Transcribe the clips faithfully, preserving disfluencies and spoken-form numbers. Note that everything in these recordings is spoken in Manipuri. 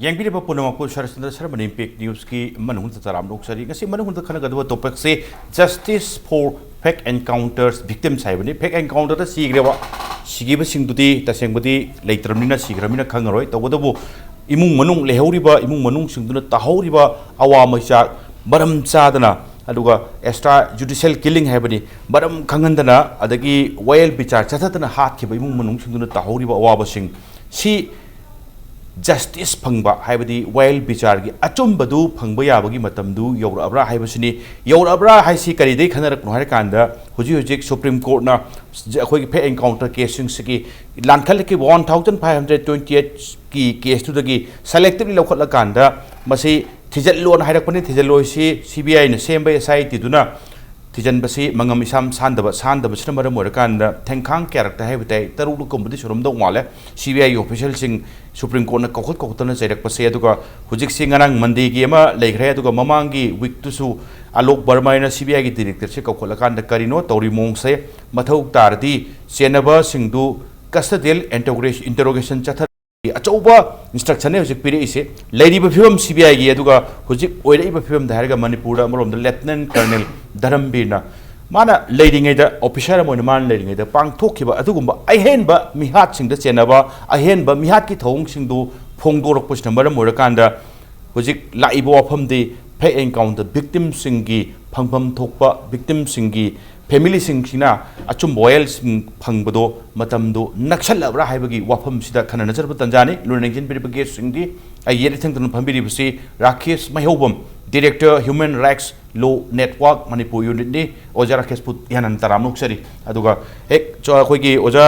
ꯌꯦꯡꯕꯤꯔꯤꯕ ꯄꯨꯝꯅꯃꯛꯄꯨ ꯁꯔꯠꯆꯟꯗ꯭ꯔ ꯁꯔꯃ ꯏꯝꯄꯦꯛ ꯅ꯭ꯌꯨꯁꯀꯤ ꯃꯅꯨꯡꯗ ꯇꯔꯥꯝꯅ ꯑꯣꯛꯆꯔꯤ꯫ ꯉꯁꯤ ꯃꯅꯨꯡꯗ ꯈꯟꯅꯒꯗꯕ ꯇꯣꯄꯤꯛꯁꯦ Justice for Fake Encounters Victims ꯍꯥꯏꯕꯅꯤ꯫ ꯐꯦꯛ ꯑꯦꯟꯀꯥꯎꯟꯇꯔꯗ ꯁꯤꯈ꯭ꯔꯦꯕ, ꯁꯤꯈꯤꯕꯁꯤꯡꯗꯨꯗꯤ ꯇꯁꯦꯡꯕꯗꯤ ꯂꯩꯇ꯭ꯔꯕꯅꯤꯅ, ꯁꯤꯈ꯭ꯔꯕꯅꯤꯅ ꯈꯪꯉꯔꯣꯏ꯫ ꯇꯧꯕꯇꯕꯨ ꯏꯃꯨꯡ ꯃꯅꯨꯡ ꯂꯩꯍꯧꯔꯤꯕ, ꯏꯃꯨꯡ ꯃꯅꯨꯡꯁꯤꯡꯗꯨꯅ ꯇꯥꯍꯧꯔꯤꯕ ꯑꯋꯥ ꯃꯩꯆꯥꯛ ꯃꯔꯝ ꯆꯥꯗꯅ, ꯑꯗꯨꯒ extra judicial killing ꯍꯥꯏꯕꯅꯤ, ꯃꯔꯝ ꯈꯪꯍꯟꯗꯅ ꯑꯗꯒꯤ ꯋꯥꯌꯦꯜ ꯕꯤꯆꯥꯔ ꯆꯠꯊꯗꯅ ꯍꯥꯠꯈꯤꯕ ꯏꯃꯨꯡ ꯃꯅꯨꯡꯁꯤꯡꯗꯨꯅ ꯇꯥꯍꯧꯔꯤꯕ ꯑꯋꯥꯕꯁꯤꯡ ꯁꯤ ꯖꯁꯇꯤꯁ ꯐꯪꯕ, ꯍꯥꯏꯕꯗꯤ ꯋꯥꯌꯦꯜ ꯕꯤꯆꯥꯔꯒꯤ ꯑꯆꯨꯝꯕꯗꯨ ꯐꯪꯕ ꯌꯥꯕꯒꯤ ꯃꯇꯝꯗꯨ ꯌꯧꯔꯛꯑꯕ꯭ꯔꯥ ꯍꯥꯏꯕꯁꯤꯅꯤ꯫ ꯌꯧꯔꯛꯑꯕ꯭ꯔꯥ ꯍꯥꯏꯁꯤ ꯀꯔꯤꯗꯩ ꯈꯟꯅꯔꯛꯄꯅꯣ ꯍꯥꯏꯔꯀꯥꯟꯗ, ꯍꯧꯖꯤꯛ ꯍꯧꯖꯤꯛ ꯁꯨꯄ꯭ꯔꯤꯝ ꯀꯣꯔꯠꯅ ꯑꯩꯈꯣꯏꯒꯤ ꯐꯦꯛ encounter ꯀꯦꯁꯁꯤꯡꯁꯤꯒꯤ ꯂꯥꯟꯈꯠꯂꯛꯈꯤꯕ one thousand five hundred twenty eight ꯀꯤ ꯀꯦꯁꯇꯨꯗꯒꯤ selectively ꯂꯧꯈꯠꯂꯀꯥꯟꯗ ꯃꯁꯤ ꯊꯤꯖꯤꯜꯂꯣꯅ ꯍꯥꯏꯔꯛꯄꯅꯤ꯫ ꯊꯤꯖꯤꯜꯂꯣꯏꯁꯤ ꯁꯤ ꯕꯤ ꯑꯥꯏꯅ ꯁꯦꯝꯕ ꯑꯦꯁ ꯑꯥꯏ ꯇꯤꯗꯨꯅ ꯊꯤꯖꯤꯟꯕꯁꯤ ꯃꯉꯝ ꯏꯁꯥꯝ ꯁꯥꯟꯗꯕ, ꯁꯥꯟꯗꯕꯁꯤꯅ ꯃꯔꯝ ꯑꯣꯏꯔꯀꯥꯟꯗ ꯊꯦꯡꯈꯥꯡ ꯀꯌꯥꯔꯛꯇ ꯍꯥꯏꯕ ꯇꯥꯏ, ꯇꯔꯨꯛꯂꯛꯀꯨꯝꯕꯗꯤ ꯁꯨꯔꯝꯗꯧ ꯃꯥꯜꯂꯦ꯫ ꯁꯤ ꯕꯤ ꯑꯥꯏꯒꯤ ꯑꯣꯐꯤꯁꯤꯌꯦꯜꯁꯤꯡ ꯁꯨꯄ꯭ꯔꯤꯝ ꯀꯣꯔꯠꯅ ꯀꯧꯈꯠ ꯀꯧꯈꯠꯇꯅ ꯆꯩꯔꯛꯄꯁꯦ, ꯑꯗꯨꯒ ꯍꯧꯖꯤꯛꯁꯤ ꯉꯔꯥꯡ ꯃꯟꯗꯦꯒꯤ ꯑꯃ ꯂꯩꯈ꯭ꯔꯦ, ꯑꯗꯨꯒ ꯃꯃꯥꯡꯒꯤ ꯋꯤꯛꯇꯨꯁꯨ ꯑꯂꯣꯛ ꯕꯔꯃꯥ ꯍꯥꯏꯅ ꯁꯤ ꯕꯤ ꯑꯥꯏꯒꯤ ꯗꯤꯔꯦꯛꯇꯔꯁꯦ ꯀꯧꯈꯠꯂꯀꯥꯟꯗ ꯀꯔꯤꯅꯣ ꯇꯧꯔꯤ ꯃꯑꯣꯡꯁꯦ, ꯃꯊꯧ ꯇꯥꯔꯗꯤ ꯆꯦꯟꯅꯕꯁꯤꯡꯗꯨ custodial interrogation ꯆꯠꯊ ꯑꯆꯧꯕ ꯏꯟꯁꯇ꯭ꯔꯛꯁꯟꯅꯦ ꯍꯧꯖꯤꯛ ꯄꯤꯔꯛꯏꯁꯦ꯫ ꯂꯩꯔꯤꯕ ꯐꯤꯕꯝ ꯁꯤ ꯕꯤ ꯑꯥꯏꯒꯤ, ꯑꯗꯨꯒ ꯍꯧꯖꯤꯛ ꯑꯣꯏꯔꯛꯏꯕ ꯐꯤꯕꯝꯗ ꯍꯥꯏꯔꯒ ꯃꯅꯤꯄꯨꯔꯗ ꯑꯃꯔꯣꯝꯗ ꯂꯦꯐꯇꯤꯅꯦꯟ ꯀꯔꯅꯦꯜ ꯙꯔꯝꯕꯤꯔꯅ ꯃꯥꯅ ꯂꯩꯔꯤꯉꯩꯗ, ꯑꯣꯐꯤꯁꯥꯔ ꯑꯃ ꯑꯣꯏꯅ ꯃꯥꯅ ꯂꯩꯔꯤꯉꯩꯗ ꯄꯥꯡꯊꯣꯛꯈꯤꯕ ꯑꯗꯨꯒꯨꯝꯕ ꯑꯍꯦꯟꯕ ꯃꯤꯍꯥꯠꯁꯤꯡꯗ ꯆꯦꯟꯅꯕ ꯑꯍꯦꯟꯕ ꯃꯤꯍꯥꯠꯀꯤ ꯊꯧꯑꯣꯡꯁꯤꯡꯗꯨ ꯐꯣꯡꯗꯣꯔꯛꯄꯁꯤꯅ ꯃꯔꯝ ꯑꯣꯏꯔꯀꯥꯟꯗ ꯍꯧꯖꯤꯛ ꯂꯥꯛꯏꯕ ꯋꯥꯐꯝꯗꯤ ꯐꯦꯛ ꯑꯦꯟꯀꯥꯎꯟꯇꯔ ꯚꯤꯛꯇꯤꯝꯁꯤꯡꯒꯤ ꯐꯪꯐꯝ ꯊꯣꯛꯄ, ꯚꯤꯛꯇꯤꯝꯁꯤꯡꯒꯤ ꯐꯦꯃꯤꯂꯤꯁꯤꯡꯁꯤꯅ ꯑꯆꯨꯝꯕ ꯋꯥꯌꯦꯜꯁꯤꯡ ꯐꯪꯕꯗꯣ ꯃꯇꯝꯗꯣ ꯅꯛꯁꯜꯂꯛꯑꯕ꯭ꯔꯥ ꯍꯥꯏꯕꯒꯤ ꯋꯥꯐꯝꯁꯤꯗ ꯈꯟꯅꯅꯖꯔꯕ ꯇꯥꯟꯖꯥꯅꯤ꯫ ꯂꯣꯏꯅ ꯂꯦꯡꯁꯤꯟꯕꯤꯔꯤꯕ ꯒꯦꯁꯁꯤꯡꯗꯤ ꯑꯩ ꯌꯦꯠ ꯏꯊꯪ ꯊꯪꯅ ꯐꯝꯕꯤꯔꯤꯕꯁꯤ Rakesh ꯃꯩꯍꯧꯕꯝ, Director Human Rights Law Network Manipur Unitꯅꯤ꯫ ꯑꯣꯖꯥ ꯔꯥꯀꯦꯁꯄꯨ ꯏꯍꯥꯟ ꯍꯥꯟꯅ ꯇꯔꯥꯝꯅ ꯑꯣꯛꯆꯔꯤ꯫ ꯑꯗꯨꯒ ꯍꯦꯛ ꯆ-, ꯑꯩꯈꯣꯏꯒꯤ ꯑꯣꯖꯥ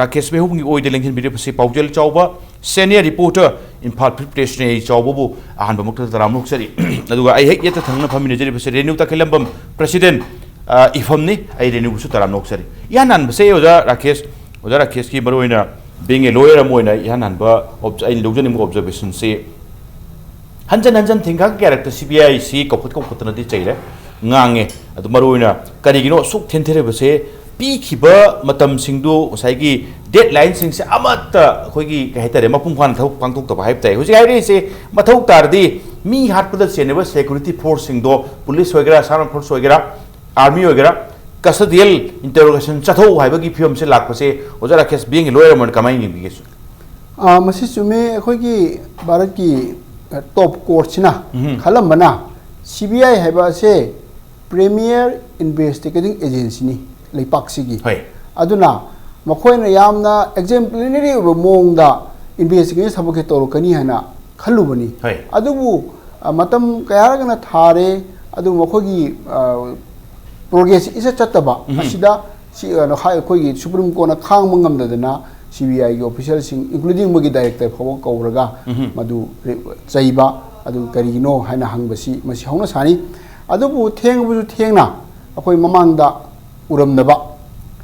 ꯔꯥꯀꯦꯁ ꯃꯩꯍꯧꯕꯝꯒꯤ ꯑꯣꯏꯗ ꯂꯦꯡꯁꯤꯟꯕꯤꯔꯤꯕꯁꯤ ꯄꯥꯎꯖꯦꯜ ꯆꯥꯎꯕ, senior reporter, ꯏꯝꯐꯥꯜ Free Pressꯅꯤ꯫ ꯑꯩ ꯆꯥꯎꯕꯕꯨ ꯑꯍꯥꯟꯕ ꯃꯛꯇꯗ ꯇꯔꯥꯝꯅ ꯑꯣꯛꯆꯔꯤ꯫ ꯑꯗꯨꯒ ꯑꯩ ꯍꯦꯛ ꯌꯦꯠꯇ ꯊꯪꯅ ꯐꯝꯃꯤꯟꯅꯖꯔꯤꯕꯁꯤ ꯔꯦꯅꯨ ꯇꯈꯦꯜꯂꯝꯕꯝ, President, ꯑ, ꯏꯐꯝꯅꯤ꯫ ꯑꯩ ꯔꯦꯅꯨꯕꯨꯁꯨ ꯇꯔꯥꯝꯅ ꯑꯣꯛꯆꯔꯤ꯫ ꯏꯍꯥꯟ ꯍꯥꯟꯕꯁꯦ ꯑꯣꯖꯥ ꯔꯥꯀꯦꯁ, ꯑꯣꯖꯥ ꯔꯥꯀꯦꯁꯀꯤ ꯃꯔꯨꯑꯣꯏꯅ being a lawyer ꯑꯃ ꯑꯣꯏꯅ ꯏꯍꯥꯟ ꯍꯥꯟꯕ ꯑꯣꯕ-, ꯑꯩꯅ ꯂꯧꯖꯅꯤꯡꯕ observationꯁꯤ ꯍꯟꯖꯟ ꯍꯟꯖꯟ ꯊꯤꯡꯈꯥꯡ ꯀꯌꯥꯔꯛꯇ ꯁꯤ ꯕꯤ ꯑꯥꯏꯁꯤ ꯀꯧꯈꯠ ꯀꯧꯈꯠꯇꯅꯗꯤ ꯆꯩꯔꯦ, ꯉꯥꯡꯉꯦ꯫ ꯑꯗꯨ ꯃꯔꯨꯑꯣꯏꯅ ꯀꯔꯤꯒꯤꯅꯣ ꯑꯁꯨꯛ ꯊꯦꯡꯊꯔꯤꯕꯁꯦ? ꯄꯤꯈꯤꯕ ꯃꯇꯝꯁꯤꯡꯗꯨ ꯉꯁꯥꯏꯒꯤ ꯗꯦꯠ ꯂꯥꯏꯟꯁꯤꯡꯁꯦ ꯑꯃꯠꯇ ꯑꯩꯈꯣꯏꯒꯤ ꯀꯩ ꯍꯥꯏꯇꯥꯔꯦ, ꯃꯄꯨꯡ ꯐꯥꯅ ꯊꯕꯛ ꯄꯥꯡꯊꯣꯛꯇꯕ ꯍꯥꯏꯕ ꯇꯥꯏ꯫ ꯍꯧꯖꯤꯛ ꯍꯥꯏꯔꯛꯏꯁꯦ, ꯃꯊꯧ ꯇꯥꯔꯗꯤ ꯃꯤ ꯍꯥꯠꯄꯗ ꯆꯦꯟꯅꯕ ꯁꯦꯀ꯭ꯌꯨꯔꯤꯇꯤ ꯐꯣꯔꯁꯁꯤꯡꯗꯣ, ꯄꯨꯂꯤꯁ ꯑꯣꯏꯒꯦꯔꯥ, ꯑꯥꯔꯝ ꯐꯣꯔꯁ ꯑꯣꯏꯒꯦꯔꯥ, ꯑꯥꯔꯃꯤ ꯑꯣꯏꯒꯦꯔꯥ, ꯀꯁꯇꯗꯤꯌꯦꯜ ꯏꯟꯇꯔꯣꯒꯦꯁꯟ ꯆꯠꯊꯧ ꯍꯥꯏꯕꯒꯤ ꯐꯤꯕꯝꯁꯦ ꯂꯥꯛꯄꯁꯦ, ꯑꯣꯖꯥ ꯔꯥꯀꯦꯁ, ꯕꯦꯡꯒꯤ ꯂꯣꯌꯔ ꯑꯃꯅ ꯀꯃꯥꯏꯅ ꯌꯦꯡꯕꯤꯒꯦ? ꯑꯥ, ꯃꯁꯤ ꯆꯨꯝꯃꯦ꯫ ꯑꯩꯈꯣꯏꯒꯤ ꯚꯥꯔꯠꯀꯤ, ꯑ, ꯇꯣꯞ ꯀꯣꯔꯠꯁꯤꯅ ꯎꯝꯍꯨꯝ꯫ ꯈꯜꯂꯝꯕꯅ, ꯁꯤ ꯕꯤ ꯑꯥꯏ ꯍꯥꯏꯕ ꯑꯁꯦ ꯄ꯭ꯔꯤꯃꯤꯌꯔ ꯏꯟꯚꯦꯁꯇꯤꯒꯦꯇꯤꯡ ꯑꯦꯖꯦꯟꯁꯤꯅꯤ ꯂꯩꯄꯥꯛꯁꯤꯒꯤ꯫ ꯍꯣꯏ꯫ ꯑꯗꯨꯅ ꯃꯈꯣꯏꯅ ꯌꯥꯝꯅ ꯑꯦꯛꯖꯦꯝꯄ꯭ꯂꯤꯅꯔꯤ ꯑꯣꯏꯕ ꯃꯑꯣꯡꯗ ꯏꯟꯚꯦꯁꯇꯤꯒꯦꯁꯟ ꯊꯕꯛꯁꯦ ꯇꯧꯔꯛꯀꯅꯤ ꯍꯥꯏꯅ ꯈꯜꯂꯨꯕꯅꯤ꯫ ꯍꯣꯏ꯫ ꯑꯗꯨꯕꯨ, ꯑ, ꯃꯇꯝ ꯀꯌꯥꯔꯛ ꯊꯥꯔꯦ, ꯑꯗꯨꯕꯨ ꯃꯈꯣꯏꯒꯤ, ꯑ, ꯄ꯭ꯔꯣꯒ꯭ꯔꯦꯁꯁꯤ ꯏꯆꯠ ꯆꯠꯇꯕ ꯎꯝꯍꯨꯝ꯫ ꯑꯁꯤꯗ ꯁꯤ, ꯑ, ꯍꯥꯏ-, ꯑꯩꯈꯣꯏꯒꯤ ꯁꯨꯄ꯭ꯔꯤꯝ ꯀꯣꯔꯠꯅ ꯈꯥꯡꯕ ꯉꯝꯗꯗꯅ ꯁꯤ ꯕꯤ ꯑꯥꯏꯒꯤ ꯑꯣꯐꯤꯁꯔꯁꯤꯡ, ꯏꯟꯀ꯭ꯂꯨꯗꯤꯡ ꯃꯣꯏꯒꯤ ꯗꯥꯏꯔꯦꯛꯇꯔ ꯐꯥꯎꯕ ꯀꯧꯔꯒ ꯎꯝꯍꯨꯝ꯫ ꯃꯗꯨ ꯔꯤ-, ꯆꯩꯕ, ꯑꯗꯨ ꯀꯔꯤꯒꯤꯅꯣ ꯍꯥꯏꯅ ꯍꯪꯕꯁꯤ ꯃꯁꯤ ꯍꯧꯅ ꯁꯥꯅꯤ꯫ ꯑꯗꯨꯕꯨ ꯊꯦꯡꯕꯁꯨ ꯊꯦꯡꯅ ꯑꯩꯈꯣꯏ ꯃꯃꯥꯡꯗ ꯎꯔꯝꯗꯕ,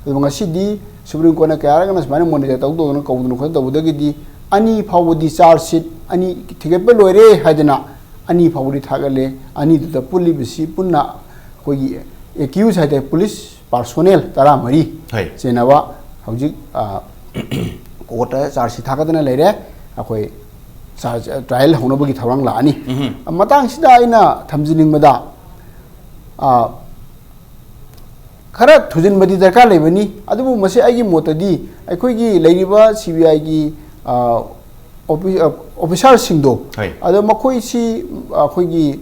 ꯑꯗꯨꯕꯨ ꯉꯁꯤꯗꯤ ꯁꯨꯄ꯭ꯔꯤꯝ ꯀꯣꯔꯠꯅ ꯀꯌꯥꯔꯛꯅ ꯁꯨꯃꯥꯏꯅ ꯃꯣꯅꯤꯇꯔ ꯇꯧꯗꯧꯗꯅ ꯀꯧꯗꯅ ꯈꯣꯠꯇꯅ ꯇꯧꯕꯗꯒꯤꯗꯤ ꯑꯅꯤ ꯐꯥꯎꯕꯗꯤ ꯆꯥꯔꯖ ꯁꯤꯠ ꯑꯅꯤ ꯊꯤꯒꯠꯄ ꯂꯣꯏꯔꯦ ꯍꯥꯏꯗꯅ ꯑꯅꯤ ꯐꯥꯎꯕꯗꯤ ꯊꯥꯒꯠꯂꯦ꯫ ꯑꯅꯤꯗꯨꯗ ꯄꯨꯜꯂꯤꯕꯁꯤ ꯄꯨꯟꯅ ꯑꯩꯈꯣꯏꯒꯤ ꯑꯦꯀ꯭ꯌꯨꯁ ꯍꯥꯏꯇꯥꯔꯦ, ꯄꯨꯂꯤꯁ ꯄꯥꯔꯁꯣꯅꯦꯜ ꯇꯔꯥꯃꯔꯤ ꯍꯣꯏ꯫ ꯆꯦꯟꯅꯕ ꯍꯧꯖꯤꯛ, ꯑ, ꯀꯣꯔꯠꯇ ꯆꯥꯔꯖ ꯁꯤꯠ ꯊꯥꯒꯠꯇꯅ ꯂꯩꯔꯦ꯫ ꯑꯩꯈꯣꯏ ꯆꯥꯔꯖ, ꯇ꯭ꯔꯥꯌꯦꯜ ꯍꯧꯅꯕꯒꯤ ꯊꯧꯔꯥꯡ ꯂꯥꯛꯑꯅꯤ꯫ ꯎꯝꯍꯨꯝ꯫ ꯃꯇꯥꯡꯁꯤꯗ ꯑꯩꯅ ꯊꯝꯖꯅꯤꯡꯕꯗ, ꯑ, ꯈꯔ ꯊꯨꯖꯤꯟꯕꯗꯤ ꯗꯔꯀꯥꯔ ꯂꯩꯕꯅꯤ꯫ ꯑꯗꯨꯕꯨ ꯃꯁꯤ ꯑꯩꯒꯤ ꯃꯣꯠꯇꯗꯤ ꯑꯩꯈꯣꯏꯒꯤ ꯂꯩꯔꯤꯕ ꯁꯤ ꯕꯤ ꯑꯥꯏꯒꯤ, ꯑ, ꯑꯣꯐꯤ-, ꯑ, ꯑꯣꯐꯤꯁꯥꯔꯁꯤꯡꯗꯣ, ꯍꯣꯏ꯫ ꯑꯗꯣ ꯃꯈꯣꯏꯁꯤ ꯑꯩꯈꯣꯏꯒꯤ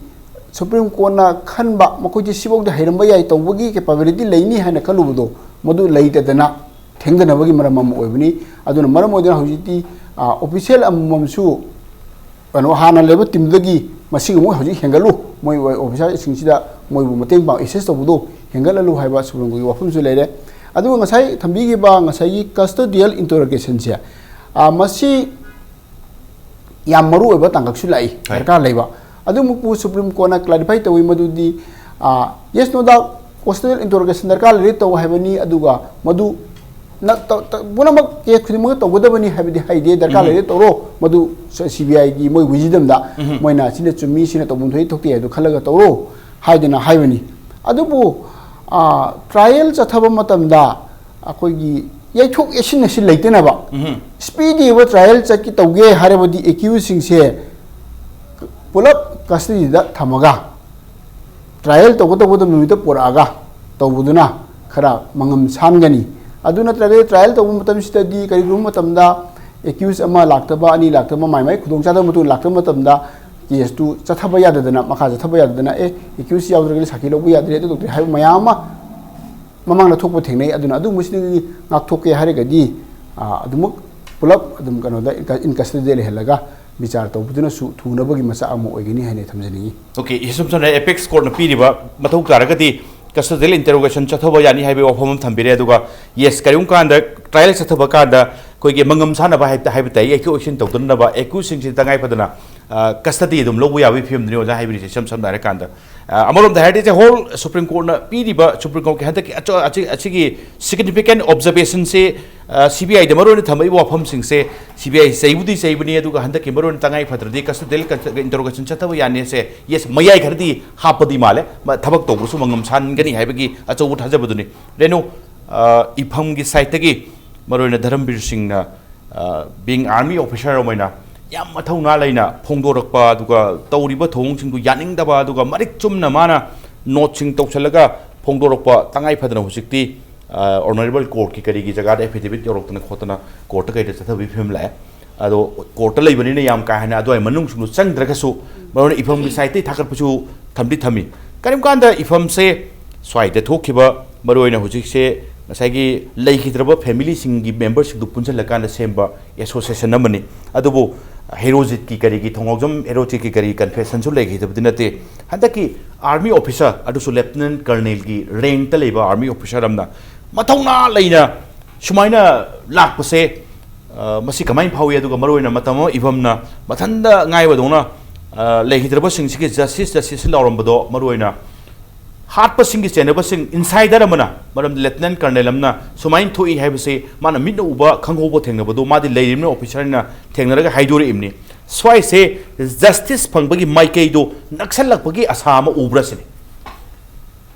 ꯁꯨꯄ꯭ꯔꯤꯝ ꯀꯣꯔꯠꯅ ꯈꯟꯕ, ꯃꯈꯣꯏꯁꯤ ꯁꯤꯐꯥꯎꯗꯤ ꯍꯩꯔꯝꯕ ꯌꯥꯏ, ꯇꯧꯕꯒꯤ ꯀꯦꯄꯥꯕꯤꯂꯤꯇꯤ ꯂꯩꯅꯤ ꯍꯥꯏꯅ ꯈꯜꯂꯨꯕꯗꯣ, ꯃꯗꯨ ꯂꯩꯇꯗꯅ ꯊꯦꯡꯊꯅꯕꯒꯤ ꯃꯔꯝ ꯑꯃ ꯑꯣꯏꯕꯅꯤ꯫ ꯑꯗꯨꯅ ꯃꯔꯝ ꯑꯣꯏꯗꯨꯅ ꯍꯧꯖꯤꯛꯇꯤ, ꯑ, ꯑꯣꯐꯤꯁꯦꯜ ꯑꯃꯃꯝꯁꯨ ꯀꯩꯅꯣ, ꯍꯥꯟꯅ ꯂꯩꯕ ꯇꯤꯝꯗꯒꯤ ꯃꯁꯤꯡ ꯑꯃꯨꯛ ꯍꯧꯖꯤꯛ ꯍꯦꯟꯒꯠꯂꯨ, ꯃꯣꯏ ꯑꯣꯐꯤꯁꯥꯔꯁꯤꯡꯁꯤꯗ ꯃꯣꯏꯕꯨ ꯃꯇꯦꯡ ꯄꯥꯡ, ꯑꯦꯁꯤꯁ ꯇꯧꯕꯗꯨ ꯍꯦꯟꯒꯠꯍꯜꯂꯨ ꯍꯥꯏꯕ ꯁꯨꯄ꯭ꯔꯤꯝ ꯀꯣꯔꯠꯀꯤ ꯋꯥꯐꯝꯁꯨ ꯂꯩꯔꯦ꯫ ꯑꯗꯨꯒ ꯉꯁꯥꯏ ꯊꯝꯕꯤꯈꯤꯕ ꯉꯁꯥꯏꯒꯤ ꯀꯁꯇꯣꯗꯤꯌꯦꯜ ꯏꯟꯇꯔꯣꯒꯦꯁꯟꯁꯦ, ꯑ, ꯃꯁꯤ ꯌꯥꯝ ꯃꯔꯨ ꯑꯣꯏꯕ ꯇꯥꯡꯀꯛꯁꯨ ꯂꯥꯛꯏ, ꯍꯣꯏ꯫ ꯗꯔꯀꯥꯔ ꯂꯩꯕ꯫ ꯑꯗꯨꯃꯛꯄꯨ ꯁꯨꯄ꯭ꯔꯤꯝ ꯀꯣꯔꯠꯅ ꯀ꯭ꯂꯥꯔꯤꯐꯥꯏ ꯇꯧꯏ ꯃꯗꯨꯗꯤ, ꯑ, ꯌꯦꯁ, ꯅꯣ ꯗꯥꯎꯠ, ꯀꯁꯇꯣꯗꯤꯌꯦꯜ ꯏꯟꯇꯔꯣꯒꯦꯁꯟ ꯗꯔꯀꯥꯔ ꯂꯩꯔꯦ ꯇꯧ ꯍꯥꯏꯕꯅꯤ, ꯑꯗꯨꯒ ꯃꯗꯨ ꯅ-, ꯇ-, ꯇ-, ꯄꯨꯝꯅꯃꯛ ꯀꯦꯁ ꯈꯨꯗꯤꯡꯃꯛꯇ ꯇꯧꯒꯗꯕꯅꯤ ꯍꯥꯏꯕꯗꯤ ꯍꯥꯏꯗꯦ, ꯗꯔꯀꯥꯔ ꯎꯝ꯫ ꯂꯩꯔꯦ ꯇꯧꯔꯣ, ꯃꯗꯨ ꯁꯤ ꯕꯤ ꯑꯥꯏꯒꯤ ꯃꯣꯏ ꯋꯤꯖꯤꯗꯝꯗ ꯎꯝ꯫ ꯃꯣꯏꯅ ꯁꯤꯅ ꯆꯨꯝꯃꯤ, ꯁꯤꯅ ꯇꯧꯐꯝ ꯊꯣꯛꯏ ꯊꯣꯛꯇꯦ ꯍꯥꯏꯗꯨ ꯈꯜꯂꯒ ꯇꯧꯔꯣ ꯍꯥꯏꯗꯅ ꯍꯥꯏꯕꯅꯤ꯫ ꯑꯗꯨꯕꯨ, ꯇ꯭ꯔꯥꯏꯌꯦꯜ ꯆꯠꯊꯕ ꯃꯇꯝꯗ ꯑꯩꯈꯣꯏꯒꯤ ꯌꯩꯊꯣꯛ ꯌꯩꯁꯤꯟ ꯑꯁꯤ ꯂꯩꯇꯅꯕ, ꯎꯝ꯫ ꯁ꯭ꯄꯤꯗꯤ ꯑꯣꯏꯕ ꯇ꯭ꯔꯥꯏꯌꯦꯜ ꯆꯠꯀꯦ ꯇꯧꯒꯦ ꯍꯥꯏꯔꯕꯗꯤ ꯑꯦꯀ꯭ꯌꯨꯁꯁꯤꯡꯁꯦ ꯄꯨꯂꯞ ꯀꯁꯇꯗꯤꯗ ꯊꯝꯃꯒ ꯇ꯭ꯔꯥꯏꯌꯦꯜ ꯇꯧꯒꯗꯧꯕꯗ ꯅꯨꯃꯤꯠꯇ ꯄꯨꯔꯛꯑꯒ ꯇꯧꯕꯗꯨꯅ ꯈꯔ ꯃꯉꯝ ꯁꯥꯟꯒꯅꯤ꯫ ꯑꯗꯨ ꯅꯠꯇ꯭ꯔꯒꯗꯤ ꯇ꯭ꯔꯥꯏꯌꯦꯜ ꯇꯧꯕ ꯃꯇꯝꯁꯤꯗꯗꯤ ꯀꯔꯤꯒꯨꯝꯕ ꯃꯇꯝꯗ ꯑꯦꯀ꯭ꯌꯨꯁ ꯑꯃ ꯂꯥꯛꯇꯕ, ꯑꯅꯤ ꯂꯥꯛꯇꯕ, ꯃꯥꯏ ꯃꯥꯏ ꯈꯨꯗꯣꯡꯆꯥꯗꯕ ꯃꯇꯨꯡ ꯂꯥꯛꯇꯕ ꯃꯇꯝꯗ ꯀꯦꯁꯇꯨ ꯆꯠꯊꯕ ꯌꯥꯗꯗꯅ, ꯃꯈꯥ ꯆꯠꯊꯕ ꯌꯥꯗꯗꯅ, ꯑꯦ, ꯑꯦꯀ꯭ꯌꯨꯁ ꯌꯥꯎꯗ꯭ꯔꯒꯗꯤ ꯁꯥꯈꯤ ꯂꯧꯕ ꯌꯥꯗ꯭ꯔꯦ, ꯑꯗꯨ ꯇꯧꯗ꯭ꯔꯦ ꯍꯥꯏꯕ ꯃꯌꯥꯝ ꯑꯃ ꯃꯃꯥꯡꯗ ꯊꯣꯛꯄ ꯊꯦꯡꯅꯩ꯫ ꯑꯗꯨꯅ ꯑꯗꯨꯒꯨꯝꯕꯁꯤꯗꯒꯤ ꯉꯥꯛꯊꯣꯛꯀꯦ ꯍꯥꯏꯔꯒꯗꯤ, ꯑ, ꯑꯗꯨꯃꯛ ꯄꯨꯂꯞ ꯑꯗꯨꯝ ꯀꯩꯅꯣꯗ ꯏꯟ ꯀ-, ꯏꯟ ꯀꯁꯇꯗꯤꯗ ꯂꯩꯍꯜꯂꯒ ꯕꯤꯆꯥꯔ ꯇꯧꯕꯗꯨꯅꯁꯨ ꯊꯨꯅꯕꯒꯤ ꯃꯆꯥꯛ ꯑꯃ ꯑꯣꯏꯒꯅꯤ ꯍꯥꯏꯅ ꯊꯝꯖꯅꯤꯡꯏ꯫ ꯑꯣꯀꯦ, ꯏꯁꯝ ꯁꯝꯅ ꯑꯦꯄꯦꯛꯁ ꯀꯣꯔꯠꯅ ꯄꯤꯔꯤꯕ ꯃꯊꯧ ꯇꯥꯔꯒꯗꯤ ꯀꯁꯇꯗꯤꯌꯦꯜ ꯏꯟꯇꯔꯣꯒꯦꯁꯟ ꯆꯠꯊꯕ ꯌꯥꯅꯤ ꯍꯥꯏꯕꯒꯤ ꯋꯥꯐꯝ ꯑꯃ ꯊꯝꯕꯤꯔꯦ꯫ ꯑꯗꯨꯒ ꯌꯦꯁ, ꯀꯔꯤꯒꯨꯝꯕ ꯀꯥꯟꯗ ꯇ꯭ꯔꯥꯏꯌꯦꯜ ꯆꯠꯊꯕ ꯀꯥꯟꯗ ꯑꯩꯈꯣꯏꯒꯤ ꯃꯉꯝ ꯁꯥꯟꯅꯕ ꯍꯥꯏꯕ, ꯍꯥꯏꯕ ꯇꯥꯏ, ꯑꯦꯀ꯭ꯌꯨ ꯑꯦꯛꯁꯟ ꯇꯧꯗꯅꯕ ꯑꯦꯀ꯭ꯌꯨꯁꯁꯤꯡꯁꯤ ꯇꯉꯥꯏ ꯐꯗꯅ, ꯑ, ꯀꯁꯇꯗꯤ ꯑꯗꯨꯝ ꯂꯧꯕ ꯌꯥꯕꯒꯤ ꯐꯤꯕꯝꯗꯨꯅꯤ ꯑꯣꯖꯥ ꯍꯥꯏꯕꯤꯔꯤꯁꯦ, ꯏꯁꯝ ꯁꯝꯅ ꯍꯥꯏꯔꯀꯥꯟꯗ꯫ ꯑ, ꯑꯃꯔꯣꯝꯗ ꯍꯥꯏꯔꯗꯤ ꯏꯠꯁ ꯑꯦ ꯍꯣꯜ ꯁꯨꯄ꯭ꯔꯤꯝ ꯀꯣꯔꯠꯅ ꯄꯤꯔꯤꯕ, ꯁꯨꯄ꯭ꯔꯤꯝ ꯀꯣꯔꯠꯀꯤ ꯍꯟꯗꯛꯀꯤ ꯑꯆ-, ꯑꯁꯤ-, ꯑꯁꯤꯒꯤ ꯁꯤꯒꯅꯤꯐꯤꯀꯦꯟ ꯑꯣꯕꯖꯔꯕꯦꯁꯟꯁꯤ, ꯑ, ꯁꯤ ꯕꯤ ꯑꯥꯏꯗ ꯃꯔꯨꯑꯣꯏꯅ ꯊꯝꯃꯛꯏꯕ ꯋꯥꯐꯝꯁꯤꯡꯁꯦ, ꯁꯤ ꯕꯤ ꯑꯥꯏ ꯆꯩꯕꯨꯗꯤ ꯆꯩꯕꯅꯤ, ꯑꯗꯨꯒ ꯍꯟꯗꯛꯀꯤ ꯃꯔꯨꯑꯣꯏꯅ ꯇꯉꯥꯏ ꯐꯗ꯭ꯔꯗꯤ ꯀꯁꯇꯗꯤꯌꯦꯜ ꯏꯟꯇꯔꯣꯒꯦꯁꯟ ꯆꯠꯊꯕ ꯌꯥꯅꯤ ꯍꯥꯏꯁꯦ, ꯌꯦꯁ, ꯃꯌꯥꯏ ꯈꯔꯗꯤ ꯍꯥꯞꯄꯗꯤ ꯃꯥꯜꯂꯦ, ꯃ-, ꯊꯕꯛ ꯇꯧꯕꯁꯨ ꯃꯉꯝ ꯁꯥꯟꯒꯅꯤ ꯍꯥꯏꯕꯒꯤ ꯑꯆꯧꯕ ꯊꯥꯖꯕꯗꯨꯅꯤ꯫ ꯔꯦꯅꯨ, ꯑ, ꯏꯐꯝꯒꯤ ꯁꯥꯏꯠꯇꯒꯤ ꯃꯔꯨꯑꯣꯏꯅ ꯙꯔꯝꯕꯤꯔ ꯁꯤꯡꯅ, ꯑ, being army officer ꯑꯃ ꯑꯣꯏꯅ ꯌꯥꯝ ꯃꯊꯧꯅꯥ ꯂꯩꯅ ꯐꯣꯡꯗꯣꯔꯛꯄ, ꯑꯗꯨꯒ ꯇꯧꯔꯤꯕ ꯊꯧꯑꯣꯡꯁꯤꯡꯗꯨ ꯌꯥꯅꯤꯡꯗꯕ, ꯑꯗꯨꯒ ꯃꯔꯤꯛ ꯆꯨꯝꯅ ꯃꯥꯅ ꯅꯣꯠꯁꯤꯡ ꯇꯧꯁꯤꯜꯂꯒ ꯐꯣꯡꯗꯣꯔꯛꯄ, ꯇꯉꯥꯏ ꯐꯗꯅ ꯍꯧꯖꯤꯛꯇꯤ, ꯑ, ꯑꯣꯅꯔꯦꯕꯜ ꯀꯣꯔꯠꯀꯤ ꯀꯔꯤꯒꯤ ꯖꯒꯥꯗ ꯑꯦꯐꯤꯗꯦꯕꯤꯠ ꯌꯧꯔꯛꯇꯅ ꯈꯣꯠꯇꯅ ꯀꯣꯔꯠꯇ ꯀꯩꯗ ꯆꯠꯊꯕꯒꯤ ꯐꯤꯕꯝ ꯂꯥꯛꯑꯦ꯫ ꯑꯗꯣ ꯀꯣꯔꯠꯇ ꯂꯩꯕꯅꯤꯅ ꯌꯥꯝ ꯀꯥ ꯍꯦꯟꯅ ꯑꯗꯨꯋꯥꯏ ꯃꯅꯨꯡꯁꯤꯡꯗꯨ ꯆꯪꯗ꯭ꯔꯒꯁꯨ, ꯃꯔꯨꯑꯣꯏꯅ ꯏꯐꯝꯒꯤ ꯁꯥꯏꯠꯇꯒꯤ ꯊꯥꯒꯠꯄꯁꯨ ꯊꯝꯗꯤ ꯊꯝꯃꯤ꯫ ꯀꯔꯤꯒꯨꯝꯕ ꯀꯥꯟꯗ ꯏꯐꯝꯁꯦ ꯁ꯭ꯋꯥꯏꯗ ꯊꯣꯛꯈꯤꯕ, ꯃꯔꯨꯑꯣꯏꯅ ꯍꯧꯖꯤꯛꯁꯦ ꯉꯁꯥꯏꯒꯤ ꯂꯩꯈꯤꯗ꯭ꯔꯕ ꯐꯦꯃꯤꯂꯤꯁꯤꯡꯒꯤ ꯃꯦꯝꯕꯔꯁꯤꯡꯗꯨ ꯄꯨꯟꯁꯤꯜꯂꯀꯥꯟꯗ ꯁꯦꯝꯕ ꯑꯦꯁꯣꯁꯤꯌꯦꯁꯟ ꯑꯃꯅꯤ꯫ ꯑꯗꯨꯕꯨ ꯍꯦꯔꯣꯖꯤꯠꯀꯤ ꯀꯔꯤꯒꯤ, ꯊꯣꯡꯉꯥꯎꯖꯝ ꯍꯦꯔꯣꯖꯤꯠꯀꯤ ꯀꯔꯤ ꯀꯟꯐꯦꯁꯟꯁꯨ ꯂꯩꯈꯤꯗꯕꯗꯤ ꯅꯠꯇꯦ꯫ ꯍꯟꯗꯛꯀꯤ ꯑꯥꯔꯃꯤ ꯑꯣꯐꯤꯁꯥꯔ, ꯑꯗꯨꯁꯨ ꯂꯦꯐꯇꯤꯅꯦꯟ ꯀꯔꯅꯦꯜꯒꯤ ꯔꯦꯡꯛꯇ ꯂꯩꯕ ꯑꯥꯔꯃꯤ ꯑꯣꯐꯤꯁꯥꯔ ꯑꯃꯅ ꯃꯊꯧꯅꯥ ꯂꯩꯅ ꯁꯨꯃꯥꯏꯅ ꯂꯥꯛꯄꯁꯦ, ꯑ, ꯃꯁꯤ ꯀꯃꯥꯏꯅ ꯐꯥꯎꯏ? ꯑꯗꯨꯒ ꯃꯔꯨꯑꯣꯏꯅ ꯃꯇꯝ ꯑꯃ ꯏꯐꯝꯅ ꯃꯊꯟꯇ ꯉꯥꯏꯕꯗꯧꯅ, ꯑ, ꯂꯩꯈꯤꯗ꯭ꯔꯕꯁꯤꯡꯁꯤꯒꯤ ꯖꯁꯇꯤꯁ, ꯖꯁꯇꯤꯁ ꯂꯥꯎꯔꯝꯕꯗꯣ, ꯃꯔꯨꯑꯣꯏꯅ ꯍꯥꯠꯄꯁꯤꯡꯒꯤ ꯆꯦꯟꯅꯕꯁꯤꯡ, ꯏꯟꯁꯥꯏꯗꯔ ꯑꯃꯅ, ꯃꯔꯝꯗꯤ ꯂꯦꯐꯇꯤꯅꯦꯟ ꯀꯔꯅꯦꯜ ꯑꯃꯅ ꯁꯨꯃꯥꯏꯅ ꯊꯣꯛꯏ ꯍꯥꯏꯕꯁꯤ ꯃꯥꯅ ꯃꯤꯠꯅ ꯎꯕ, ꯈꯪꯍꯧꯕ, ꯊꯦꯡꯅꯕꯗꯣ, ꯃꯥꯗꯤ ꯂꯩꯔꯤꯕꯅꯤꯅ, ꯑꯣꯐꯤꯁꯥꯔꯅ ꯊꯦꯡꯅꯔꯒ ꯍꯥꯏꯗꯣꯔꯛꯏꯕꯅꯤ꯫ ꯁ꯭ꯋꯥꯏꯁꯦ ꯖꯁꯇꯤꯁ ꯐꯪꯕꯒꯤ ꯃꯥꯏꯀꯩꯗꯣ ꯅꯛꯁꯜꯂꯛꯄꯒꯤ ꯑꯁꯥ ꯑꯃ ꯎꯕ꯭ꯔꯥ ꯁꯤꯅꯤ꯫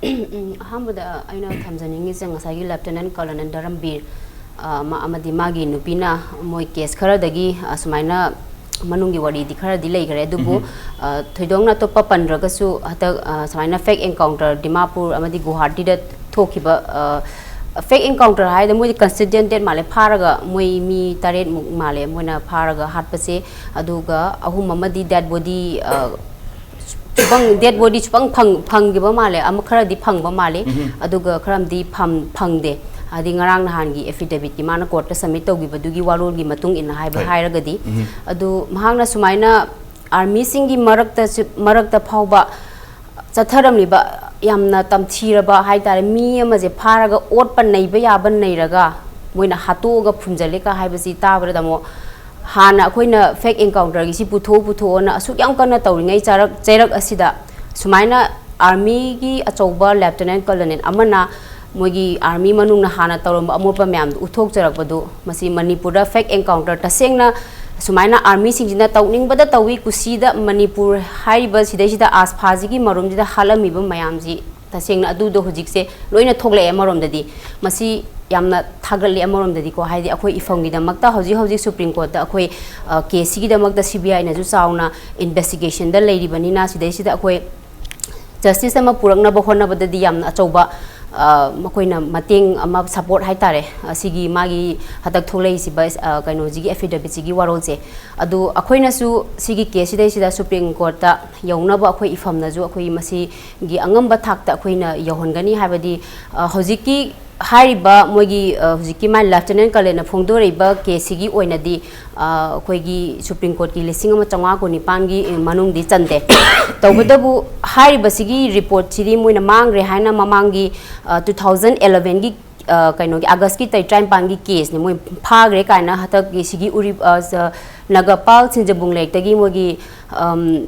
ꯎꯝ, ꯑꯍꯥꯟꯕꯗ ꯑꯩꯅ ꯊꯝꯖꯅꯤꯡꯉꯤꯁꯦ ꯉꯁꯥꯏꯒꯤ Lieutenant Colonel ꯙꯔꯝꯕꯤꯔ, ꯑ, ꯑꯃ-, ꯑꯃꯗꯤ ꯃꯥꯒꯤ ꯅꯨꯄꯤꯅ ꯃꯣꯏ case ꯈꯔꯗꯒꯤ, ꯑ, ꯁꯨꯃꯥꯏꯅ ꯃꯅꯨꯡꯒꯤ ꯋꯥꯔꯤꯗꯤ ꯈꯔꯗꯤ ꯂꯩꯈ꯭ꯔꯦ, ꯑꯗꯨꯕꯨ, ꯎꯝꯍꯨꯝ꯫ ꯑ, ꯊꯣꯏꯗꯣꯛꯅ ꯑꯇꯣꯞꯄ ꯄꯟꯗ꯭ꯔꯒꯁꯨ ꯍꯟꯗꯛ, ꯑ, ꯁꯨꯃꯥꯏꯅ fake encounter ꯗꯤꯃꯥꯄꯨꯔ ꯑꯃꯗꯤ ꯒꯨꯋꯥꯍꯥꯇꯤꯗ ꯊꯣꯛꯈꯤꯕ, ꯑ, fake encounter ꯍꯥꯏꯗ ꯃꯣꯏꯗꯤ consistent ꯗꯦꯠ ꯃꯥꯜꯂꯦ, ꯐꯥꯔꯒ ꯃꯣꯏ ꯃꯤ ꯇꯔꯦꯠꯃꯨꯛ ꯃꯥꯜꯂꯦ ꯃꯣꯏꯅ ꯐꯥꯔꯒ ꯍꯥꯠꯄꯁꯦ, ꯑꯗꯨꯒ ꯑꯍꯨꯝ ꯑꯃꯗꯤ dead body, ꯑ, ꯁꯨꯐꯪ, dead body ꯁꯨꯐꯪ ꯐꯪ-, ꯐꯪꯈꯤꯕ ꯃꯥꯜꯂꯦ, ꯑꯃ ꯈꯔꯗꯤ ꯐꯪꯕ ꯃꯥꯜꯂꯦ, ꯎꯝꯍꯨꯝ꯫ ꯑꯗꯨꯒ ꯈꯔ ꯑꯃꯗꯤ ꯐꯝ-, ꯐꯪꯗꯦ꯫ ꯍꯥꯏꯗꯤ ꯉꯔꯥꯡ ꯅꯍꯥꯟꯒꯤ affidavit ꯀꯤ ꯃꯥꯅ court ꯇ submit ꯇꯧꯈꯤꯕꯗꯨꯒꯤ ꯋꯥꯔꯣꯜꯒꯤ ꯃꯇꯨꯡ ꯏꯟꯅ ꯍꯥꯏꯕ ꯍꯣꯏ꯫ ꯍꯥꯏꯔꯒꯗꯤ, ꯎꯝꯍꯨꯝ꯫ ꯑꯗꯨ ꯃꯍꯥꯛꯅ ꯁꯨꯃꯥꯏꯅ army ꯁꯤꯡꯒꯤ ꯃꯔꯛꯇꯁꯨ, ꯃꯔꯛꯇ ꯐꯥꯎꯕ ꯆꯠꯊꯔꯝꯂꯤꯕ ꯌꯥꯝꯅ ꯇꯝꯊꯤꯔꯕ ꯍꯥꯏꯇꯥꯔꯦ, ꯃꯤ ꯑꯃꯁꯦ ꯐꯥꯔꯒ ꯑꯣꯠꯄ ꯅꯩꯕ ꯌꯥꯕ ꯅꯩꯔꯒ ꯃꯣꯏꯅ ꯍꯥꯠꯇꯣꯛꯑꯒ ꯐꯨꯝꯖꯜꯂꯦ ꯀ ꯍꯥꯏꯕꯁꯤ ꯇꯥꯕꯗ ꯑꯃꯨꯛ ꯍꯥꯟꯅ ꯑꯩꯈꯣꯏꯅ fake encounter ꯒꯤꯁꯤ ꯄꯨꯊꯣꯛꯎ ꯄꯨꯊꯣꯛꯑꯣꯅ ꯑꯁꯨꯛ ꯌꯥꯝ ꯀꯟꯅ ꯇꯧꯔꯤꯉꯩ ꯆꯥꯔꯛ-, ꯆꯩꯔꯛ ꯑꯁꯤꯗ ꯁꯨꯃꯥꯏꯅ army ꯒꯤ ꯑꯆꯧꯕ Lieutenant Colonel ꯑꯃꯅ ꯃꯣꯏꯒꯤ army ꯃꯅꯨꯡꯅ ꯍꯥꯟꯅ ꯇꯧꯔꯝꯕ ꯑꯃꯣꯠꯄ ꯃꯌꯥꯝꯗꯨ ꯎꯠꯊꯣꯛꯆꯔꯛꯄꯗꯨ, ꯃꯁꯤ ꯃꯅꯤꯄꯨꯔꯗ fake encounter ꯇꯁꯦꯡꯅ ꯁꯨꯃꯥꯏꯅ army ꯁꯤꯡꯁꯤꯅ ꯇꯧꯅꯤꯡꯕꯗ ꯇꯧꯏ, ꯀꯨꯁꯤꯗ ꯃꯅꯤꯄꯨꯔ ꯍꯥꯏꯔꯤꯕ ꯁꯤꯗꯩꯁꯤꯗ ꯑꯁꯐꯥꯁꯤꯒꯤ ꯃꯔꯨꯝꯁꯤꯗ ꯍꯥꯠꯂꯝꯃꯤꯕ ꯃꯌꯥꯝꯁꯤ ꯇꯁꯦꯡꯅ ꯑꯗꯨꯗꯣ ꯍꯧꯖꯤꯛꯁꯦ ꯂꯣꯏꯅ ꯊꯣꯛꯂꯛꯑꯦ ꯑꯃꯔꯣꯝꯗꯗꯤ꯫ ꯃꯁꯤ ꯌꯥꯝꯅ ꯊꯥꯒꯠꯂꯦ ꯑꯃꯔꯣꯝꯗꯗꯤꯀꯣ, ꯍꯥꯏꯗꯤ ꯑꯩꯈꯣꯏ ꯏꯐꯝꯒꯤꯗꯃꯛꯇ ꯍꯧꯖꯤꯛ ꯍꯧꯖꯤꯛ Supreme Court ꯇ ꯑꯩꯈꯣꯏ, ꯑ, case ꯁꯤꯒꯤꯗꯃꯛꯇ C B I ꯅꯁꯨ ꯆꯥꯎꯅ investigation ꯗ ꯂꯩꯔꯤꯕꯅꯤꯅ, ꯁꯤꯗꯩꯁꯤꯗ ꯑꯩꯈꯣꯏ justice ꯑꯃ ꯄꯨꯔꯛꯅꯕ ꯍꯣꯠꯅꯕꯗꯗꯤ ꯌꯥꯝꯅ ꯑꯆꯧꯕ, ꯑ, ꯃꯈꯣꯏꯅ ꯃꯇꯦꯡ ꯑꯃ, support ꯍꯥꯏꯇꯥꯔꯦ, ꯑꯁꯤꯒꯤ ꯃꯥꯒꯤ ꯍꯟꯗꯛ ꯊꯣꯛꯂꯛꯏꯁꯤꯕ, ꯑ, ꯀꯩꯅꯣꯁꯤꯒꯤ affidavit ꯁꯤꯒꯤ ꯋꯥꯔꯣꯜꯁꯦ꯫ ꯑꯗꯨ ꯑꯩꯈꯣꯏꯅꯁꯨ ꯁꯤꯒꯤ case ꯁꯤꯗꯩꯁꯤꯗ Supreme Court ꯇ ꯌꯧꯅꯕ ꯑꯩꯈꯣꯏ ꯏꯐꯝꯅꯁꯨ ꯑꯩꯈꯣꯏ ꯃꯁꯤꯒꯤ ꯑꯉꯝꯕ ꯊꯥꯛꯇ ꯑꯩꯈꯣꯏꯅ ꯌꯧꯍꯟꯒꯅꯤ꯫ ꯍꯥꯏꯕꯗꯤ, ꯑ, ꯍꯧꯖꯤꯛꯀꯤ ꯍꯥꯏꯔꯤꯕ ꯃꯣꯏꯒꯤ, ꯑ, ꯍꯧꯖꯤꯛꯀꯤ ꯃꯥꯏ Lieutenant Colonel ꯅ ꯐꯣꯡꯗꯣꯔꯛꯏꯕ case ꯁꯤꯒꯤ ꯑꯣꯏꯅꯗꯤ, ꯑ, ꯑꯩꯈꯣꯏꯒꯤ Supreme Court ꯀꯤ ꯂꯤꯁꯤꯡ ꯑꯃ ꯆꯥꯝꯃꯉꯥ ꯀꯨꯟꯅꯤꯄꯥꯟꯒꯤ ꯃꯅꯨꯡꯗꯤ ꯆꯟꯗꯦ꯫ ꯇꯧꯕꯇꯕꯨ ꯍꯥꯏꯔꯤꯕꯁꯤꯒꯤ report ꯁꯤꯗꯤ ꯃꯣꯏꯅ ꯃꯥꯡꯈ꯭ꯔꯦ ꯍꯥꯏꯅ ꯃꯃꯥꯡꯒꯤ, ꯑ, two thousand eleven ꯒꯤ, ꯑ, ꯀꯩꯅꯣꯒꯤ August ꯀꯤ ꯇꯥꯔꯤꯛ ꯇꯔꯥꯅꯤꯄꯥꯟꯒꯤ case ꯅꯤ ꯃꯣꯏ ꯐꯥꯈ꯭ꯔꯦ ꯀꯥꯏꯅ ꯍꯟꯗꯛꯀꯤ ꯁꯤꯒꯤ ꯎꯔꯤ-, ꯑ, ꯖ-, ꯅꯒꯥꯄꯥꯜ ꯁꯤꯟꯖꯕꯨꯡ ꯂꯩꯔꯛꯇꯒꯤ ꯃꯣꯏꯒꯤ, ꯑꯝ,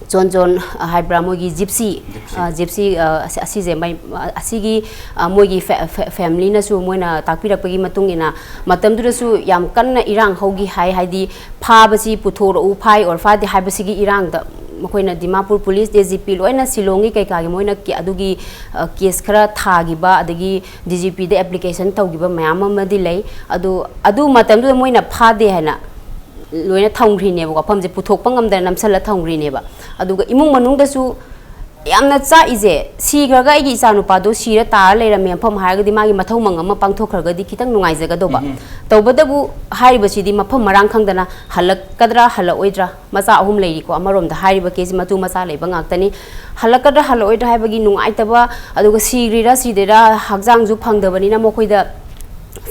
ꯆꯣꯟ ꯆꯣꯟ ꯍꯥꯏꯕ꯭ꯔꯥ, ꯃꯣꯏꯒꯤ Gypsy, Gypsy꯫ ꯑ, Gypsy, ꯑ, ꯑꯁꯤ-, ꯑꯁꯤꯁꯦ ꯃꯩ-, ꯑ, ꯑꯁꯤꯒꯤ, ꯑ, ꯃꯣꯏꯒꯤ ꯐꯦ-, ꯐꯦ-, family ꯅꯁꯨ ꯃꯣꯏꯅ ꯇꯥꯛꯄꯤꯔꯛꯄꯒꯤ ꯃꯇꯨꯡ ꯏꯟꯅ ꯃꯇꯝꯗꯨꯗꯁꯨ ꯌꯥꯝ ꯀꯟꯅ ꯏꯔꯥꯡ ꯍꯧꯈꯤ ꯍꯥꯏ, ꯍꯥꯏꯗꯤ ꯐꯥꯕꯁꯤ ꯄꯨꯊꯣꯔꯛꯎ, ꯐꯥꯏ or ꯐꯥꯗꯦ ꯍꯥꯏꯕꯁꯤꯒꯤ ꯏꯔꯥꯡꯗ ꯃꯈꯣꯏꯅ Dimapur police, A G P, ꯂꯣꯏꯅ ꯁꯤꯂꯣꯡꯒꯤ ꯀꯩꯀꯥꯒꯤ ꯃꯣꯏꯅ ꯀꯦ-, ꯑꯗꯨꯒꯤ, ꯑ, ꯀꯦꯁ ꯈꯔ ꯊꯥꯈꯤꯕ, ꯑꯗꯒꯤ ꯗꯤ ꯖꯤ ꯄꯤꯗ ꯑꯦꯄ꯭ꯂꯤꯀꯦꯁꯟ ꯇꯧꯈꯤꯕ ꯃꯌꯥꯝ ꯑꯃꯗꯤ ꯂꯩ꯫ ꯑꯗꯨ, ꯑꯗꯨ ꯃꯇꯝꯗꯨꯗ ꯃꯣꯏꯅ ꯐꯥꯗꯦ ꯍꯥꯏꯅ ꯂꯣꯏꯅ ꯊꯝꯈ꯭ꯔꯤꯅꯦꯕ, ꯋꯥꯐꯝꯁꯦ ꯄꯨꯊꯣꯛꯄ ꯉꯝꯗꯅ ꯅꯝꯁꯜꯂ ꯊꯝꯈ꯭ꯔꯤꯅꯦꯕ꯫ ꯑꯗꯨꯒ ꯏꯃꯨꯡ ꯃꯅꯨꯡꯗꯁꯨ ꯌꯥꯝꯅ ꯆꯥꯛꯏꯁꯦ, ꯁꯤꯈ꯭ꯔꯒ ꯑꯩꯒꯤ ꯏꯆꯥꯅꯨꯄꯥꯗꯣ ꯁꯤꯔ ꯇꯥꯔ ꯂꯩꯔꯝꯃꯦ ꯃꯐꯝ ꯍꯥꯏꯔꯒꯗꯤ ꯃꯥꯒꯤ ꯃꯊꯧ ꯃꯉꯝ ꯑꯃ ꯄꯥꯡꯊꯣꯛꯈ꯭ꯔꯒꯗꯤ ꯈꯤꯇꯪ ꯅꯨꯡꯉꯥꯏꯖꯒꯗꯧꯕ꯫ ꯎꯝ꯫ ꯇꯧꯕꯇꯕꯨ ꯍꯥꯏꯔꯤꯕꯁꯤꯗꯤ ꯃꯐꯝ ꯃꯔꯥꯡ ꯈꯪꯗꯅ ꯍꯜꯂꯛꯀꯗ꯭ꯔꯥ ꯍꯜꯂꯛꯑꯣꯏꯗ꯭ꯔꯥ, ꯃꯆꯥ ꯑꯍꯨꯝ ꯂꯩꯔꯤꯀꯣ, ꯑꯃꯔꯣꯝꯗ ꯍꯥꯏꯔꯤꯕ ꯀꯦꯁꯁꯤ ꯃꯇꯨ ꯃꯆꯥ ꯂꯩꯕ ꯉꯥꯛꯇꯅꯤ꯫ ꯍꯜꯂꯛꯀꯗ꯭ꯔꯥ ꯍꯜꯂꯛꯑꯣꯏꯗ꯭ꯔꯥ ꯍꯥꯏꯕꯒꯤ ꯅꯨꯡꯉꯥꯏꯇꯕ, ꯑꯗꯨꯒ ꯁꯤꯔꯤꯔꯥ ꯁꯤꯗꯣꯏꯔꯥ ꯍꯛꯆꯥꯡꯁꯨ ꯐꯪꯗꯕꯅꯤꯅ ꯃꯈꯣꯏꯗ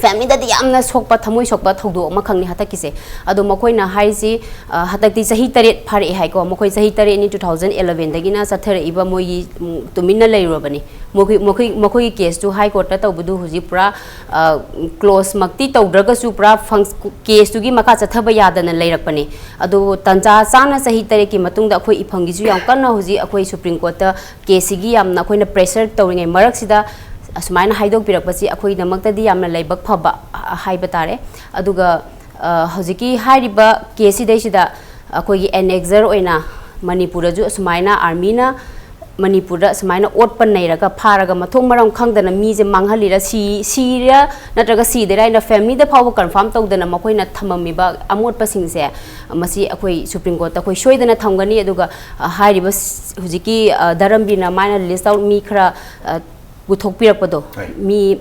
ꯐꯦꯃꯤꯂꯤꯗꯗꯤ ꯌꯥꯝꯅ ꯁꯣꯛꯄ, ꯊꯃꯣꯏ ꯁꯣꯛꯄ ꯊꯧꯗꯣꯛ ꯑꯃꯈꯛꯅꯤ ꯍꯟꯗꯛꯀꯤꯁꯦ꯫ ꯑꯗꯣ ꯃꯈꯣꯏꯅ ꯍꯥꯏꯔꯤꯁꯤ, ꯑ, ꯍꯟꯗꯛꯇꯤ ꯆꯍꯤ ꯇꯔꯦꯠ ꯐꯥꯔꯛꯑꯦ ꯍꯥꯏꯀꯣ꯫ ꯃꯈꯣꯏ ꯆꯍꯤ ꯇꯔꯦꯠꯅꯤ, two thousand elevenꯗꯒꯤꯅ ꯆꯠꯊꯔꯛꯏꯕ ꯃꯣꯏꯒꯤ, ꯎꯝ, ꯇꯨꯃꯤꯟꯅ ꯂꯩꯔꯨꯔꯕꯅꯤ꯫ ꯃꯈꯣꯏ, ꯃꯈꯣꯏ, ꯃꯈꯣꯏꯒꯤ ꯀꯦꯁꯇꯨ ꯍꯥꯏ ꯀꯣꯔꯠꯇ ꯇꯧꯕꯗꯨ ꯍꯧꯖꯤꯛ ꯄꯨꯔꯥ, ꯑ, ꯀ꯭ꯂꯣꯁꯃꯛꯇꯤ ꯇꯧꯗ꯭ꯔꯒꯁꯨ ꯄꯨꯔꯥ ꯐꯪ-, ꯀꯦꯁꯇꯨꯒꯤ ꯃꯈꯥ ꯆꯠꯊꯕ ꯌꯥꯗꯅ ꯂꯩꯔꯛꯄꯅꯤ꯫ ꯑꯗꯨꯕꯨ ꯇꯟꯖꯥ ꯆꯥꯅ ꯆꯍꯤ ꯇꯔꯦꯠꯀꯤ ꯃꯇꯨꯡꯗ ꯑꯩꯈꯣꯏ ꯏꯐꯝꯒꯤꯁꯨ ꯌꯥꯝ ꯀꯟꯅ ꯍꯧꯖꯤꯛ ꯑꯩꯈꯣꯏ ꯁꯨꯄ꯭ꯔꯤꯝ ꯀꯣꯔꯠꯇ ꯀꯦꯁꯁꯤꯒꯤ ꯌꯥꯝꯅ ꯑꯩꯈꯣꯏꯅ ꯄ꯭ꯔꯦꯁꯔ ꯇꯧꯔꯤꯉꯩ ꯃꯔꯛꯁꯤꯗ ꯑꯁꯨꯃꯥꯏꯅ ꯍꯥꯏꯗꯣꯛꯄꯤꯔꯛꯄꯁꯤ ꯑꯩꯈꯣꯏꯒꯤꯗꯃꯛꯇꯗꯤ ꯌꯥꯝꯅ ꯂꯥꯏꯕꯛ ꯐꯕ, ꯑ, ꯍꯥꯏꯕ ꯇꯥꯔꯦ꯫ ꯑꯗꯨꯒ, ꯑ, ꯍꯧꯖꯤꯛꯀꯤ ꯍꯥꯏꯔꯤꯕ ꯀꯦꯁꯁꯤꯗꯩꯁꯤꯗ ꯑꯩꯈꯣꯏꯒꯤ ꯑꯦꯅꯦꯛꯖꯔ ꯑꯣꯏꯅ ꯃꯅꯤꯄꯨꯔꯗꯁꯨ ꯑꯁꯨꯃꯥꯏꯅ ꯑꯥꯔꯃꯤꯅ ꯃꯅꯤꯄꯨꯔꯗ ꯑꯁꯨꯃꯥꯏꯅ ꯑꯣꯠꯄ ꯅꯩꯔꯒ ꯐꯥꯔꯒ ꯃꯊꯣꯡ ꯃꯔꯝ ꯈꯪꯗꯅ ꯃꯤꯁꯦ ꯃꯥꯡꯍꯜꯂꯤꯔ, ꯁꯤ-, ꯁꯤꯔꯤꯔ ꯅꯠꯇ꯭ꯔꯒ ꯁꯤꯗꯣꯏꯔꯥ ꯍꯥꯏꯅ ꯐꯦꯃꯤꯂꯤꯗ ꯐꯥꯎꯕ ꯀꯟꯐꯥꯔꯝ ꯇꯧꯗꯅ ꯃꯈꯣꯏꯅ ꯊꯝꯃꯝꯃꯤꯕ ꯑꯃꯣꯠꯄꯁꯤꯡꯁꯦ, ꯃꯁꯤ ꯑꯩꯈꯣꯏ ꯁꯨꯄ꯭ꯔꯤꯝ ꯀꯣꯔꯠꯇ ꯑꯩꯈꯣꯏ ꯁꯣꯏꯗꯅ ꯊꯝꯒꯅꯤ꯫ ꯑꯗꯨꯒ, ꯑ, ꯍꯥꯏꯔꯤꯕ ꯁ-, ꯍꯧꯖꯤꯛꯀꯤ, ꯑ, ꯙꯔꯝꯕꯤꯔꯅ ꯃꯥꯅ ꯂꯤꯁ ꯑꯥꯎꯠ ꯃꯤ ꯈꯔ, ꯑ, ꯄꯨꯊꯣꯛꯄꯤꯔꯛꯄꯗꯣ, ꯍꯣꯏ꯫ ꯃꯤ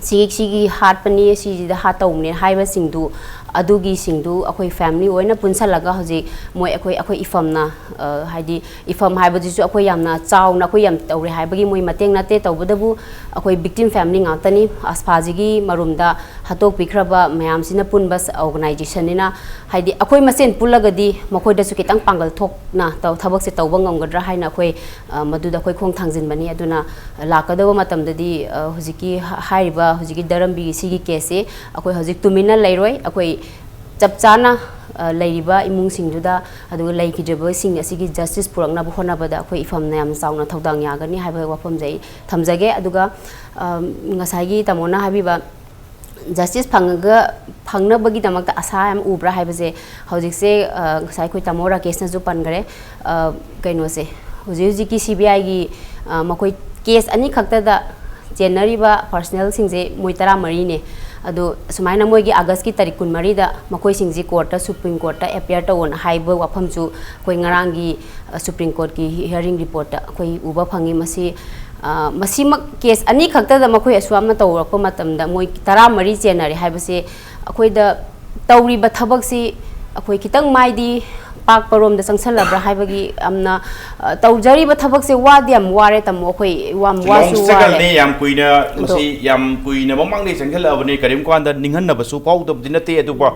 ꯁꯤ, ꯁꯤꯒꯤ ꯍꯥꯠꯄꯅꯤ, ꯁꯤꯁꯤꯗ ꯍꯥꯠꯇꯧꯕꯅꯦ ꯍꯥꯏꯕꯁꯤꯡꯗꯨ, ꯑꯗꯨꯒꯤꯁꯤꯡꯗꯨ ꯑꯩꯈꯣꯏ ꯐꯦꯃꯤꯂꯤ ꯑꯣꯏꯅ ꯄꯨꯟꯁꯜꯂꯒ ꯍꯧꯖꯤꯛ ꯃꯣꯏ ꯑꯩꯈꯣꯏ, ꯑꯩꯈꯣꯏ ꯏꯐꯝꯅ, ꯑ, ꯍꯥꯏꯗꯤ ꯏꯐꯝ ꯍꯥꯏꯕꯁꯤꯁꯨ ꯑꯩꯈꯣꯏ ꯌꯥꯝꯅ ꯆꯥꯎꯅ ꯑꯩꯈꯣꯏ ꯌꯥꯝ ꯇꯧꯔꯦ ꯍꯥꯏꯕꯒꯤ ꯃꯣꯏ ꯃꯇꯦꯡ ꯅꯠꯇꯦ꯫ ꯇꯧꯕꯇꯕꯨ ꯑꯩꯈꯣꯏ ꯚꯤꯛꯇꯤꯝ ꯐꯦꯃꯤꯂꯤ ꯉꯥꯛꯇꯅꯤ꯫ ꯑꯁꯐꯥꯁꯤꯒꯤ ꯃꯔꯨꯝꯗ ꯍꯥꯠꯇꯣꯛꯄꯤꯈ꯭ꯔꯕ ꯃꯌꯥꯝꯁꯤꯅ ꯄꯨꯟꯕ ꯑꯣꯔꯒꯅꯥꯏꯖꯦꯁꯟꯅꯤꯅ, ꯍꯥꯏꯗꯤ ꯑꯩꯈꯣꯏ ꯃꯁꯦꯟ ꯄꯨꯜꯂꯒꯗꯤ ꯃꯈꯣꯏꯗꯁꯨ ꯈꯤꯇꯪ ꯄꯥꯡꯒꯜ ꯊꯣꯛꯅ ꯇꯧ-, ꯊꯕꯛꯁꯦ ꯇꯧꯕ ꯉꯝꯒꯗ꯭ꯔꯥ ꯍꯥꯏꯅ ꯑꯩꯈꯣꯏ, ꯑ, ꯃꯗꯨꯗ ꯑꯩꯈꯣꯏ ꯈꯣꯡ ꯊꯥꯡꯖꯤꯟꯕꯅꯤ꯫ ꯑꯗꯨꯅ ꯂꯥꯛꯀꯗꯕ ꯃꯇꯝꯗꯗꯤ, ꯑ, ꯍꯧꯖꯤꯛꯀꯤ ꯍꯥ-, ꯍꯥꯏꯔꯤꯕ ꯍꯧꯖꯤꯛꯀꯤ ꯙꯔꯝꯕꯤꯒꯤ ꯁꯤꯒꯤ ꯀꯦꯁꯁꯤ ꯑꯩꯈꯣꯏ ꯍꯧꯖꯤꯛ ꯇꯨꯃꯤꯟꯅ ꯂꯩꯔꯣꯏ꯫ ꯑꯩꯈꯣꯏ ꯆꯞ ꯆꯥꯅ, ꯑ, ꯂꯩꯔꯤꯕ ꯏꯃꯨꯡꯁꯤꯡꯗꯨꯗ, ꯑꯗꯨꯒ ꯂꯩꯈꯤꯗ꯭ꯔꯤꯕꯁꯤꯡ ꯑꯁꯤꯒꯤ ꯖꯁꯇꯤꯁ ꯄꯨꯔꯛꯅꯕ ꯍꯣꯠꯅꯕꯗ ꯑꯩꯈꯣꯏ ꯏꯐꯝꯅ ꯌꯥꯝꯅ ꯆꯥꯎꯅ ꯊꯧꯗꯥꯡ ꯌꯥꯒꯅꯤ ꯍꯥꯏꯕ ꯋꯥꯐꯝꯁꯦ ꯑꯩ ꯊꯝꯖꯒꯦ꯫ ꯑꯗꯨꯒ, ꯑ, ꯉꯁꯥꯏꯒꯤ ꯇꯥꯃꯣꯅ ꯍꯥꯏꯕꯤꯕ ꯖꯁꯇꯤꯁ ꯐꯪꯉꯒ ꯐꯪꯅꯕꯒꯤꯗꯃꯛꯇ ꯑꯁꯥ ꯌꯥꯝ ꯎꯕ꯭ꯔꯥ ꯍꯥꯏꯕꯁꯦ ꯍꯧꯖꯤꯛꯁꯦ, ꯑ, ꯉꯁꯥꯏ ꯑꯩꯈꯣꯏ ꯇꯥꯃꯣ ꯔꯥꯀꯦꯁꯅꯁꯨ ꯄꯟꯈ꯭ꯔꯦ꯫ ꯑ, ꯀꯩꯅꯣꯁꯦ, ꯍꯧꯖꯤꯛ ꯍꯧꯖꯤꯛꯀꯤ ꯁꯤ ꯕꯤ ꯑꯥꯏꯒꯤ, ꯑ, ꯃꯈꯣꯏ ꯀꯦꯁ ꯑꯅꯤꯈꯛꯇꯗ ꯆꯦꯟꯅꯔꯤꯕ ꯄꯥꯔꯁꯅꯦꯜꯁꯤꯡꯁꯦ ꯃꯣꯏ ꯇꯔꯥꯃꯔꯤꯅꯦ꯫ ꯑꯗꯣ ꯁꯨꯃꯥꯏꯅ ꯃꯣꯏꯒꯤ ꯑꯥꯒꯁꯀꯤ ꯇꯥꯔꯤꯛ ꯀꯨꯟꯃꯔꯤꯗ ꯃꯈꯣꯏꯁꯤꯡꯁꯤ ꯀꯣꯔꯠꯇ, ꯁꯨꯄ꯭ꯔꯤꯝ ꯀꯣꯔꯠꯇ ꯑꯦꯄꯤꯌꯔ ꯇꯧꯑꯣꯅ ꯍꯥꯏꯕ ꯋꯥꯐꯝꯁꯨ ꯑꯩꯈꯣꯏ ꯉꯔꯥꯡꯒꯤ, ꯑ, ꯁꯨꯄ꯭ꯔꯤꯝ ꯀꯣꯔꯠꯀꯤ ꯍꯤꯌꯔꯤꯡ ꯔꯤꯄꯣꯔꯠꯇ ꯑꯩꯈꯣꯏ ꯎꯕ ꯐꯪꯉꯤ꯫ ꯃꯁꯤ, ꯑ, ꯃꯁꯤꯃꯛ ꯀꯦꯁ ꯑꯅꯤꯈꯛꯇꯗ ꯃꯈꯣꯏ ꯑꯁꯨꯌꯥꯝꯅ ꯇꯧꯔꯛꯄ ꯃꯇꯝꯗ ꯃꯣꯏ ꯇꯔꯥꯃꯔꯤ ꯆꯦꯟꯅꯔꯦ ꯍꯥꯏꯕꯁꯦ ꯑꯩꯈꯣꯏꯗ ꯇꯧꯔꯤꯕ ꯊꯕꯛꯁꯤ ꯑꯩꯈꯣꯏ ꯈꯤꯇꯪ ꯃꯥꯏꯗꯤ ꯄꯥꯛꯄꯔꯣꯝꯗ ꯆꯪꯁꯜꯂꯕ꯭ꯔꯥ ꯍꯥꯏꯕꯒꯤ ꯌꯥꯝꯅ, ꯑ, ꯇꯧꯖꯔꯤꯕ ꯊꯕꯛꯁꯦ ꯋꯥꯗꯤ ꯌꯥꯝ ꯋꯥꯔꯦ ꯇꯥꯃꯣ, ꯑꯩꯈꯣꯏ ꯌꯥꯝ ꯋꯥꯁꯨ ꯋꯥꯔꯦ꯫ ꯁ꯭ꯇ꯭ꯔꯒꯜꯅꯤ꯫ ꯌꯥꯝ ꯀꯨꯏꯅ, ꯃꯁꯤ ꯌꯥꯝ ꯀꯨꯏꯅ ꯃꯃꯥꯡꯗꯒꯤ ꯆꯪꯁꯤꯜꯂꯛꯑꯕꯅꯤ꯫ ꯀꯔꯤꯒꯨꯝꯕ ꯀꯥꯟꯗ ꯅꯤꯡꯍꯟꯅꯕꯁꯨ ꯐꯥꯎꯗꯕꯗꯤ ꯅꯠꯇꯦ, ꯑꯗꯨꯕꯨ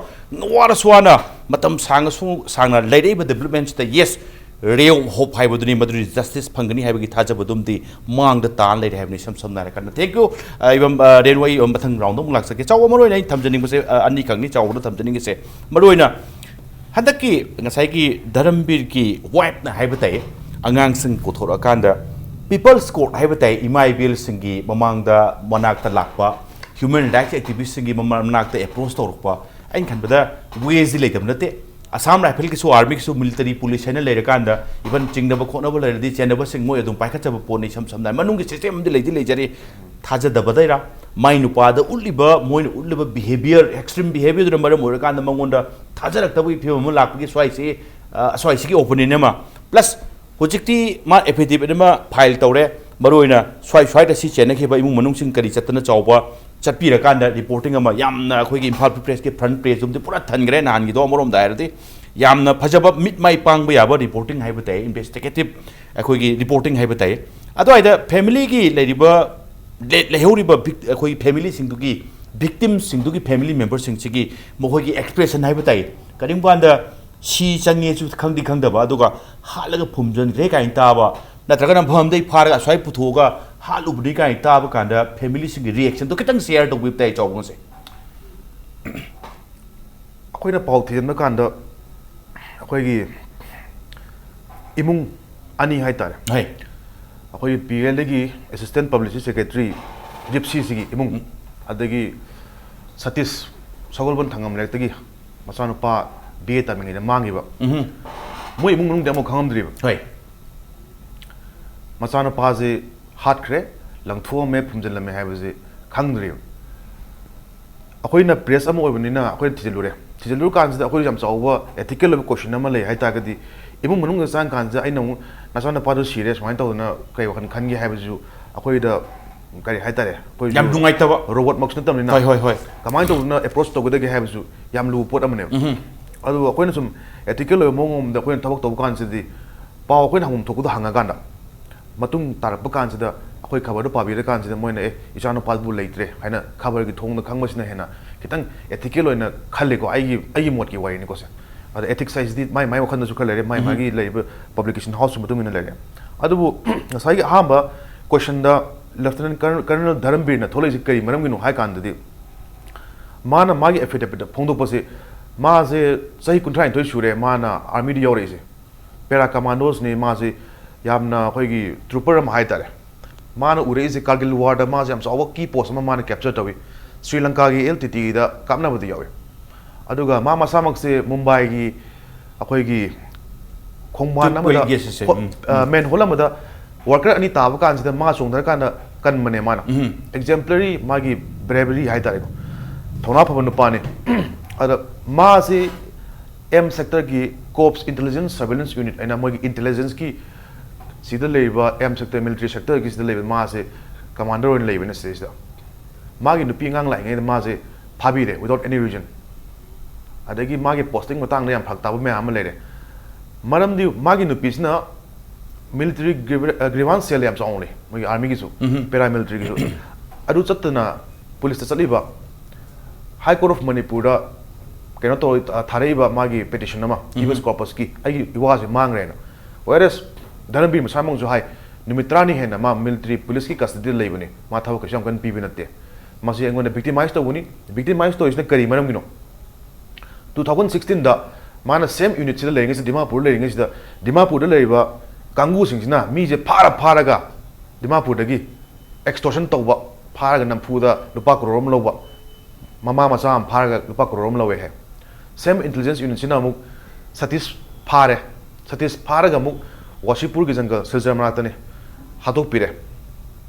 ꯋꯥꯔꯁꯨ ꯋꯥꯅ ꯃꯇꯝ ꯁꯥꯡꯉꯁꯨ ꯁꯥꯡꯅ ꯂꯩꯔꯛꯏꯕ ꯗꯤꯕꯂꯞꯃꯦꯟꯁꯤꯗ, ꯌꯦꯁ, ꯔꯦ ꯑꯣꯐ ꯍꯣꯞ ꯍꯥꯏꯕꯗꯨꯅꯤ, ꯃꯗꯨꯗꯤ ꯖꯁꯇꯤꯁ ꯐꯪꯒꯅꯤ ꯍꯥꯏꯕꯒꯤ ꯊꯥꯖꯕꯗꯨꯝꯗꯤ ꯃꯥꯡꯗ ꯇꯥꯅ ꯂꯩꯔꯦ ꯍꯥꯏꯕꯅꯤ, ꯏꯁꯝ ꯁꯝꯅ ꯍꯥꯏꯔꯀꯥꯟꯗ꯫ ꯊꯦꯡꯀ꯭ꯌꯨ꯫ ꯏꯕꯝ, ꯑ, ꯔꯦꯅꯨ, ꯑꯩ ꯃꯊꯪ ꯔꯥꯎꯟꯗ ꯑꯃꯨꯛ ꯂꯥꯛꯆꯒꯦ꯫ ꯆꯥꯎꯕ ꯃꯔꯨ ꯑꯣꯏꯅ ꯑꯩ ꯊꯝꯖꯅꯤꯡꯕꯁꯦ, ꯑ, ꯑꯅꯤꯈꯛꯅꯤ ꯆꯥꯎꯕꯗ ꯊꯝꯖꯅꯤꯡꯉꯤꯁꯦ꯫ ꯃꯔꯨ ꯑꯣꯏꯅ ꯍꯟꯗꯛꯀꯤ ꯉꯁꯥꯏꯒꯤ ꯙꯔꯝꯕꯤꯔꯒꯤ ꯋꯥꯏꯐꯅ ꯍꯥꯏꯕ ꯇꯥꯏ, ꯑꯉꯥꯡꯁꯤꯡ ꯄꯨꯊꯣꯔꯛꯑꯀꯥꯟꯗ ꯄꯤꯄꯜꯁ ꯀꯣꯔꯠ ꯍꯥꯏꯕ ꯇꯥꯏ, ꯏꯃꯥ ꯏꯕꯦꯜꯁꯤꯡꯒꯤ ꯃꯃꯥꯡꯗ, ꯃꯅꯥꯛꯇ ꯂꯥꯛꯄ, ꯍ꯭ꯌꯨꯃꯦꯟ ꯔꯥꯏꯠꯁ ꯑꯦꯛꯇꯤꯚꯤꯁ꯭ꯠꯁꯤꯡꯒꯤ ꯃꯃꯥ-, ꯃꯅꯥꯛꯇ ꯑꯦꯄ꯭ꯔꯣꯆ ꯇꯧꯔꯛꯄ, ꯑꯩꯅ ꯈꯟꯕꯗ ꯋꯦꯁꯤ ꯂꯩꯇꯕ ꯅꯠꯇꯦ꯫ ꯑꯁꯥꯝ ꯔꯥꯏꯐꯜꯒꯤꯁꯨ, ꯑꯥꯔꯃꯤꯒꯤꯁꯨ, ꯃꯤꯂꯤꯇꯔꯤ ꯄꯨꯂꯤꯁ ꯍꯥꯏꯅ ꯂꯩꯔꯀꯥꯟꯗ, ꯏꯚꯟ ꯆꯤꯡꯅꯕ ꯈꯣꯠꯅꯕ ꯂꯩꯔꯗꯤ ꯆꯦꯟꯅꯕꯁꯤꯡ ꯃꯣꯏ ꯑꯗꯨꯝ ꯄꯥꯏꯈꯠꯆꯕ ꯄꯣꯠꯅꯤ꯫ ꯏꯁꯝ ꯁꯝꯅ ꯍꯥꯏ, ꯃꯅꯨꯡꯒꯤ ꯁꯤꯁꯇꯦꯝ ꯑꯃꯗꯤ ꯂꯩꯗꯤ ꯂꯩꯖꯔꯤ꯫ ꯊꯥꯖꯗꯕꯗꯩꯔꯥ, ꯃꯥꯏ ꯅꯨꯄꯥꯗ ꯎꯠꯂꯤꯕ, ꯃꯣꯏꯅ ꯎꯠꯂꯤꯕ ꯕꯤꯍꯦꯕꯤꯌꯔ, ꯑꯦꯛꯁꯇ꯭ꯔꯤꯝ ꯕꯤꯍꯦꯕꯤꯌꯔꯗꯨꯅ ꯃꯔꯝ ꯑꯣꯏꯔꯀꯥꯟꯗ ꯃꯉꯣꯟꯗ ꯊꯥꯖꯔꯛꯇꯕꯒꯤ ꯐꯤꯕꯝ ꯑꯃ ꯂꯥꯛꯄꯒꯤ ꯁ꯭ꯋꯥꯏꯁꯤ, ꯑ, ꯁ꯭ꯋꯥꯏꯁꯤꯒꯤ ꯑꯣꯄꯣꯅꯦꯟ ꯑꯃ, ꯄ꯭ꯂꯁ ꯍꯧꯖꯤꯛꯇꯤ ꯃꯥ ꯑꯦꯐꯤꯗꯦꯕꯤꯠ ꯑꯃ ꯐꯥꯏꯜ ꯇꯧꯔꯦ꯫ ꯃꯔꯨꯑꯣꯏꯅ ꯁ꯭ꯋꯥꯏ ꯁ꯭ꯋꯥꯏꯗ ꯁꯤ ꯆꯦꯟꯅꯈꯤꯕ ꯏꯃꯨꯡ ꯃꯅꯨꯡꯁꯤꯡ ꯀꯔꯤ ꯆꯠꯇꯅ ꯆꯥꯎꯕ ꯆꯠꯄꯤꯔꯀꯥꯟꯗ ꯔꯤꯄꯣꯔꯇꯤꯡ ꯑꯃ, ꯌꯥꯝꯅ ꯑꯩꯈꯣꯏꯒꯤ ꯏꯝꯐꯥꯜ ꯐ꯭ꯔꯤ ꯄ꯭ꯔꯦꯁꯀꯤ ꯐ꯭ꯔꯟ ꯄꯦꯖꯇꯨꯝꯗꯤ ꯄꯨꯔꯥ ꯊꯟꯈ꯭ꯔꯦ ꯅꯍꯥꯟꯒꯤꯗꯣ꯫ ꯑꯃꯔꯣꯝꯗ ꯍꯥꯏꯔꯗꯤ ꯌꯥꯝꯅ ꯐꯖꯕ, ꯃꯤꯠ ꯃꯥꯏ ꯄꯥꯡꯕ ꯌꯥꯕ ꯔꯤꯄꯣꯔꯇꯤꯡ ꯍꯥꯏꯕ ꯇꯥꯏ, ꯏꯟꯚꯦꯁꯇꯤꯒꯦꯇꯤꯞ ꯑꯩꯈꯣꯏꯒꯤ ꯔꯤꯄꯣꯔꯇꯤꯡ ꯍꯥꯏꯕ ꯇꯥꯏ꯫ ꯑꯗꯨꯋꯥꯏꯗ ꯐꯦꯃꯤꯂꯤꯒꯤ ꯂꯩꯔꯤꯕ, ꯂꯩ-, ꯂꯩꯍꯧꯔꯤꯕ ꯚꯤꯛ-, ꯑꯩꯈꯣꯏ ꯐꯦꯃꯤꯂꯤꯁꯤꯡꯗꯨꯒꯤ, ꯚꯤꯛꯇꯤꯝꯁꯤꯡꯗꯨꯒꯤ ꯐꯦꯃꯤꯂꯤ ꯃꯦꯝꯕꯔꯁꯤꯡꯁꯤꯒꯤ ꯃꯈꯣꯏꯒꯤ ꯑꯦꯛꯁꯄ꯭ꯔꯦꯁꯟ ꯍꯥꯏꯕ ꯇꯥꯏ꯫ ꯀꯔꯤꯒꯨꯝꯕ ꯀꯥꯟꯗ ꯁꯤ ꯆꯪꯉꯦꯁꯨ ꯈꯪꯗꯤ ꯈꯪꯗꯕ, ꯑꯗꯨꯒ ꯍꯥꯠꯂꯒ ꯐꯨꯝꯖꯟꯈ꯭ꯔꯦ ꯀꯥꯏꯅ ꯇꯥꯕ, ꯅꯠꯇ꯭ꯔꯒꯅ ꯃꯐꯝꯗꯩ ꯐꯥꯔꯒ ꯑꯁ꯭ꯋꯥꯏ ꯄꯨꯊꯣꯛꯑꯒ ꯍꯥꯠꯂꯨꯕꯅꯤ ꯀꯥꯏꯅ ꯇꯥꯕ ꯀꯥꯟꯗ ꯐꯦꯃꯤꯂꯤꯁꯤꯡꯒꯤ ꯔꯤꯌꯦꯛꯁꯟꯗꯣ ꯈꯤꯇꯪ ꯁꯤꯌꯔ ꯇꯧꯕꯤꯕ ꯇꯥꯏ ꯆꯥꯎꯕ ꯉꯁꯤ꯫ ꯑꯩꯈꯣꯏꯅ ꯄꯥꯎ ꯊꯤꯖꯤꯟꯕ ꯀꯥꯟꯗ ꯑꯩꯈꯣꯏꯒꯤ ꯏꯃꯨꯡ ꯑꯅꯤ ꯍꯥꯏꯇꯥꯔꯦ, ꯍꯣꯏ꯫ ꯑꯩꯈꯣꯏꯒꯤ ꯄꯤ ꯑꯦꯜꯗꯒꯤ ꯑꯦꯁꯤꯁꯇꯦꯟ ꯄꯕ꯭ꯂꯤꯁꯤꯇꯤ ꯁꯦꯀ꯭ꯔꯦꯇꯔꯤ ꯖꯤꯞꯁꯤꯁꯤꯒꯤ ꯏꯃꯨꯡ, ꯑꯗꯒꯤ ꯁꯇꯤꯁ, ꯁꯒꯣꯜꯕꯟ ꯊꯥꯡꯒꯝ ꯂꯩꯔꯛꯇꯒꯤ ꯃꯆꯥꯅꯨꯄꯥ ꯕꯤ ꯑꯦ ꯇꯝꯃꯤꯉꯩꯗ ꯃꯥꯡꯈꯤꯕ꯫ ꯎꯝ. ꯃꯣꯏ ꯏꯃꯨꯡ ꯃꯅꯨꯡꯗꯤ ꯑꯃꯨꯛ ꯈꯪꯉꯝꯗ꯭ꯔꯤꯕ꯫ ꯍꯣꯏ. ꯃꯆꯥꯅꯨꯄꯥꯁꯤ ꯍꯥꯠꯈ꯭ꯔꯦ, ꯂꯪꯊꯣꯛꯑꯝꯃꯦ, ꯐꯨꯝꯖꯤꯜꯂꯝꯃꯦ ꯍꯥꯏꯕꯁꯤ ꯈꯪꯗ꯭ꯔꯤꯕ꯫ ꯑꯩꯈꯣꯏꯅ ꯄ꯭ꯔꯦꯁ ꯑꯃ ꯑꯣꯏꯕꯅꯤꯅ ꯑꯩꯈꯣꯏꯅ ꯊꯤꯖꯤꯜꯂꯨꯔꯦ꯫ ꯊꯤꯖꯤꯜꯂꯨꯔ ꯀꯥꯟꯁꯤꯗ ꯑꯩꯈꯣꯏ ꯌꯥꯝ ꯆꯥꯎꯕ ethical ꯑꯣꯏꯕ question ꯑꯃ ꯂꯩ ꯍꯥꯏ ꯇꯥꯔꯒꯗꯤ, ꯏꯃꯨꯡ ꯃꯅꯨꯡꯗ ꯆꯪꯉ ꯀꯥꯟꯁꯤꯗ ꯑꯩꯅ ꯑꯃꯨꯛ ꯅꯆꯥꯅꯨꯄꯥꯗꯣ ꯁꯤꯔꯦ, ꯁꯨꯃꯥꯏꯅ ꯇꯧꯗꯅ ꯀꯩ ꯋꯥꯈꯜ ꯈꯟꯒꯦ ꯍꯥꯏꯕꯁꯤꯁꯨ ꯑꯩꯈꯣꯏꯗ, ꯀꯔꯤ ꯍꯥꯏ ꯇꯥꯔꯦ, ꯑꯩꯈꯣꯏꯁꯨ ꯌꯥꯝ ꯅꯨꯡꯉꯥꯏꯇꯕ. ꯔꯣꯕꯣꯠꯃꯛꯁꯨ ꯅꯠꯇꯕꯅꯤꯅ꯫ ꯍꯣꯏ, ꯍꯣꯏ, ꯍꯣꯏ. ꯀꯃꯥꯏꯅ ꯇꯧꯗꯅ approach ꯇꯧꯒꯗꯒꯦ ꯍꯥꯏꯕꯁꯨ ꯌꯥꯝ ꯂꯨꯕ ꯄꯣꯠ ꯑꯃꯅꯦꯕ꯫ ꯎꯝ. ꯑꯗꯨꯕꯨ ꯑꯩꯈꯣꯏꯅ ꯁꯨꯝ ethical ꯑꯣꯏꯕ ꯃꯑꯣꯡ ꯑꯃꯗ ꯑꯩꯈꯣꯏꯅ ꯊꯕꯛ ꯇꯧꯕ ꯀꯥꯟꯁꯤꯗꯤ, ꯄꯥꯎ ꯑꯩꯈꯣꯏꯅ ꯍꯪꯐꯝ ꯊꯣꯛꯄꯗꯣ ꯍꯪꯉꯀꯥꯟꯗ, ꯃꯇꯨꯡ ꯇꯥꯔꯛꯄ ꯀꯥꯟꯁꯤꯗ ꯑꯩꯈꯣꯏ ꯈꯕꯔꯗꯨ ꯄꯥꯕꯤꯔꯀꯥꯟꯁꯤꯗ ꯃꯣꯏꯅ, "ꯑꯦ, ꯏꯆꯥꯅꯨꯄꯥꯗꯨꯕꯨ ꯂꯩꯇ꯭ꯔꯦ" ꯍꯥꯏꯅ ꯈꯕꯔꯒꯤ ꯊꯣꯡꯗ ꯈꯪꯕꯁꯤꯅ ꯍꯦꯟꯅ ꯈꯤꯇꯪ ethical ꯑꯣꯏꯅ ꯈꯜꯂꯤꯀꯣ, ꯑꯩꯒꯤ, ꯑꯩꯒꯤ ꯃꯣꯠꯀꯤ ꯋꯥꯔꯤꯅꯤꯀꯣ ꯁꯦ꯫ ꯑꯗ ethics ꯍꯥꯏꯁꯤꯗꯤ ꯃꯥꯏ ꯃꯥꯏ ꯋꯥꯈꯜꯗꯁꯨ ꯈꯔ ꯂꯩꯔꯦ, ꯃꯥꯏ ꯃꯥꯒꯤ ꯂꯩꯔꯤꯕ publication house ꯃꯇꯨꯡ ꯏꯟꯅ ꯂꯩꯔꯦ꯫ ꯑꯗꯨꯕꯨ ꯉꯁꯥꯏꯒꯤ ꯑꯍꯥꯟꯕ questionꯗ Lieutenant Colonel, Colonel ꯙꯔꯝꯕꯤꯔꯅ ꯊꯣꯛꯂꯛꯏꯁꯤ ꯀꯔꯤ ꯃꯔꯝꯒꯤꯅꯣ ꯍꯥꯏ ꯀꯥꯟꯗꯗꯤ, ꯃꯥꯅ ꯃꯥꯒꯤ affidavitꯇ ꯐꯣꯡꯗꯣꯛꯄꯁꯤ, ꯃꯥꯁꯦ ꯆꯍꯤ ꯀꯨꯟꯊ꯭ꯔꯥ ꯅꯤꯊꯣꯏ ꯁꯨꯔꯦ ꯃꯥꯅ armyꯗ ꯌꯥꯎꯔꯛꯏꯁꯦ, para commandosꯅꯤ꯫ ꯃꯥꯁꯤ ꯌꯥꯝꯅ ꯑꯩꯈꯣꯏꯒꯤ trooper ꯑꯃ ꯍꯥꯏꯇꯥꯔꯦ꯫ ꯃꯥꯅ ꯎꯔꯛꯏꯁꯦ Kargil warꯗ ꯃꯥꯁꯦ ꯌꯥꯝ ꯆꯥꯎꯕ key post ꯑꯃ ꯃꯥꯅ capture ꯇꯧꯏ꯫ ꯁ꯭ꯔꯤ ꯂꯪꯀꯥꯒꯤ L T Tꯗ ꯀꯥꯞꯅꯕꯗ ꯌꯥꯎꯏ꯫ ꯑꯗꯨꯒ ꯃꯥ ꯃꯁꯥꯃꯛꯁꯦ ꯃꯨꯝꯕꯥꯏꯒꯤ ꯑꯩꯈꯣꯏꯒꯤ ꯈꯣꯡꯕꯥꯟ Tube ꯑꯃꯗ well gas ꯁꯦ, ꯍꯣ-, ꯎꯝ. ꯑ, manhole ꯑꯃꯗ worker ꯑꯅꯤ ꯇꯥꯕ ꯀꯥꯟꯁꯤꯗ ꯃꯥ ꯆꯣꯡꯊꯔꯀꯥꯟꯗ ꯀꯟꯕꯅꯦ ꯃꯥꯅ꯫ ꯎꯝ. Exemplary ꯃꯥꯒꯤ bravery ꯍꯥꯏꯇꯥꯔꯦꯀꯣ, ꯊꯧꯅꯥ ꯐꯕ ꯅꯨꯄꯥꯅꯤ꯫ ꯑꯗ ꯃꯥꯁꯤ M sectorꯒꯤ Corps Intelligence Surveillance Unit ꯍꯥꯏꯅ ꯃꯣꯏꯒꯤ intelligenceꯀꯤ ꯁꯤꯗ ꯂꯩꯔꯤꯕ M sector, military sectorꯒꯤ ꯁꯤꯗ ꯂꯩꯕ ꯃꯥꯁꯦ commander ꯑꯣꯏꯅ ꯂꯩꯕꯅꯦ ꯁꯤꯗꯩꯁꯤꯗ꯫ ꯃꯥꯒꯤ ꯅꯨꯄꯤ ꯑꯉꯥꯡ ꯂꯥꯛꯏꯉꯩꯗ ꯃꯥꯁꯦ ꯐꯥꯕꯤꯔꯦ without any reason꯫ ꯑꯗꯒꯤ ꯃꯥꯒꯤ posting ꯃꯇꯥꯡꯗ ꯌꯥꯝ ꯐꯔꯛ ꯇꯥꯕ ꯃꯌꯥꯝ ꯑꯃ ꯂꯩꯔꯦ꯫ ꯃꯔꯝꯗꯤ ꯃꯥꯒꯤ ꯅꯨꯄꯤꯁꯤꯅ military grievance cell ꯌꯥꯝ ꯆꯥꯎꯅ ꯂꯩ ꯃꯣꯏꯒꯤ armyꯒꯤꯁꯨ, ꯎꯝꯍꯨꯝ. paramilitaryꯒꯤꯁꯨ꯫ ꯑꯗꯨ ꯆꯠꯇꯅ policeꯇ ꯆꯠꯂꯤꯕ, High Court of Manipurꯗ ꯀꯩꯅꯣ ꯇꯧꯔ ꯊꯥꯔꯛꯏꯕ ꯃꯥꯒꯤ petition ꯑꯃ, habeas corpusꯀꯤ, "ꯑꯩꯒꯤ ꯏꯋꯥꯁꯦ ꯃꯥꯡꯈ꯭ꯔꯦꯅ"꯫ Whereas ꯙꯔꯝꯕꯤꯔ ꯃꯁꯥꯃꯛꯁꯨ ꯍꯥꯏ, ꯅꯨꯃꯤꯠ ꯇꯔꯥꯅꯤ ꯍꯦꯟꯅ ꯃꯥ military policeꯀꯤ custodyꯗ ꯂꯩꯕꯅꯤ, ꯃꯥ ꯊꯕꯛ ꯀꯩꯁꯨ ꯌꯥꯝ ꯀꯟꯅ ꯄꯤꯕ ꯅꯠꯇꯦ, ꯃꯁꯤ ꯑꯩꯉꯣꯟꯗ victimize ꯇꯧꯕꯅꯤ꯫ Victimize ꯇꯧꯔꯤꯁꯤꯅ ꯀꯔꯤ ꯃꯔꯝꯒꯤꯅꯣ? Two thousand sixteenꯗ ꯃꯥꯅ same unitꯁꯤꯗ ꯂꯩꯔꯤꯉꯩꯁꯤꯗ, ꯗꯤꯃꯥꯄꯨꯔꯗ ꯂꯩꯔꯤꯉꯩꯁꯤꯗ, ꯗꯤꯃꯥꯄꯨꯔꯗ ꯂꯩꯔꯤꯕ ꯀꯥꯡꯕꯨꯁꯤꯡꯁꯤꯅ ꯃꯤꯁꯦ ꯐꯥꯔ ꯐꯥꯔꯒ ꯗꯤꯃꯥꯄꯨꯔꯗꯒꯤ extortion ꯇꯧꯕ, ꯐꯥꯔꯒ ꯅꯝꯐꯨꯗ ꯂꯨꯄꯥ ꯀ꯭ꯔꯣꯔ ꯑꯃ ꯂꯧꯕ, ꯃꯃꯥ ꯃꯆꯥ ꯑꯃ ꯐꯥꯔꯒ ꯂꯨꯄꯥ ꯀꯔꯣꯔ ꯑꯃ ꯂꯧꯋꯦ ꯍꯥꯏ꯫ Same intelligence unit ꯁꯤꯅ ꯑꯃꯨꯛ ꯁꯇꯤꯁ ꯐꯥꯔꯦ꯫ ꯁꯇꯤꯁ ꯐꯥꯔꯒ ꯑꯃꯨꯛ ꯋꯥꯁꯤꯄꯨꯔꯒꯤ ꯖꯪꯒꯜ ꯁꯤꯜꯆꯔ ꯃꯅꯥꯛꯇꯅꯤ ꯍꯥꯠꯇꯣꯛꯄꯤꯔꯦ꯫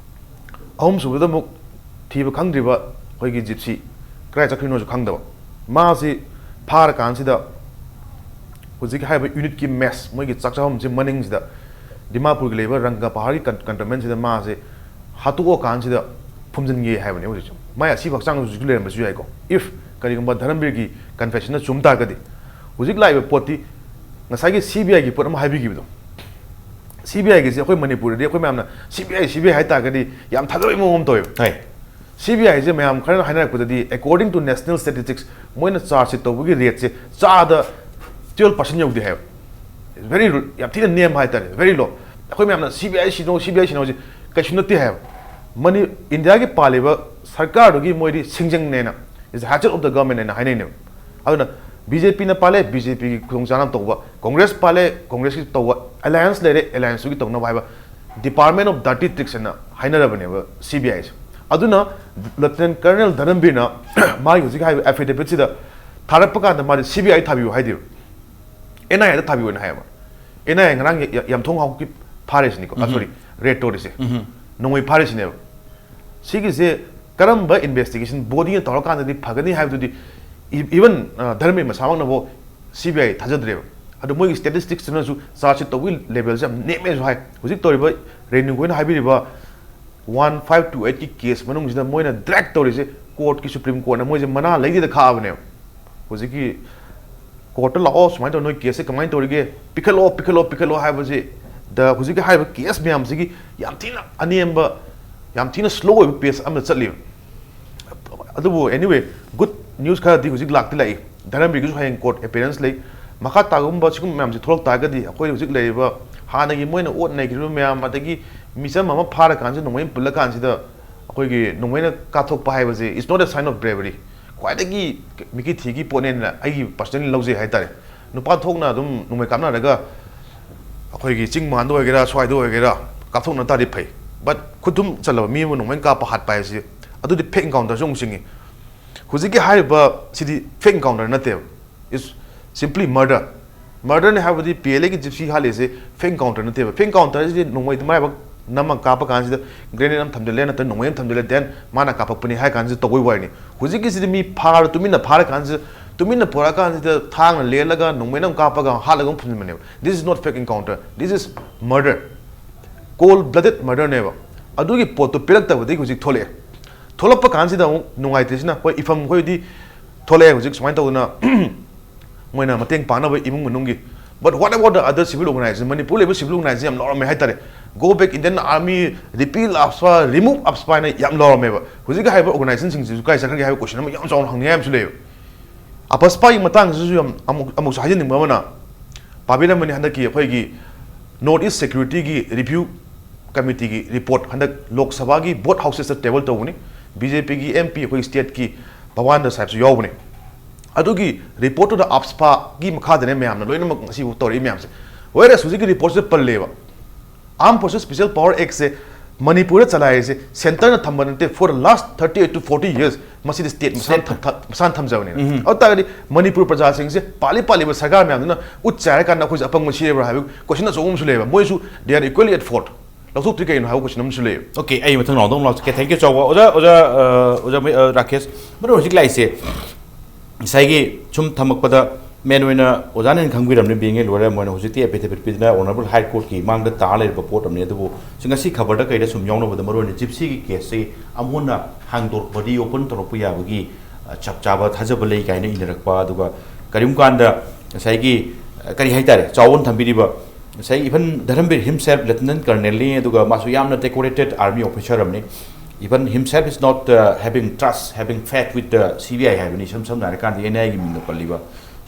ꯑꯍꯨꯝꯁꯨꯕꯗ ꯑꯃꯨꯛ ꯊꯤꯕ ꯈꯪꯗ꯭ꯔꯤꯕ ꯑꯩꯈꯣꯏꯒꯤ ꯖꯤꯞꯁꯤ ꯀꯗꯥꯏ ꯆꯠꯈ꯭ꯔꯤꯅꯣꯁꯨ ꯈꯪꯗꯕ꯫ ꯃꯥꯁꯤ ꯐꯥꯔꯀꯥꯟꯁꯤꯗ ꯍꯧꯖꯤꯛꯀꯤ ꯍꯥꯏꯔꯤꯕ ꯌꯨꯅꯤꯠꯀꯤ ꯃꯦꯁ, ꯃꯣꯏꯒꯤ ꯆꯥꯛ ꯆꯥꯐꯝꯁꯤ ꯃꯅꯤꯡꯁꯤꯗ, ꯗꯤꯃꯥꯄꯨꯔꯒꯤ ꯂꯩꯕ ꯔꯪꯒ ꯄꯍꯥꯔꯒꯤ ꯀꯟ-, ꯀꯟꯇꯣꯟꯃꯦꯟꯁꯤꯗ ꯃꯥꯁꯦ ꯍꯥꯠꯇꯣꯛꯑꯀꯥꯟꯁꯤꯗ ꯐꯨꯝꯖꯤꯟꯒꯦ ꯍꯥꯏꯕꯅꯦ ꯍꯧꯖꯤꯛꯁꯨ꯫ ꯃꯥꯏ ꯑꯁꯤꯕ ꯍꯛꯆꯥꯡꯗ ꯍꯧꯖꯤꯛꯁꯨ ꯂꯩꯔꯝꯕꯁꯨ ꯌꯥꯏꯀꯣ, if ꯀꯔꯤꯒꯨꯝꯕ ꯙꯔꯝꯕꯤꯔꯒꯤ ꯀꯟꯐꯦꯁꯟꯅ ꯆꯨꯝ ꯇꯥꯔꯒꯗꯤ꯫ ꯍꯧꯖꯤꯛ ꯂꯥꯛꯏꯕ ꯄꯣꯠꯇꯤ ꯉꯁꯥꯏꯒꯤ ꯁꯤ ꯕꯤ ꯑꯥꯏꯒꯤ ꯄꯣꯠ ꯑꯃ ꯍꯥꯏꯕꯤꯈꯤꯕꯗꯣ, ꯁꯤ ꯕꯤ ꯑꯥꯏꯒꯤꯁꯦ ꯑꯩꯈꯣꯏ ꯃꯅꯤꯄꯨꯔꯗꯗꯤ ꯑꯩꯈꯣꯏ ꯃꯌꯥꯝꯅ ꯁꯤ ꯕꯤ ꯑꯥꯏ, ꯁꯤ ꯕꯤ ꯑꯥꯏ ꯍꯥꯏ ꯇꯥꯔꯒꯗꯤ ꯌꯥꯝ ꯊꯥꯖꯕꯒꯤ ꯃꯑꯣꯡ ꯑꯃ ꯇꯧꯋꯦꯕ꯫ ꯍꯣꯏ꯫ ꯁꯤ ꯕꯤ ꯑꯥꯏꯁꯦ ꯃꯌꯥꯝ ꯈꯔꯅ ꯍꯥꯏꯅꯔꯛꯄꯗꯗꯤ, according to national statistics, ꯃꯣꯏꯅ ꯆꯥꯔꯖ ꯁꯤꯠ ꯇꯧꯕꯒꯤ ꯔꯦꯠꯁꯦ ꯆꯥꯗ ꯇꯨꯌꯦꯜꯞ ꯄꯥꯔꯁꯦꯟ ꯌꯧꯗꯦ ꯍꯥꯏꯕ꯫ Very low, ꯌꯥꯝ ꯊꯤꯅ ꯅꯦꯝꯕ ꯍꯥꯏꯇꯥꯔꯦ, very low꯫ ꯑꯩꯈꯣꯏ ꯃꯌꯥꯝꯅ ꯁꯤ ꯕꯤ ꯑꯥꯏ ꯁꯤꯅꯣ, ꯁꯤ ꯕꯤ ꯑꯥꯏ ꯁꯤꯅꯣ ꯍꯧꯖꯤꯛ ꯀꯩꯁꯨ ꯅꯠꯇꯦ ꯍꯥꯏꯕ꯫ ꯃꯅꯤ-, ꯏꯟꯗꯤꯌꯥꯒꯤ ꯄꯥꯜꯂꯤꯕ ꯁꯔꯀꯥꯔꯗꯨꯒꯤ ꯃꯣꯏꯗꯤ ꯁꯤꯡꯖꯪꯅꯦꯅ, is hatchet of the government ꯍꯥꯏꯅ ꯍꯥꯏꯅꯩꯅꯦꯕ꯫ ꯑꯗꯨꯅ ꯕꯤ ꯖꯦ ꯄꯤꯅ ꯄꯥꯜꯂꯦ, ꯕꯤ ꯖꯦ ꯄꯤꯒꯤ ꯈꯨꯗꯣꯡꯆꯥꯅꯕ ꯇꯧꯕ, ꯀꯣꯡꯒ꯭ꯔꯦꯁ ꯄꯥꯜꯂꯦ, ꯀꯣꯡꯒ꯭ꯔꯦꯁꯀꯤ ꯇꯧꯕ, ꯑꯦꯂꯥꯌꯟꯁ ꯂꯩꯔꯦ, ꯑꯦꯂꯥꯌꯟꯁꯇꯨꯒꯤ ꯇꯧꯅꯕ ꯍꯥꯏꯕ, Department of Dirty Tricks ꯍꯥꯏꯅ ꯍꯥꯏꯅꯔꯕꯅꯦꯕ ꯁꯤ ꯕꯤ ꯑꯥꯏꯁꯦ꯫ ꯑꯗꯨꯅ ꯂꯦꯐꯇꯤꯅꯦꯟ ꯀꯔꯅꯦꯜ ꯙꯔꯝꯕꯤꯔꯅ ꯃꯥꯒꯤ ꯍꯧꯖꯤꯛ ꯍꯥꯏꯔꯤꯕ ꯑꯦꯐꯤꯗꯦꯕꯤꯠꯁꯤꯗ ꯊꯥꯔꯛꯄ ꯀꯥꯟꯗ ꯃꯥꯗꯤ ꯁꯤ ꯕꯤ ꯑꯥꯏ ꯊꯥꯕꯤꯌꯨ ꯍꯥꯏꯗꯦꯕ, ꯑꯦꯟ ꯑꯥꯏ ꯑꯦꯗ ꯊꯥꯕꯤꯌꯨꯅ ꯍꯥꯏꯌꯦꯕ꯫ ꯑꯦꯟ ꯑꯥꯏ ꯑꯦ ꯉꯔꯥꯡ ꯌ-, ꯌ-, ꯌꯥꯝꯊꯣꯡ ꯍꯥꯎꯀꯤ ꯐꯥꯔꯤꯁꯤꯅꯤꯀꯣ, ꯎꯝ꯫ Sorry, ꯔꯦꯠ ꯇꯧꯔꯤꯁꯦ, ꯎꯝ꯫ ꯅꯣꯡꯃꯩ ꯐꯥꯔꯤꯁꯤꯅꯦꯕ꯫ ꯁꯤꯒꯤꯁꯦ ꯀꯔꯝꯕ ꯏꯟꯚꯦꯁꯇꯤꯒꯦꯁꯟ ꯕꯣꯗꯤꯅ ꯇꯧꯔꯀꯥꯟꯗꯗꯤ ꯐꯒꯅꯤ ꯍꯥꯏꯕꯗꯨꯗꯤ, ꯏ-, ꯏꯚꯟ, ꯑ, ꯙꯔꯃꯦ ꯃꯁꯥꯃꯛꯅꯐꯥꯎ ꯁꯤ ꯕꯤ ꯑꯥꯏ ꯊꯥꯖꯗ꯭ꯔꯦꯕ꯫ ꯑꯗꯣ ꯃꯣꯏꯒꯤ ꯁ꯭ꯇꯦꯇꯤꯁꯇꯤꯛꯁꯇꯨꯅꯁꯨ ꯆꯥꯔꯖ ꯁꯤꯠ ꯇꯧꯕꯒꯤ ꯂꯦꯚꯦꯜꯁꯦ ꯌꯥꯝ ꯅꯦꯝꯃꯦꯁꯨ ꯍꯥꯏ꯫ ꯍꯧꯖꯤꯛ ꯇꯧꯔꯤꯕ ꯔꯦꯅꯨ ꯈꯣꯏꯅ ꯍꯥꯏꯕꯤꯔꯤꯕ ꯋꯥꯟ ꯐꯥꯏꯚ ꯇꯨ ꯑꯩꯠꯀꯤ ꯀꯦꯁ ꯃꯅꯨꯡꯁꯤꯗ ꯃꯣꯏꯅ ꯗ꯭ꯔꯦꯛ ꯇꯧꯔꯤꯁꯦ, ꯀꯣꯔꯠꯀꯤ, ꯁꯨꯄ꯭ꯔꯤꯝ ꯀꯣꯔꯠꯅ ꯃꯣꯏꯁꯦ ꯃꯅꯥ ꯂꯩꯇꯦꯗ ꯈꯥꯛꯑꯕꯅꯦꯕ꯫ ꯍꯧꯖꯤꯛꯀꯤ ꯀꯣꯔꯠꯇ ꯂꯥꯛꯑꯣ, ꯁꯨꯃꯥꯏꯅ ꯇꯧꯔ ꯅꯣꯏ ꯀꯦꯁꯁꯦ ꯀꯃꯥꯏꯅ ꯇꯧꯔꯤꯒꯦ, ꯄꯤꯈꯠꯂꯛꯑꯣ, ꯄꯤꯈꯠꯂꯛꯑꯣ, ꯄꯤꯈꯠꯂꯛꯑꯣ ꯍꯥꯏꯕꯁꯤ, ꯗ ꯍꯧꯖꯤꯛꯀꯤ ꯍꯥꯏꯔꯤꯕ ꯀꯦꯁ ꯃꯌꯥꯝꯁꯤꯒꯤ ꯌꯥꯝ ꯊꯤꯅ ꯑꯅꯦꯝꯕ, ꯌꯥꯝ ꯊꯤꯅ ꯁ꯭ꯂꯣ ꯑꯣꯏꯕ ꯄꯦꯁ ꯑꯃꯗ ꯆꯠꯂꯤꯕ꯫ ꯑꯗꯨꯕꯨ anyway, ꯒꯨꯗ ꯅ꯭ꯌꯨꯁ ꯈꯔꯗꯤ ꯍꯧꯖꯤꯛ ꯂꯥꯛꯇꯤ ꯂꯥꯛꯏ꯫ ꯙꯔꯝꯕꯤꯔꯒꯤꯁꯨ ꯍꯌꯦꯡ ꯀꯣꯔꯠ ꯑꯦꯄꯤꯌꯔꯦꯟꯁ ꯂꯩ꯫ ꯃꯈꯥ ꯇꯥꯒꯨꯝꯕ ꯁꯤꯒꯨꯝꯕ ꯃꯌꯥꯝꯁꯤ ꯊꯣꯛꯂꯛ ꯇꯥꯔꯒꯗꯤ ꯑꯩꯈꯣꯏ ꯍꯧꯖꯤꯛ ꯂꯩꯔꯤꯕ ꯍꯥꯟꯅꯒꯤ ꯃꯣꯏꯅ ꯑꯣꯠ ꯅꯩꯈꯤꯕ ꯃꯌꯥꯝ, ꯑꯗꯒꯤ ꯃꯤꯆꯝ ꯑꯃ ꯐꯥꯔꯀꯥꯟꯁꯤꯗ ꯅꯣꯡꯃꯩ ꯑꯃ ꯄꯨꯜꯂꯀꯥꯟꯁꯤꯗ ꯑꯩꯈꯣꯏꯒꯤ ꯅꯣꯡꯃꯩꯅ ꯀꯥꯞꯊꯣꯛꯄ ꯍꯥꯏꯕꯁꯤ is not a sign of bravery꯫ ꯈ꯭ꯋꯥꯏꯗꯒꯤ ꯃꯤꯀꯤ ꯊꯤꯒꯤ ꯄꯣꯠꯅꯦꯅ ꯑꯩꯒꯤ personally ꯂꯧꯖꯩ ꯍꯥꯏꯇꯥꯔꯦ꯫ ꯅꯨꯄꯥ ꯊꯣꯛꯅ ꯑꯗꯨꯝ ꯅꯣꯡꯃꯩ ꯀꯥꯞꯅꯔꯒ ꯑꯩꯈꯣꯏꯒꯤ ꯆꯤꯡ ꯃꯥꯟꯗ ꯑꯣꯏꯒꯦꯔꯥ, ꯁ꯭ꯋꯥꯏꯗ ꯑꯣꯏꯒꯦꯔꯥ, ꯀꯥꯞꯊꯣꯛꯅ ꯇꯥꯔꯗꯤ ꯐꯩ꯫ But ꯈꯨꯠ ꯊꯨꯝ ꯆꯜꯂꯕ ꯃꯤ ꯑꯃ ꯅꯣꯡꯃꯩ ꯀꯥꯞꯄ ꯍꯥꯠꯄ ꯍꯥꯏꯁꯤ, ꯑꯗꯨꯗꯤ fake encounter ꯁꯨ ꯑꯃꯨꯛ ꯆꯤꯡꯉꯤ꯫ ꯍꯧꯖꯤꯛꯀꯤ ꯍꯥꯏꯔꯤꯕ ꯁꯤꯗꯤ fake encounter ꯅꯠꯇꯦꯕ, it's simply murder꯫ Murder ꯅꯦ ꯍꯥꯏꯕꯗꯤ ꯄꯤ ꯑꯦꯜ ꯑꯦꯒꯤ ꯖꯤꯞꯁꯤ ꯍꯥꯠꯂꯤꯁꯦ fake encounter ꯅꯠꯇꯦꯕ꯫ Fake encounter ꯁꯤꯗꯤ ꯅꯣꯡꯃꯩꯗꯨ ꯃꯔꯥꯏꯕꯛ ꯅꯝꯃ ꯀꯥꯞꯄ ꯀꯥꯟꯁꯤꯗ grenade ꯑꯃ ꯊꯝꯖꯤꯜꯂꯦ, ꯅꯠꯇ꯭ꯔꯒ ꯅꯣꯡꯃꯩ ꯑꯃ ꯊꯝꯖꯤꯜꯂꯦ, then ꯃꯥꯅ ꯀꯥꯞꯄꯛꯄꯅꯤ ꯍꯥꯏ ꯀꯥꯟꯁꯤꯗ ꯇꯧꯕꯩ ꯋꯥꯔꯤꯅꯤ꯫ ꯍꯧꯖꯤꯛꯀꯤꯁꯤꯗꯤ ꯃꯤ ꯐꯥꯔ ꯇꯨꯃꯤꯟꯅ ꯐꯥꯔ ꯀꯥꯟꯁꯤꯗ, ꯇꯨꯃꯤꯟꯅ ꯄꯨꯔꯛꯑ ꯀꯥꯟꯁꯤꯗ ꯊꯥꯡꯅ ꯂꯦꯜꯂꯒ ꯅꯣꯡꯃꯩꯅ ꯑꯃ ꯀꯥꯞꯄꯒ ꯍꯥꯠꯂꯒ ꯑꯃꯨꯛ ꯐꯨꯝꯖꯤꯟꯕꯅꯦꯕ꯫ This is not fake encounter, this is murder, cold blooded murder ꯅꯦꯕ꯫ ꯑꯗꯨꯒꯤ ꯄꯣꯠꯇꯨ ꯄꯤꯔꯛꯇꯕꯗꯒꯤ ꯍꯧꯖꯤꯛ ꯊꯣꯛꯂꯛꯑꯦ꯫ ꯊꯣꯛꯂꯛꯄ ꯀꯥꯟꯁꯤꯗ ꯑꯃꯨꯛ ꯅꯨꯡꯉꯥꯏꯇ꯭ꯔꯤꯁꯤꯅ, ꯍꯣꯏ, ꯏꯐꯝ ꯑꯩꯈꯣꯏꯗꯤ ꯊꯣꯛꯂꯛꯑꯦ ꯍꯧꯖꯤꯛ ꯁꯨꯃꯥꯏꯅ ꯇꯧꯗꯅ ꯃꯣꯏꯅ ꯃꯇꯦꯡ ꯄꯥꯡꯅꯕ ꯏꯃꯨꯡ ꯃꯅꯨꯡꯒꯤ꯫ But what about the other civil organization? Manipur ꯂꯩꯕ civil organization ꯌꯥꯝ ꯂꯥꯎꯔꯝꯃꯦ ꯍꯥꯏꯇꯥꯔꯦ꯫ Go back, Indian Army, repeal AFSPA, remove AFSPA ꯍꯥꯏꯅ ꯌꯥꯝ ꯂꯥꯎꯔꯝꯃꯦꯕ꯫ ꯍꯧꯖꯤꯛꯀꯤ ꯍꯥꯏꯔꯤꯕ organization ꯁꯤꯡꯁꯤꯁꯨ ꯀꯥꯏ ꯆꯠꯈ꯭ꯔꯒꯦ ꯍꯥꯏꯕ question ꯑꯃ ꯌꯥꯝ ꯆꯥꯎꯅ ꯍꯪꯅꯤꯡꯉꯥꯏ ꯑꯃꯁꯨ ꯂꯩꯌꯦꯕ꯫ AFSPA ꯒꯤ ꯃꯇꯥꯡꯁꯤꯁꯨ ꯌꯥꯝ ꯑꯃꯨꯛ, ꯑꯃꯨꯛꯁꯨ ꯍꯥꯏꯖꯅꯤꯡꯕ ꯑꯃꯅ, ꯄꯥꯕꯤꯔꯝꯕꯅꯤ ꯍꯟꯗꯛꯀꯤ ꯑꯩꯈꯣꯏꯒꯤ North East Security ꯒꯤ review committee ꯒꯤ report ꯍꯟꯗꯛ ꯂꯣꯛ ꯁꯚꯥꯒꯤ both houses ꯇ table ꯇꯧꯕꯅꯤ꯫ ꯕꯤ ꯖꯦ ꯄꯤ ꯒꯤ ꯑꯦꯝ ꯄꯤ ꯑꯩꯈꯣꯏ state ꯀꯤ ꯚꯋꯥꯟꯗ ꯁꯥꯍꯦꯕꯁꯨ ꯌꯥꯎꯕꯅꯤ꯫ ꯑꯗꯨꯒꯤ report ꯇꯨꯗ AFSPA ꯒꯤ ꯃꯈꯥꯗꯅꯦ ꯃꯌꯥꯝꯅ ꯂꯣꯏꯅꯃꯛ ꯉꯁꯤꯐꯥꯎ ꯇꯧꯔꯛꯏ ꯃꯌꯥꯝꯁꯦ꯫ Whereas ꯍꯧꯖꯤꯛꯀꯤ report ꯁꯤꯗ ꯄꯜꯂꯦꯕ, Armed Forces Special Power Act ꯁꯦ ꯃꯅꯤꯄꯨꯔꯗ ꯆꯂꯥꯏꯔꯤꯁꯦ centre ꯅ ꯊꯝꯕ ꯅꯠꯇꯦ, for the last thirty eight to forty years ꯃꯁꯤꯗꯤ state ꯃꯁꯥꯅ state ꯊꯝ-, ꯊꯝ-, ꯃꯁꯥꯅ ꯊꯝꯖꯕꯅꯤꯅ꯫ ꯎꯝ꯫ ꯑꯗꯨ ꯇꯥꯔꯒꯗꯤ ꯃꯅꯤꯄꯨꯔ ꯄ꯭ꯔꯖꯥꯁꯤꯡꯁꯦ, ꯄꯥꯜꯂꯤ ꯄꯥꯜꯂꯤꯕ ꯁꯔꯀꯥꯔ ꯃꯌꯥꯝꯗꯨꯅ ꯎꯠꯁꯦ ꯍꯥꯏꯔ ꯀꯥꯟꯗ ꯑꯩꯈꯣꯏꯁꯦ ꯑꯄꯪꯕ ꯁꯤꯔꯕ꯭ꯔꯥ ꯍꯥꯏꯕ question ꯑꯆꯧꯕ ꯑꯃꯁꯨ ꯂꯩꯌꯦꯕ꯫ ꯃꯣꯏꯁꯨ they are equally at fault꯫ ꯂꯧꯊꯣꯛꯇ꯭ꯔꯤ ꯀꯩꯒꯤꯅꯣ ꯍꯥꯏꯕ question ꯑꯃꯁꯨ ꯂꯩꯌꯦꯕ꯫ Okay, ꯑꯩ ꯃꯊꯪ round ꯗ ꯑꯃꯨꯛ ꯂꯥꯛꯆꯒꯦ꯫ Thank you ꯆꯥꯎꯕ꯫ ꯑꯣꯖꯥ, ꯑꯣꯖꯥ, ꯑ, ꯑꯣꯖꯥ ꯃꯩ-, ꯑ, ꯔꯥꯀꯦꯁ, ꯃꯔꯨ ꯍꯧꯖꯤꯛ ꯂꯥꯛꯏꯁꯦ ꯉꯁꯥꯏꯒꯤ ꯁꯨꯝ ꯊꯝꯃꯛꯄꯗ main ꯑꯣꯏꯅ ꯑꯣꯖꯥꯅ ꯍꯦꯟꯅ ꯈꯪꯕꯤꯔꯝꯅꯤ, being a lawyer ꯑꯃ ꯑꯣꯏꯅ꯫ ꯍꯧꯖꯤꯛꯇꯤ affidavit ꯄꯤꯗꯅ Honourable High Court ꯀꯤ ꯃꯥꯡꯗ ꯇꯥ ꯂꯩꯔꯤꯕ ꯄꯣꯠ ꯑꯃꯅꯤ꯫ ꯑꯗꯨꯕꯨ ꯁꯤ ꯉꯁꯤ ꯈꯕꯔꯗ ꯀꯩꯗ ꯁꯨꯝ ꯌꯥꯎꯅꯕꯗ ꯃꯔꯨ ꯑꯣꯏꯅ ꯖꯤꯞꯁꯤꯒꯤ case ꯁꯤ ꯑꯃꯨꯛ ꯍꯟꯅ ꯍꯥꯡꯗꯣꯔꯛꯄꯗꯤ, open ꯇꯧꯔꯛꯄ ꯌꯥꯕꯒꯤ, ꯑ, ꯆꯞ ꯆꯥꯕ ꯊꯥꯖꯕ ꯂꯩ ꯀꯥꯏꯅ ꯏꯅꯔꯛꯄ, ꯑꯗꯨꯒ ꯀꯔꯤꯒꯨꯝꯕ ꯀꯥꯟꯗ ꯉꯁꯥꯏꯒꯤ, ꯑ, ꯀꯔꯤ ꯍꯥꯏꯇꯥꯔꯦ, ꯆꯥꯎꯕꯅ ꯊꯝꯕꯤꯔꯤꯕ ꯉꯁꯥꯏ even ꯙꯔꯝꯕꯤꯔ himself lieutenant colonel ꯅꯤ, ꯑꯗꯨꯒ ꯃꯥꯁꯨ ꯌꯥꯝꯅ decorated army officer ꯑꯃꯅꯤ꯫ Even himself is not, uh, having trust, having faith with the C B I ꯍꯥꯏꯕꯅꯤ꯫ ꯏꯁꯝ ꯁꯝꯅ ꯍꯥꯏꯔꯀꯥꯟꯗ N I A ꯒꯤ ꯃꯤꯡꯗ ꯄꯜꯂꯤꯕ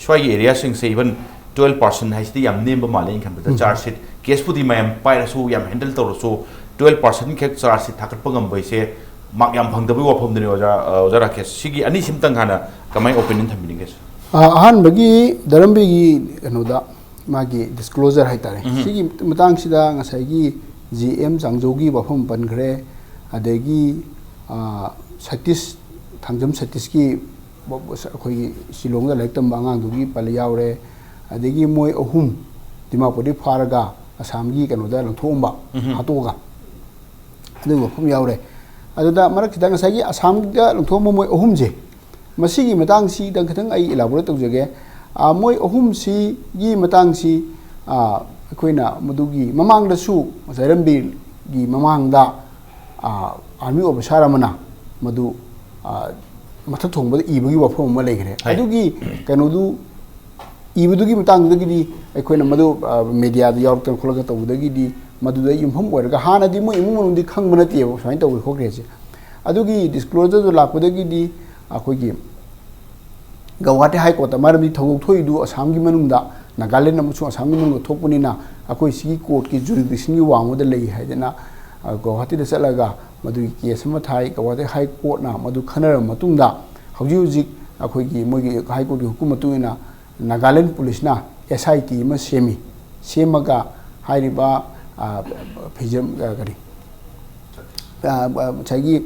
ꯁ꯭ꯋꯥꯏꯒꯤ area ꯁꯤꯡꯁꯦ even twelve percent ꯍꯥꯏꯁꯤꯗꯤ ꯌꯥꯝ ꯅꯦꯝꯕ ꯃꯥꯜꯂꯦ ꯑꯩꯅ ꯈꯟꯕꯗ꯫ ꯎꯝ꯫ Charge sheet, case ꯄꯨꯗꯤ ꯃꯌꯥꯝ ꯄꯥꯏꯔꯁꯨ, ꯌꯥꯝ handle ꯇꯧꯔꯁꯨ, twelve percent ꯈꯛ charge sheet ꯊꯥꯒꯠꯄ ꯉꯝꯕ ꯍꯥꯏꯁꯦ mark ꯌꯥꯝ ꯐꯪꯗꯕꯒꯤ ꯋꯥꯐꯝꯗꯨꯅꯤ, ꯑꯣꯖꯥ, ꯑ, ꯑꯣꯖꯥ ꯔꯥꯀꯦꯁ꯫ ꯁꯤꯒꯤ ꯑꯅꯤꯁꯤꯝꯇꯪ ꯍꯥꯟꯅ ꯀꯃꯥꯏꯅ opinion ꯊꯝꯕꯤꯅꯤꯡꯒꯦ? ꯑ, ꯑꯍꯥꯟꯕꯒꯤ ꯙꯔꯝꯕꯤꯔꯒꯤ ꯀꯩꯅꯣꯗ, ꯃꯥꯒꯤ disclosure ꯍꯥꯏꯇꯥꯔꯦ꯫ ꯎꯝ꯫ ꯁꯤꯒꯤ ꯃꯇꯥꯡꯁꯤꯗ ꯉꯁꯥꯏꯒꯤ ꯖꯤ ꯑꯦꯝ ꯆꯥꯡꯖꯧꯒꯤ ꯋꯥꯐꯝ ꯄꯟꯈ꯭ꯔꯦ, ꯑꯗꯒꯤ, ꯑ, ꯁꯇꯤꯁ ꯊꯥꯡꯖꯝ ꯁꯇꯤꯁꯀꯤ ꯑꯩꯈꯣꯏꯒꯤ ꯁꯤꯂꯣꯡꯗ ꯂꯥꯏꯔꯤꯛ ꯇꯝꯕ ꯑꯉꯥꯡꯗꯨꯒꯤ ꯄꯜꯂꯤ ꯌꯥꯎꯔꯦ꯫ ꯑꯗꯒꯤ ꯃꯣꯏ ꯑꯍꯨꯝ ꯗꯤꯃꯥꯄꯨꯔꯗꯒꯤ ꯐꯥꯔꯒ ꯑꯁꯥꯝꯒꯤ ꯀꯩꯅꯣꯗ ꯂꯪꯊꯣꯛꯑꯝꯕ, ꯎꯝ꯫ ꯍꯥꯠꯇꯣꯛꯑꯒ, ꯑꯗꯨꯒꯤ ꯋꯥꯐꯝ ꯌꯥꯎꯔꯦ꯫ ꯑꯗꯨꯗ ꯃꯔꯛꯁꯤꯗ ꯉꯁꯥꯏꯒꯤ ꯑꯁꯥꯝꯗ ꯂꯪꯊꯣꯛꯑꯝꯕ ꯃꯣꯏ ꯑꯍꯨꯝꯁꯦ, ꯃꯁꯤꯒꯤ ꯃꯇꯥꯡꯁꯤꯗ ꯈꯤꯇꯪ ꯑꯩ elaborate ꯇꯧꯖꯒꯦ꯫ ꯑ, ꯃꯣꯏ ꯑꯍꯨꯝꯁꯤꯒꯤ ꯃꯇꯥꯡꯁꯤ, ꯑ, ꯑꯩꯈꯣꯏꯅ ꯃꯗꯨꯒꯤ ꯃꯃꯥꯡꯗꯁꯨ, ꯉꯁꯥꯏ ꯔꯟꯕꯤꯔꯒꯤ ꯃꯃꯥꯡꯗ, ꯑ, army officer ꯑꯃꯅ ꯃꯗꯨ, ꯑ, ꯃꯊꯛ ꯊꯣꯡꯕꯗ ꯏꯕꯒꯤ ꯋꯥꯐꯝ ꯑꯃ ꯂꯩꯈ꯭ꯔꯦ꯫ ꯍꯥꯏ꯫ ꯑꯗꯨꯒꯤ ꯀꯩꯅꯣꯗꯨ ꯏꯕꯗꯨꯒꯤ ꯃꯇꯥꯡꯗꯨꯗꯒꯤꯗꯤ ꯑꯩꯈꯣꯏꯅ ꯃꯗꯨ, ꯑ, mediaꯗ ꯌꯥꯎꯔꯛꯇꯅ ꯈꯣꯠꯂꯛꯇꯅ ꯇꯧꯕꯗꯒꯤꯗꯤ ꯃꯗꯨꯗ ꯌꯨꯝꯐꯝ ꯑꯣꯏꯔꯒ, ꯍꯥꯟꯅꯗꯤ ꯃꯣꯏ ꯏꯃꯨꯡ ꯃꯅꯨꯡꯗꯤ ꯈꯪꯕ ꯅꯠꯇꯦꯕ ꯁꯨꯃꯥꯏꯅ ꯇꯧꯋꯤ ꯈꯣꯠꯈ꯭ꯔꯦꯁꯦ꯫ ꯑꯗꯨꯒꯤ disclosureꯗꯨ ꯂꯥꯛꯄꯗꯒꯤꯗꯤ ꯑꯩꯈꯣꯏꯒꯤ ꯒꯧꯍꯥꯇꯤ High Courtꯇ, ꯃꯔꯝꯗꯤ ꯊꯧꯗꯣꯛ ꯊꯣꯛꯏꯗꯨ ꯑꯁꯥꯝꯒꯤ ꯃꯅꯨꯡꯗ, ꯅꯥꯒꯥꯂꯦꯟ ꯑꯃꯁꯨꯡ ꯑꯁꯥꯝꯒꯤ ꯃꯅꯨꯡꯗ ꯊꯣꯛꯄꯅꯤꯅ, ꯑꯩꯈꯣꯏ ꯁꯤꯒꯤ courtꯀꯤ jurisdictionꯒꯤ ꯋꯥꯡꯃꯗ ꯂꯩ ꯍꯥꯏꯗꯅ, ꯑ, ꯒꯧꯍꯥꯇꯤꯗ ꯆꯠꯂꯒ ꯃꯗꯨꯒꯤ case ꯑꯃ ꯊꯥꯏ꯫ ꯒꯧꯍꯥꯇꯤ High Courtꯅ ꯃꯗꯨ ꯈꯟꯅꯔꯕ ꯃꯇꯨꯡꯗ, ꯍꯧꯖꯤꯛ ꯍꯧꯖꯤꯛ ꯑꯩꯈꯣꯏꯒꯤ ꯃꯣꯏꯒꯤ High Courtꯀꯤ ꯍꯨꯀꯨꯝ ꯃꯇꯨꯡ ꯏꯟꯅ ꯅꯥꯒꯥꯂꯦꯟ ꯄꯨꯂꯤꯁꯅ SIT ꯑꯃ ꯁꯦꯝꯃꯤ꯫ ꯁꯦꯝꯃꯒ ꯍꯥꯏꯔꯤꯕ, ꯑ, ꯐꯤꯖꯝ, ꯑ, ꯀꯔꯤ, ꯑ, ꯑ, ꯉꯁꯥꯏꯒꯤ,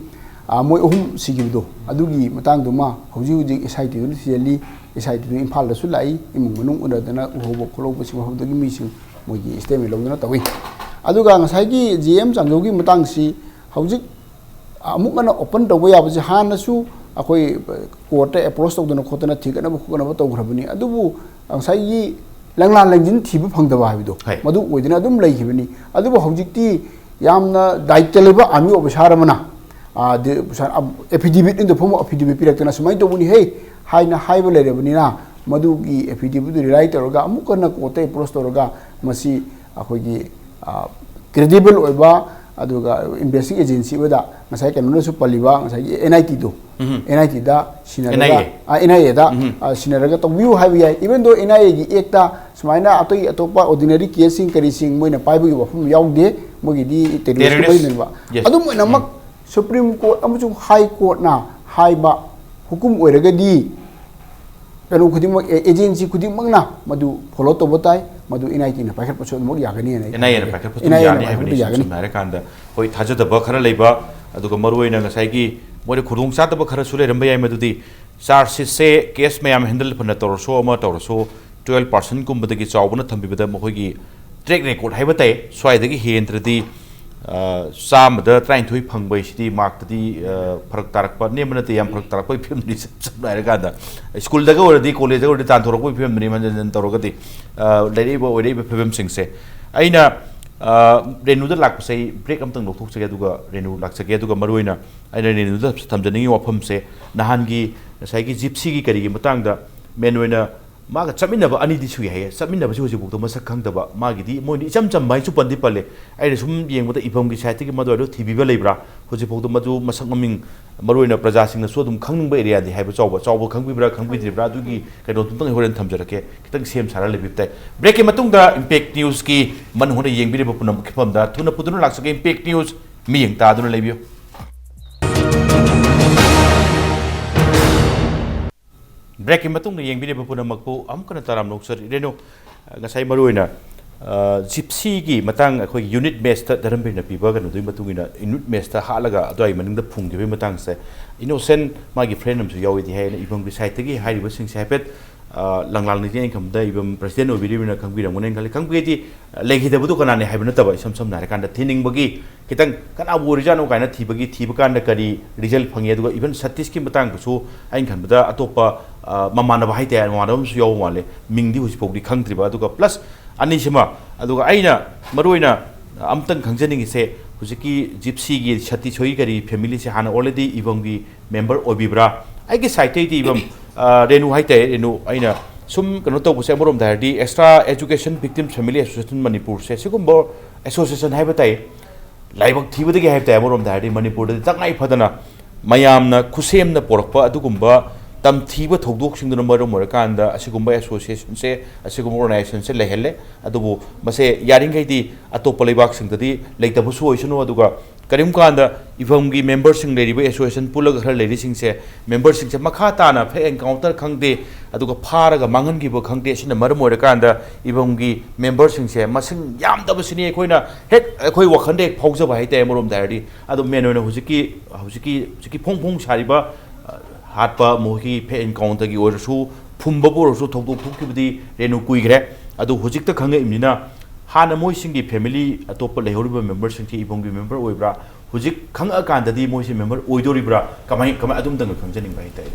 ꯑ, ꯃꯣꯏ ꯑꯍꯨꯝ ꯁꯤꯈꯤꯕꯗꯣ, ꯑꯗꯨꯒꯤ ꯃꯇꯥꯡꯗꯨꯃ ꯍꯧꯖꯤꯛ ꯍꯧꯖꯤꯛ SITꯗꯨꯅ ꯊꯤꯖꯤꯜꯂꯤ꯫ SITꯗꯨ ꯏꯝꯐꯥꯜꯗꯁꯨ ꯂꯥꯛꯏ, ꯏꯃꯨꯡ ꯃꯅꯨꯡ ꯎꯅꯗꯅ ꯎꯍꯧꯕ ꯈꯣꯠꯍꯧꯕꯁꯤꯡ, ꯃꯐꯝꯗꯨꯒꯤ ꯃꯤꯁꯤꯡ ꯃꯣꯏꯒꯤ statement ꯂꯧꯗꯅ ꯇꯧꯏ꯫ ꯑꯗꯨꯒ ꯉꯁꯥꯏꯒꯤ ꯖꯦ ꯑꯦꯝ ꯆꯥꯟꯖꯧꯒꯤ ꯃꯇꯥꯡꯁꯤ ꯍꯧꯖꯤꯛ ꯑꯃꯨꯛ ꯍꯟꯅ open ꯇꯧꯕ ꯌꯥꯕꯁꯤ, ꯍꯥꯟꯅꯁꯨ ꯑꯩꯈꯣꯏ courtꯇ approach ꯇꯧꯗꯅ ꯈꯣꯠꯇꯅ ꯊꯤꯒꯠꯅꯕ ꯈꯣꯠꯀꯠꯅꯕ ꯇꯧꯈ꯭ꯔꯕꯅꯤ꯫ ꯑꯗꯨꯕꯨ ꯉꯁꯥꯏꯒꯤ ꯂꯪꯂꯥ ꯂꯪꯖꯤꯟ ꯊꯤꯕ ꯐꯪꯗꯕ ꯍꯥꯏꯕꯗꯣ, ꯍꯣꯏ꯫ ꯃꯗꯨ ꯑꯣꯏꯗꯅ ꯑꯗꯨꯝ ꯂꯩꯈꯤꯕꯅꯤ꯫ ꯑꯗꯨꯕꯨ ꯍꯧꯖꯤꯛꯇꯤ ꯌꯥꯝꯅ ꯗꯥꯏꯇ ꯂꯩꯕ army officer ꯑꯃꯅ, ꯑ, ꯗꯤ-, ꯑ, affidavit in the form of affidavit ꯄꯤꯔꯛꯇꯅ ꯁꯨꯃꯥꯏꯅ ꯇꯧꯕꯅꯤ ꯍꯦ ꯍꯥꯏꯅ ꯍꯥꯏꯕ ꯂꯩꯔꯕꯅꯤꯅ, ꯃꯗꯨꯒꯤ affidavitꯗꯨ rely ꯇꯧꯔꯒ ꯑꯃꯨꯛ ꯍꯟꯅ courtꯇ approach ꯇꯧꯔꯒ ꯃꯁꯤ ꯑꯩꯈꯣꯏꯒꯤ, ꯑ, credible ꯑꯣꯏꯕ, ꯑꯗꯨꯒ investigation agency ꯑꯃꯗ ꯉꯁꯥꯏ ꯀꯩꯅꯣꯅꯁꯨ ꯄꯜꯂꯤꯕ ꯉꯁꯥꯏꯒꯤ NITꯗꯣ, ꯎꯝ꯫ NITꯗ ꯁꯤꯟꯅꯔꯒ, NIA꯫ ꯑ, NIAꯗ, ꯎꯝ꯫ ꯑ, ꯁꯤꯟꯅꯔꯒ ꯇꯧꯕꯤꯌꯨ ꯍꯥꯏꯕ ꯌꯥꯏ꯫ Even though NIAꯒꯤ actꯇ ꯁꯨꯃꯥꯏꯅ ꯑꯇꯩ ꯑꯇꯣꯞꯄ ordinary caseꯁꯤꯡ ꯀꯔꯤꯁꯤꯡ ꯃꯣꯏꯅ ꯄꯥꯏꯕꯒꯤ ꯋꯥꯐꯝ ꯌꯥꯎꯗꯦ, ꯃꯣꯏꯒꯤꯗꯤ terroristꯀꯤ terrorist꯫ ꯃꯔꯤ ꯂꯩꯅꯕ꯫ Yes꯫ ꯑꯗꯨꯝ ꯑꯣꯏꯅꯃꯛ, ꯎꯝ꯫ Supreme Court ꯑꯃꯁꯨꯡ High Courtꯅ ꯍꯥꯏꯕ ꯍꯨꯀꯨꯝ ꯑꯣꯏꯔꯒꯗꯤ, ꯀꯩꯅꯣ ꯈꯨꯗꯤꯡꯃꯛ, ꯑꯦ-, agency ꯈꯨꯗꯤꯡꯃꯛꯅ ꯃꯗꯨ follow ꯇꯧꯕ ꯇꯥꯏ, ꯃꯗꯨ NITꯅ ꯄꯥꯏꯈꯠꯄꯁꯨ ꯑꯗꯨꯃꯛ ꯌꯥꯒꯅꯤ ꯍꯥꯏꯅ ꯑꯩ NIAꯅ ꯈꯟꯖꯩ꯫ ꯄꯥꯏꯈꯠꯄꯁꯨ ꯑꯗꯨꯝ NIAꯅ ꯌꯥꯅꯤ ꯄꯥꯏꯈꯠꯄꯁꯨ ꯍꯥꯏꯕꯅꯤ꯫ ꯌꯥꯒꯅꯤ꯫ ꯁꯝꯅ ꯍꯥꯏꯔꯀꯥꯟꯗ ꯑꯩꯈꯣꯏ ꯊꯥꯖꯗꯕ ꯈꯔ ꯂꯩꯕ, ꯑꯗꯨꯒ ꯃꯔꯨꯑꯣꯏꯅ ꯉꯁꯥꯏꯒꯤ ꯃꯣꯏꯗ ꯈꯨꯗꯣꯡ ꯆꯥꯗꯕ ꯈꯔꯁꯨ ꯂꯩꯔꯝꯕ ꯌꯥꯏ꯫ ꯃꯗꯨꯗꯤ ꯆꯥꯔꯖ ꯁꯤꯠꯁꯦ ꯀꯦꯁ ꯃꯌꯥꯝ ꯍꯦꯟꯗꯜ ꯐꯅ ꯇꯧꯔꯁꯨ, ꯑꯃ ꯇꯧꯔꯁꯨ, ꯇꯨꯋꯦꯜꯞ ꯄꯥꯔꯁꯦꯟꯒꯨꯝꯕꯗꯒꯤ ꯆꯥꯎꯕꯅ ꯊꯝꯕꯤꯕꯗ ꯃꯈꯣꯏꯒꯤ ꯇ꯭ꯔꯦꯛ ꯔꯦꯀꯣꯔꯗ ꯍꯥꯏꯕ ꯇꯥꯏ, ꯁ꯭ꯋꯥꯏꯗꯒꯤ ꯍꯦꯟꯗ꯭ꯔꯗꯤ, ꯑ, ꯆꯥꯝꯃꯗ ꯇꯔꯥꯅꯤꯊꯣꯏ ꯐꯪꯕ ꯍꯥꯏꯁꯤꯗꯤ ꯃꯥꯔꯛꯇꯗꯤ, ꯑ, ꯐꯔꯛ ꯇꯥꯔꯛꯄ, ꯅꯦꯝꯕ ꯅꯠꯇꯦ, ꯌꯥꯝ ꯐꯔꯛ ꯇꯥꯔꯛꯄꯒꯤ ꯐꯤꯕꯝꯅꯤ꯫ ꯁꯝ-, ꯁꯝꯅ ꯍꯥꯏꯔꯀꯥꯟꯗ ꯁ꯭ꯀꯨꯜꯗꯒ ꯑꯣꯏꯔꯗꯤ, ꯀꯣꯂꯦꯖꯇꯒ ꯑꯣꯏꯔꯗꯤ ꯇꯥꯟꯊꯣꯔꯛꯄꯒꯤ ꯐꯤꯕꯝꯗꯨꯅꯤ, ꯍꯟꯖꯟ ꯍꯟꯖꯟ ꯇꯧꯔꯒꯗꯤ, ꯑ, ꯂꯩꯔꯛꯏꯕ ꯑꯣꯏꯔꯛꯏꯕ ꯐꯤꯕꯝꯁꯤꯡꯁꯦ꯫ ꯑꯩꯅ, ꯑ, ꯔꯦꯅꯨꯗ ꯂꯥꯛꯄꯁꯦ ꯑꯩ ꯕ꯭ꯔꯦꯛ ꯑꯝꯇꯪ ꯂꯧꯊꯣꯛꯆꯒꯦ, ꯑꯗꯨꯒ ꯔꯦꯅꯨ ꯂꯥꯛꯆꯒꯦ, ꯑꯗꯨꯒ ꯃꯔꯨꯑꯣꯏꯅ ꯑꯩꯅ ꯔꯦꯅꯨꯗ ꯊꯝꯖꯅꯤꯡꯉꯤ ꯋꯥꯐꯝꯁꯦ, ꯅꯍꯥꯟꯒꯤ ꯉꯁꯥꯏꯒꯤ ꯖꯤꯞꯁꯤꯒꯤ ꯀꯔꯤꯒꯤ ꯃꯇꯥꯡꯗ, ꯃꯦꯟ ꯑꯣꯏꯅ ꯃꯥꯒ ꯆꯠꯃꯤꯟꯅꯕ ꯑꯅꯤꯗꯤ ꯁꯨꯏ ꯍꯥꯏꯌꯦ꯫ ꯆꯠꯃꯤꯟꯅꯕꯁꯤ ꯍꯧꯖꯤꯛꯐꯥꯎꯗ ꯃꯁꯛ ꯈꯪꯗꯕ꯫ ꯃꯥꯒꯤꯗꯤ ꯃꯣꯏꯅ ꯏꯆꯝ ꯆꯝꯕ ꯍꯥꯏꯅꯁꯨ ꯄꯟꯗꯤ ꯄꯜꯂꯦ꯫ ꯑꯩꯅ ꯁꯨꯝ ꯌꯦꯡꯕꯗ ꯏꯐꯝꯒꯤ ꯁꯥꯏꯠꯇꯒꯤ ꯃꯗꯨꯋꯥꯏꯗꯣ ꯊꯤꯕꯤꯕ ꯂꯩꯕ꯭ꯔꯥ? ꯍꯧꯖꯤꯛꯐꯥꯎꯗ ꯃꯗꯨ ꯃꯁꯛ ꯃꯃꯤꯡ, ꯃꯔꯨꯑꯣꯏꯅ ꯄ꯭ꯔꯖꯥꯁꯤꯡꯅꯁꯨ ꯑꯗꯨꯝ ꯈꯪꯅꯤꯡꯕ ꯑꯦꯔꯤꯌꯥꯗꯤ ꯍꯥꯏꯕ ꯆꯥꯎꯕ, ꯆꯥꯎꯕ ꯈꯪꯕꯤꯕ꯭ꯔꯥ, ꯈꯪꯕꯤꯗ꯭ꯔꯤꯕ꯭ꯔꯥ? ꯑꯗꯨꯒꯤ ꯀꯩꯅꯣꯗꯨꯝꯇꯪ ꯑꯩ ꯍꯣꯔꯦꯟ ꯊꯝꯖꯔꯛꯀꯦ꯫ ꯈꯤꯇꯪ ꯁꯦꯝ ꯁꯥꯔ ꯂꯩꯕꯤꯕ ꯇꯥꯏ꯫ ꯕ꯭ꯔꯦꯛꯀꯤ ꯃꯇꯨꯡꯗ ꯏꯝꯄꯦꯛ ꯅ꯭ꯌꯨꯁꯀꯤ ꯃꯟ ꯍꯣꯟꯅ ꯌꯦꯡꯕꯤꯔꯤꯕ ꯄꯨꯝꯅꯃꯛꯀꯤ ꯃꯐꯝꯗ ꯊꯨꯅ ꯄꯨꯗꯨꯅ ꯂꯥꯛꯆꯒꯦ꯫ ꯏꯝꯄꯦꯛ ꯅ꯭ꯌꯨꯁ ꯃꯤꯠꯌꯦꯡ ꯇꯥꯗꯨꯅ ꯂꯩꯕꯤꯌꯨ꯫ ꯕ꯭ꯔꯦꯛꯀꯤ ꯃꯇꯨꯡꯗ ꯌꯦꯡꯕꯤꯔꯤꯕ ꯄꯨꯝꯅꯃꯛꯄꯨ ꯑꯃꯨꯛ ꯍꯟꯅ ꯇꯔꯥꯝꯅ ꯑꯣꯛꯆꯔꯤ꯫ ꯔꯦꯅꯨ, ꯉꯁꯥꯏ ꯃꯔꯨꯑꯣꯏꯅ, ꯑ, ꯖꯤꯞꯁꯤꯒꯤ ꯃꯇꯥꯡ, ꯑꯩꯈꯣꯏ ꯌꯨꯅꯤꯠ ꯃꯦꯁꯇ ꯙꯔꯝꯕꯤꯔꯅ ꯄꯤꯕ ꯀꯩꯅꯣꯗꯨꯒꯤ ꯃꯇꯨꯡ ꯏꯟꯅ ꯌꯨꯅꯤꯠ ꯃꯦꯁꯇ ꯍꯥꯠꯂꯒ ꯑꯗꯨꯋꯥꯏ ꯃꯅꯤꯡꯗ ꯐꯨꯝꯈꯤꯕꯒꯤ ꯃꯇꯥꯡꯁꯦ, ꯏꯅꯣꯁꯦꯟ ꯃꯥꯒꯤ ꯐ꯭ꯔꯦꯟ ꯑꯃꯁꯨ ꯌꯥꯎꯏꯗꯤ ꯍꯥꯏ꯫ ꯑꯩꯅ ꯏꯐꯝꯒꯤ ꯁꯥꯏꯠꯇꯒꯤ ꯍꯥꯏꯔꯤꯕꯁꯤꯡꯁꯦ ꯍꯥꯏꯐꯦꯠ, ꯑ, ꯂꯪꯂꯥꯡꯅꯤꯗꯤ ꯑꯩꯅ ꯈꯟꯕꯗ ꯏꯕꯝ ꯄ꯭ꯔꯁꯤꯗꯦꯟ ꯑꯣꯏꯕꯤꯔꯤꯕꯅꯤꯅ ꯈꯪꯕꯤꯔꯝꯒꯅꯤ ꯈꯜꯂꯤ꯫ ꯈꯪꯕꯤꯔꯗꯤ, ꯑ, ꯂꯩꯈꯤꯗꯕꯗꯨ ꯀꯅꯥꯅꯤ ꯍꯥꯏꯕ ꯅꯠꯇꯕ, ꯏꯁꯝ ꯁꯝꯅ ꯍꯥꯏꯔꯀꯥꯟꯗ ꯊꯤꯅꯤꯡꯕꯒꯤ ꯈꯤꯇꯪ ꯀꯅꯥꯕꯨ ꯑꯣꯏꯔꯤꯖꯥꯠꯅꯣ ꯀꯥꯏꯅ ꯊꯤꯕꯒꯤ, ꯊꯤꯕ ꯀꯥꯟꯗ ꯀꯔꯤ ꯔꯤꯖꯜ ꯐꯪꯉꯤ, ꯑꯗꯨꯒ ꯏꯚꯟ ꯁꯇꯤꯁꯀꯤ ꯃꯇꯥꯡꯗꯁꯨ ꯑꯩꯅ ꯈꯟꯕꯗ ꯑꯇꯣꯞꯄ, ꯑ, ꯃꯃꯥꯟꯅꯕ ꯍꯥꯏꯇꯥꯔꯦ, ꯃꯃꯥꯟꯅꯕ ꯑꯃꯁꯨ ꯌꯥꯎꯕ ꯃꯥꯜꯂꯦ, ꯃꯤꯡꯗꯤ ꯍꯧꯖꯤꯛ ꯐꯥꯎꯗꯤ ꯈꯪꯗ꯭ꯔꯤꯕ꯫ ꯑꯗꯨꯒ ꯄ꯭ꯂꯁ ꯑꯅꯤꯁꯤꯃ, ꯑꯗꯨꯒ ꯑꯩꯅ ꯃꯔꯨꯑꯣꯏꯅ ꯑꯝꯇꯪ ꯈꯪꯖꯅꯤꯡꯉꯤꯁꯦ, ꯍꯧꯖꯤꯛꯀꯤ ꯖꯤꯞꯁꯤꯒꯤ ꯁꯇꯤꯁ ꯍꯣꯏꯒꯤ ꯀꯔꯤ ꯐꯦꯃꯤꯂꯤꯁꯦ ꯍꯥꯟꯅ already ꯏꯕꯝꯒꯤ ꯃꯦꯝꯕꯔ ꯑꯣꯏꯕꯤꯕ꯭ꯔꯥ? ꯑꯩꯒꯤ ꯁꯥꯏꯠꯇꯩꯗꯤ ꯏꯕꯝ, ꯑ, ꯔꯦꯅꯨ ꯍꯥꯏꯇꯥꯔꯦ, ꯔꯦꯅꯨ, ꯑꯩꯅ ꯁꯨꯝ ꯀꯩꯅꯣ ꯇꯧꯕꯁꯦ, ꯑꯃꯔꯣꯝꯗ ꯍꯥꯏꯔꯗꯤ Extra Education Victims Family Association ꯃꯅꯤꯄꯨꯔꯁꯦ, ꯁꯤꯒꯨꯝꯕ ꯑꯦꯁꯣꯁꯤꯌꯦꯁꯟ ꯍꯥꯏꯕ ꯇꯥꯏ, ꯂꯥꯏꯕꯛ ꯊꯤꯕꯗꯒꯤ ꯍꯥꯏꯕ ꯇꯥꯏ, ꯑꯃꯔꯣꯝꯗ ꯍꯥꯏꯔꯗꯤ ꯃꯅꯤꯄꯨꯔꯗꯗꯤ ꯇꯉꯥꯏ ꯐꯗꯅ ꯃꯌꯥꯝꯅ ꯈꯨꯠꯁꯦꯝꯅ ꯄꯣꯔꯛꯄ ꯑꯗꯨꯒꯨꯝꯕ ꯌꯥꯝ ꯊꯤꯕ ꯊꯧꯗꯣꯛꯁꯤꯡꯗꯨꯅ ꯃꯔꯝ ꯑꯣꯏꯔꯀꯥꯟꯗ ꯑꯁꯤꯒꯨꯝꯕ ꯑꯦꯁꯣꯁꯤꯌꯦꯁꯟꯁꯦ, ꯑꯁꯤꯒꯨꯝꯕ ꯑꯣꯔꯒꯅꯥꯏꯖꯦꯁꯟꯁꯦ ꯂꯩꯍꯜꯂꯦ꯫ ꯑꯗꯨꯕꯨ ꯃꯁꯦ ꯌꯥꯔꯤꯈꯩꯗꯤ ꯑꯇꯣꯞꯄ ꯂꯩꯕꯥꯛꯁꯤꯡꯗꯗꯤ ꯂꯩꯇꯕꯁꯨ ꯑꯣꯏꯁꯅꯨ, ꯑꯗꯨꯒ ꯀꯔꯤꯒꯨꯝꯕ ꯀꯥꯟꯗ ꯏꯐꯝꯒꯤ ꯃꯦꯝꯕꯔꯁꯤꯡ ꯂꯩꯔꯤꯕ ꯑꯦꯁꯣꯁꯤꯌꯦꯁꯟ ꯄꯨꯜꯂꯒ ꯈꯔ ꯂꯩꯔꯤꯁꯤꯡꯁꯦ, ꯃꯦꯝꯕꯔꯁꯤꯡꯁꯦ ꯃꯈꯥ ꯇꯥꯅ ꯐꯦꯛ ꯑꯦꯟꯀꯥꯎꯟꯇꯔ ꯈꯪꯗꯦ, ꯑꯗꯨꯒ ꯐꯥꯔꯒ ꯃꯥꯡꯍꯟꯈꯤꯕ ꯈꯪꯗꯦ, ꯑꯁꯤꯅ ꯃꯔꯝ ꯑꯣꯏꯔꯀꯥꯟꯗ ꯏꯐꯝꯒꯤ ꯃꯦꯝꯕꯔꯁꯤꯡꯁꯦ ꯃꯁꯤꯡ ꯌꯥꯝꯗꯕꯁꯤꯅꯤ ꯑꯩꯈꯣꯏꯅ ꯍꯦꯛ ꯑꯩꯈꯣꯏ ꯋꯥꯈꯜꯗ ꯍꯦꯛ ꯐꯥꯎꯖꯕ ꯍꯥꯏꯇꯥꯔꯦ꯫ ꯑꯃꯔꯣꯝꯗ ꯍꯥꯏꯔꯗꯤ ꯑꯗꯣ ꯃꯦꯟ ꯑꯣꯏꯅ ꯍꯧꯖꯤꯛꯀꯤ ꯍꯧꯖꯤꯛꯀꯤ ꯍꯧꯖꯤꯛꯀꯤ ꯐꯣꯡ ꯐꯣꯡ ꯁꯥꯔꯤꯕ, ꯑ, ꯍꯥꯠꯄ, ꯃꯈꯣꯏꯒꯤ ꯐꯦꯛ ꯑꯦꯟꯀꯥꯎꯟꯇꯔꯒꯤ ꯑꯣꯏꯔꯁꯨ, ꯐꯨꯝꯕꯕꯨ ꯑꯣꯏꯔꯁꯨ ꯊꯧꯗꯣꯛ ꯊꯣꯛꯈꯤꯕꯗꯤ ꯔꯦꯅꯨ ꯀꯨꯏꯈ꯭ꯔꯦ꯫ ꯑꯗꯨ ꯍꯧꯖꯤꯛꯇ ꯈꯪꯉꯛꯏꯕꯅꯤꯅ ꯍꯥꯟꯅ ꯃꯣꯏꯁꯤꯡꯒꯤ ꯐꯦꯃꯤꯂꯤ ꯑꯇꯣꯞꯄ ꯂꯩꯍꯧꯔꯤꯕ ꯃꯦꯝꯕꯔꯁꯤꯡꯁꯤ ꯏꯕꯨꯡꯒꯤ ꯃꯦꯝꯕꯔ ꯑꯣꯏꯕ꯭ꯔꯥ, ꯍꯧꯖꯤꯛ ꯈꯪꯉꯛꯑꯀꯥꯟꯗꯗꯤ ꯃꯣꯏꯁꯤ ꯃꯦꯝꯕꯔ ꯑꯣꯏꯗꯣꯔꯤꯕ꯭ꯔꯥ, ꯀꯃꯥꯏ ꯀꯃꯥꯏ ꯑꯗꯨꯝꯇꯪꯒ ꯈꯪꯖꯅꯤꯡꯕ ꯍꯥꯏꯇꯥꯔꯦ꯫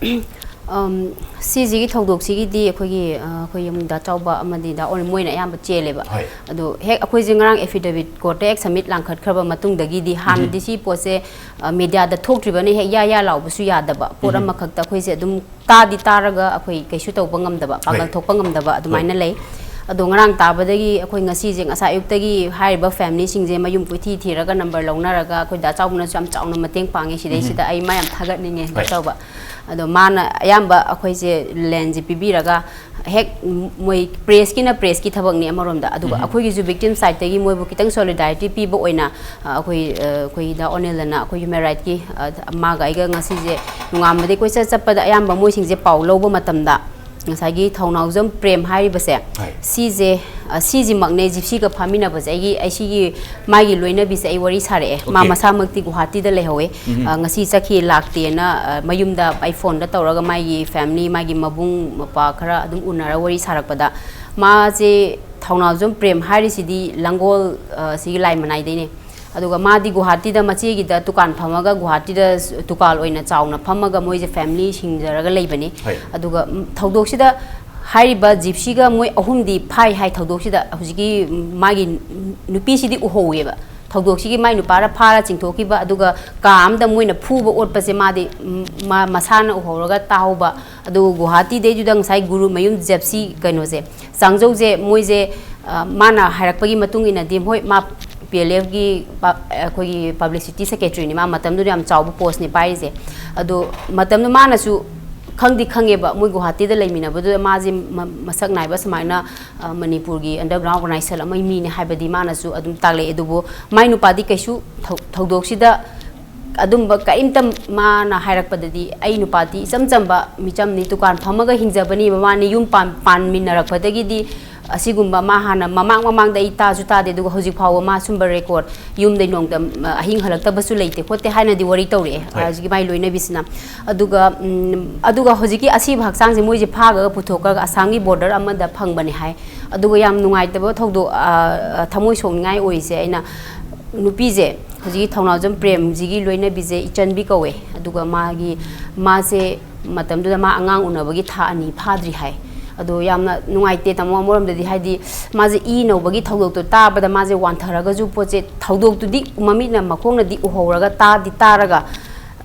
ꯑꯗꯨ ꯑꯝ, ꯁꯤꯁꯤꯒꯤ ꯊꯧꯗꯣꯛꯁꯤꯒꯤꯗꯤ ꯑꯩꯈꯣꯏꯒꯤ, ꯑ, ꯑꯩꯈꯣꯏ ꯌꯨꯝꯗ ꯆꯥꯎꯕ ꯑꯃꯗꯤ ꯗꯥ ꯑꯣꯔꯤꯟ ꯃꯣꯏꯅ ꯑꯌꯥꯝꯕ ꯆꯦꯜꯂꯦꯕ꯫ ꯍꯣꯏ꯫ ꯑꯗꯣ ꯍꯦꯛ ꯑꯩꯈꯣꯏꯁꯦ ꯉꯔꯥꯡ ꯑꯦꯐꯤꯗꯦꯕꯤꯠ ꯀꯣꯔꯠꯇ ꯍꯦꯛ ꯁꯕꯃꯤꯠ ꯂꯥꯡꯈꯠꯈ꯭ꯔꯕ ꯃꯇꯨꯡꯗꯒꯤꯗꯤ ꯍꯥꯟꯅꯗꯤ ꯁꯤ ꯄꯣꯠꯁꯦ, ꯑ, ꯃꯦꯗꯤꯌꯥꯗ ꯊꯣꯛꯇ꯭ꯔꯤꯕꯅ ꯍꯦꯛ ꯌꯥ ꯌꯥ ꯂꯥꯎꯕꯁꯨ ꯌꯥꯗꯕ ꯄꯣꯠ ꯑꯃꯈꯛꯇ ꯑꯩꯈꯣꯏꯁꯦ ꯑꯗꯨꯝ ꯇꯥꯗꯤ ꯇꯥꯔꯒ ꯑꯩꯈꯣꯏ ꯀꯩꯁꯨ ꯇꯧꯕ ꯉꯝꯗꯕ, ꯄꯥꯡꯒꯜ ꯍꯣꯏ꯫ ꯊꯣꯛꯄ ꯉꯝꯗꯕ ꯑꯗꯨꯃꯥꯏꯅ ꯍꯣꯏ꯫ ꯂꯩ꯫ ꯑꯗꯣ ꯉꯔꯥꯡ ꯇꯥꯕꯗꯒꯤ ꯑꯩꯈꯣꯏ ꯉꯁꯤꯁꯦ ꯉꯁꯥꯏ ꯑꯌꯨꯛꯇꯒꯤ ꯍꯥꯏꯔꯤꯕ ꯐꯦꯃꯤꯂꯤꯁꯤꯡꯁꯦ ꯃꯌꯨꯝ ꯀꯣꯏꯊꯤ ꯊꯤꯔꯒ ꯅꯝꯕꯔ ꯂꯧꯅꯔꯒ ꯑꯩꯈꯣꯏ ꯗꯥ ꯆꯥꯎꯕꯅꯁꯨ ꯌꯥꯝ ꯆꯥꯎꯅ ꯃꯇꯦꯡ ꯄꯥꯡꯉꯦ꯫ ꯁꯤꯗꯩꯁꯤꯗ ꯑꯩ ꯃꯥ ꯌꯥꯝ ꯊꯥꯒꯠꯅꯤꯡꯉꯦ ꯗꯥ ꯍꯣꯏ꯫ ꯆꯥꯎꯕ꯫ ꯑꯗꯣ ꯃꯥꯅ ꯑꯌꯥꯝꯕ ꯑꯩꯈꯣꯏꯁꯦ ꯂꯦꯟꯁꯦ ꯄꯤꯕꯤꯔꯒ ꯍꯦꯛ ꯃꯣꯏ ꯄ꯭ꯔꯦꯁꯀꯤꯅ ꯄ꯭ꯔꯦꯁꯀꯤ ꯊꯕꯛꯅꯤ ꯑꯃꯔꯣꯝꯗ, ꯑꯗꯨꯒ ꯑꯩꯈꯣꯏꯒꯤꯁꯨ ꯚꯤꯛꯇꯤꯝ ꯁꯥꯏꯠꯇꯒꯤ ꯃꯣꯏꯕꯨ ꯈꯤꯇꯪ ꯁꯣꯂꯤꯗꯥꯔꯤꯇꯤ ꯄꯤꯕ ꯑꯣꯏꯅ, ꯑ, ꯑꯩꯈꯣꯏ, ꯑ, ꯑꯩꯈꯣꯏ ꯗꯥ ꯑꯣꯅꯤꯜ ꯑꯅ ꯑꯩꯈꯣꯏ ꯍ꯭ꯌꯨꯃꯦꯟ ꯔꯥꯏꯠꯀꯤ, ꯑ, ꯃꯥꯒ ꯑꯩꯒ ꯉꯁꯤꯁꯦ ꯅꯣꯡꯉꯥꯟꯕꯗꯩ ꯀꯣꯏꯆꯠ ꯆꯠꯄꯗ ꯑꯌꯥꯝꯕ ꯃꯣꯏꯁꯤꯡꯁꯦ ꯄꯥꯎ ꯂꯧꯕ ꯃꯇꯝꯗ ꯉꯁꯥꯏꯒꯤ ꯊꯧꯅꯥꯎꯖꯝ ꯄ꯭ꯔꯦꯝ ꯍꯥꯏꯔꯤꯕꯁꯦ, ꯍꯣꯏ꯫ ꯁꯤꯁꯦ, ꯑ, ꯁꯤꯁꯤꯃꯛꯅꯦ ꯖꯤꯞꯁꯤꯒ ꯐꯥꯃꯤꯟꯅꯕꯁꯦ꯫ ꯑꯩꯒꯤ, ꯑꯩ ꯁꯤꯒꯤ ꯃꯥꯒꯤ ꯂꯣꯏꯅꯕꯤꯁꯦ ꯑꯩ ꯋꯥꯔꯤ ꯁꯥꯔꯛꯑꯦ꯫ ꯃꯥ ꯑꯣꯀꯦ꯫ ꯃꯁꯥꯃꯛꯇꯤ ꯒꯨꯍꯥꯇꯤꯗ ꯂꯩꯍꯧꯋꯦ꯫ ꯑ, ꯉꯁꯤ ꯆꯠꯈꯤ ꯂꯥꯛꯇꯦꯅ, ꯑ, ꯃꯌꯨꯝꯗ ꯑꯩ ꯐꯣꯟꯗ ꯇꯧꯔꯒ ꯃꯥꯒꯤ ꯐꯦꯃꯤꯂꯤ, ꯃꯥꯒꯤ ꯃꯕꯨꯡ ꯃꯧꯄ꯭ꯋꯥ ꯈꯔ ꯑꯗꯨꯝ ꯎꯅꯔ ꯋꯥꯔꯤ ꯁꯥꯔꯛꯄꯗ ꯃꯥꯁꯦ ꯊꯧꯅꯥꯎꯖꯝ ꯄ꯭ꯔꯦꯝ ꯍꯥꯏꯔꯤꯁꯤꯗꯤ ꯂꯥꯡꯒꯣꯜ, ꯑ, ꯁꯤꯒꯤ ꯂꯥꯏ ꯃꯅꯥꯏꯗꯩꯅꯦ꯫ ꯑꯗꯨꯒ ꯃꯥꯗꯤ ꯒꯨꯍꯥꯇꯤꯗ ꯃꯆꯦꯒꯤꯗ ꯗꯨꯀꯥꯟ ꯐꯝꯃꯒ ꯒꯨꯍꯥꯇꯤꯗ ꯗꯨꯀꯥꯟ ꯑꯣꯏꯅ ꯆꯥꯎꯅ ꯐꯝꯃꯒ ꯃꯣꯏꯁꯦ ꯐꯦꯃꯤꯂꯤ ꯍꯤꯡꯖꯔꯒ ꯂꯩꯕꯅꯤ꯫ ꯍꯣꯏ꯫ ꯑꯗꯨꯒ, ꯎꯝ, ꯊꯧꯗꯣꯛꯁꯤꯗ ꯍꯥꯏꯔꯤꯕ ꯖꯤꯞꯁꯤꯒ ꯃꯣꯏ ꯑꯍꯨꯝꯗꯤ ꯐꯥꯏ ꯍꯥꯏ꯫ ꯊꯧꯗꯣꯛꯁꯤꯗ ꯍꯧꯖꯤꯛꯀꯤ, ꯎꯝ, ꯃꯥꯒꯤ ꯅꯨꯄꯤꯁꯤꯗꯤ ꯎꯍꯧꯋꯦꯕ꯫ ꯊꯧꯗꯣꯛꯁꯤꯒꯤ ꯃꯥꯏ ꯅꯨꯄꯥꯅ ꯐꯥꯔ ꯆꯤꯡꯊꯣꯛꯈꯤꯕ, ꯑꯗꯨꯒ ꯀꯥ ꯑꯃꯗ ꯃꯣꯏꯅ ꯐꯨꯕ ꯑꯣꯠꯄꯁꯦ ꯃꯥꯗꯤ, ꯎꯝ, ꯃꯥ ꯃꯁꯥꯅ ꯎꯍꯧꯔꯒ ꯇꯥꯍꯧꯕ꯫ ꯑꯗꯨꯒ ꯒꯨꯍꯥꯇꯤꯗꯩꯗꯨꯗ ꯉꯁꯥꯏ ꯒꯨꯔꯨ ꯃꯌꯨꯝ ꯖꯦꯞꯁꯤ ꯀꯩꯅꯣꯁꯦ, ꯆꯥꯡꯖꯧꯁꯦ ꯃꯣꯏꯁꯦ, ꯑ, ꯃꯥꯅ ꯍꯥꯏꯔꯛꯄꯒꯤ ꯃꯇꯨꯡ ꯏꯟꯅꯗꯤ ꯍꯣꯏ ꯃꯥ ꯄꯤ ꯑꯦꯜ ꯑꯦꯐꯀꯤ ꯑꯩꯈꯣꯏꯒꯤ ꯄꯕ꯭ꯂꯤꯁꯤꯇꯤ ꯁꯦꯀ꯭ꯔꯦꯇꯔꯤꯅꯤ꯫ ꯃꯥ ꯃꯇꯝꯗꯨꯗ ꯌꯥꯝ ꯆꯥꯎꯕ ꯄꯣꯁꯅꯤ ꯄꯥꯏꯔꯤꯁꯦ꯫ ꯑꯗꯣ ꯃꯇꯝꯗꯨ ꯃꯥꯅꯁꯨ ꯈꯪꯗꯤ ꯈꯪꯉꯦꯕ, ꯃꯣꯏ ꯒꯨꯋꯥꯍꯥꯇꯤꯗ ꯂꯩꯃꯤꯟꯅꯕꯗꯨꯗ ꯃꯥꯁꯦ ꯃ- ꯃꯁꯛ ꯅꯥꯏꯕ ꯁꯨꯃꯥꯏꯅ, ꯑ, ꯃꯅꯤꯄꯨꯔꯒꯤ ꯑꯟꯗꯔꯒ꯭ꯔꯥꯎꯟ ꯑꯣꯔꯒꯅꯥꯏꯖꯦꯁꯟ ꯑꯃꯒꯤ ꯃꯤꯅꯤ ꯍꯥꯏꯕꯗꯤ ꯃꯥꯅꯁꯨ ꯑꯗꯨꯝ ꯇꯥꯛꯂꯛꯑꯦ꯫ ꯑꯗꯨꯕꯨ ꯃꯥꯏ ꯅꯨꯄꯥꯗꯤ ꯀꯩꯁꯨ ꯊꯧ- ꯊꯧꯗꯣꯛꯁꯤꯗ ꯑꯗꯨꯝꯕ ꯀꯔꯤꯝꯇ ꯃꯥꯅ ꯍꯥꯏꯔꯛꯄꯗꯗꯤ, ꯑꯩ ꯅꯨꯄꯥꯗꯤ ꯏꯆꯝ ꯆꯝꯕ ꯃꯤꯆꯝꯅꯤ, ꯗꯨꯀꯥꯟ ꯐꯝꯃꯒ ꯍꯤꯡꯖꯕꯅꯤ, ꯃꯕꯥꯅꯤ ꯌꯨꯝ ꯄꯥꯟ- ꯄꯥꯟꯃꯤꯟꯅꯔꯛꯄꯗꯒꯤꯗꯤ ꯑꯁꯤꯒꯨꯝꯕ ꯃꯥ ꯍꯥꯟꯅ ꯃꯃꯥꯡ ꯃꯃꯥꯡꯗ ꯑꯩ ꯇꯥꯁꯨ ꯇꯥꯗꯦ, ꯑꯗꯨꯒ ꯍꯧꯖꯤꯛ ꯐꯥꯎꯕ ꯃꯥ ꯁꯨꯝꯕ ꯔꯦꯀꯣꯔꯠ ꯌꯨꯝꯗꯩ ꯅꯣꯡꯇ, ꯎꯝ, ꯑꯍꯤꯡ ꯍꯜꯂꯛꯇꯕꯁꯨ ꯂꯩꯇꯦ ꯈꯣꯠꯇꯦ ꯍꯥꯏꯅꯗꯤ ꯋꯥꯔꯤ ꯇꯧꯔꯛꯑꯦ꯫ ꯍꯣꯏ꯫ ꯍꯧꯖꯤꯛꯀꯤ ꯃꯥꯏ ꯂꯣꯏꯅꯕꯤꯁꯤꯅ꯫ ꯑꯗꯨꯒ, ꯎꯝ, ꯑꯗꯨꯒ ꯍꯧꯖꯤꯛꯀꯤ ꯑꯁꯤꯕ ꯍꯛꯆꯥꯡꯁꯦ ꯃꯣꯏꯁꯦ ꯐꯥꯈ꯭ꯔꯒ ꯄꯨꯊꯣꯛꯈ꯭ꯔꯒ ꯑꯁꯥꯝꯒꯤ ꯕꯣꯔꯗꯔ ꯑꯃꯗ ꯐꯪꯕꯅꯦ ꯍꯥꯏ꯫ ꯑꯗꯨꯒ ꯌꯥꯝ ꯅꯨꯡꯉꯥꯏꯇꯕ ꯊꯧꯗꯣꯛ, ꯑ, ꯑ, ꯊꯃꯣꯏ ꯁꯣꯛꯅꯤꯡꯉꯥꯏ ꯑꯣꯏꯔꯤꯁꯦ, ꯑꯩꯅ ꯅꯨꯄꯤꯁꯦ, ꯍꯧꯖꯤꯛꯀꯤ ꯊꯧꯅꯥꯎꯖꯝ ꯄ꯭ꯔꯦꯝꯁꯤꯒꯤ ꯂꯣꯏꯅꯕꯤꯁꯦ ꯏꯆꯟꯕꯤ ꯀꯧꯋꯦ꯫ ꯑꯗꯨꯒ ꯃꯥꯒꯤ, ꯃꯥꯁꯦ ꯃꯇꯝꯗꯨꯗ ꯃꯥ ꯑꯉꯥꯡ ꯎꯅꯕꯒꯤ ꯊꯥ ꯑꯅꯤ ꯐꯥꯗ꯭ꯔꯤ ꯍꯥꯏ꯫ ꯑꯗꯣ ꯌꯥꯝꯅ ꯅꯨꯡꯉꯥꯏꯇꯦ, ꯇꯥꯃꯣ, ꯑꯃꯔꯣꯝꯗꯗꯤ, ꯍꯥꯏꯗꯤ ꯃꯥꯁꯦ ꯏ ꯅꯧꯕꯒꯤ ꯊꯧꯗꯣꯛꯇꯣ ꯇꯥꯕꯗ ꯃꯥꯁꯦ ꯋꯥꯟꯊꯔꯒꯁꯨ ꯄꯣꯠꯁꯦ, ꯊꯧꯗꯣꯛꯇꯨꯗꯤ ꯃꯃꯤꯠꯅ ꯃꯈꯣꯡꯅꯗꯤ ꯎꯍꯧꯔꯒ ꯇꯥꯗꯤ ꯇꯥꯔꯒ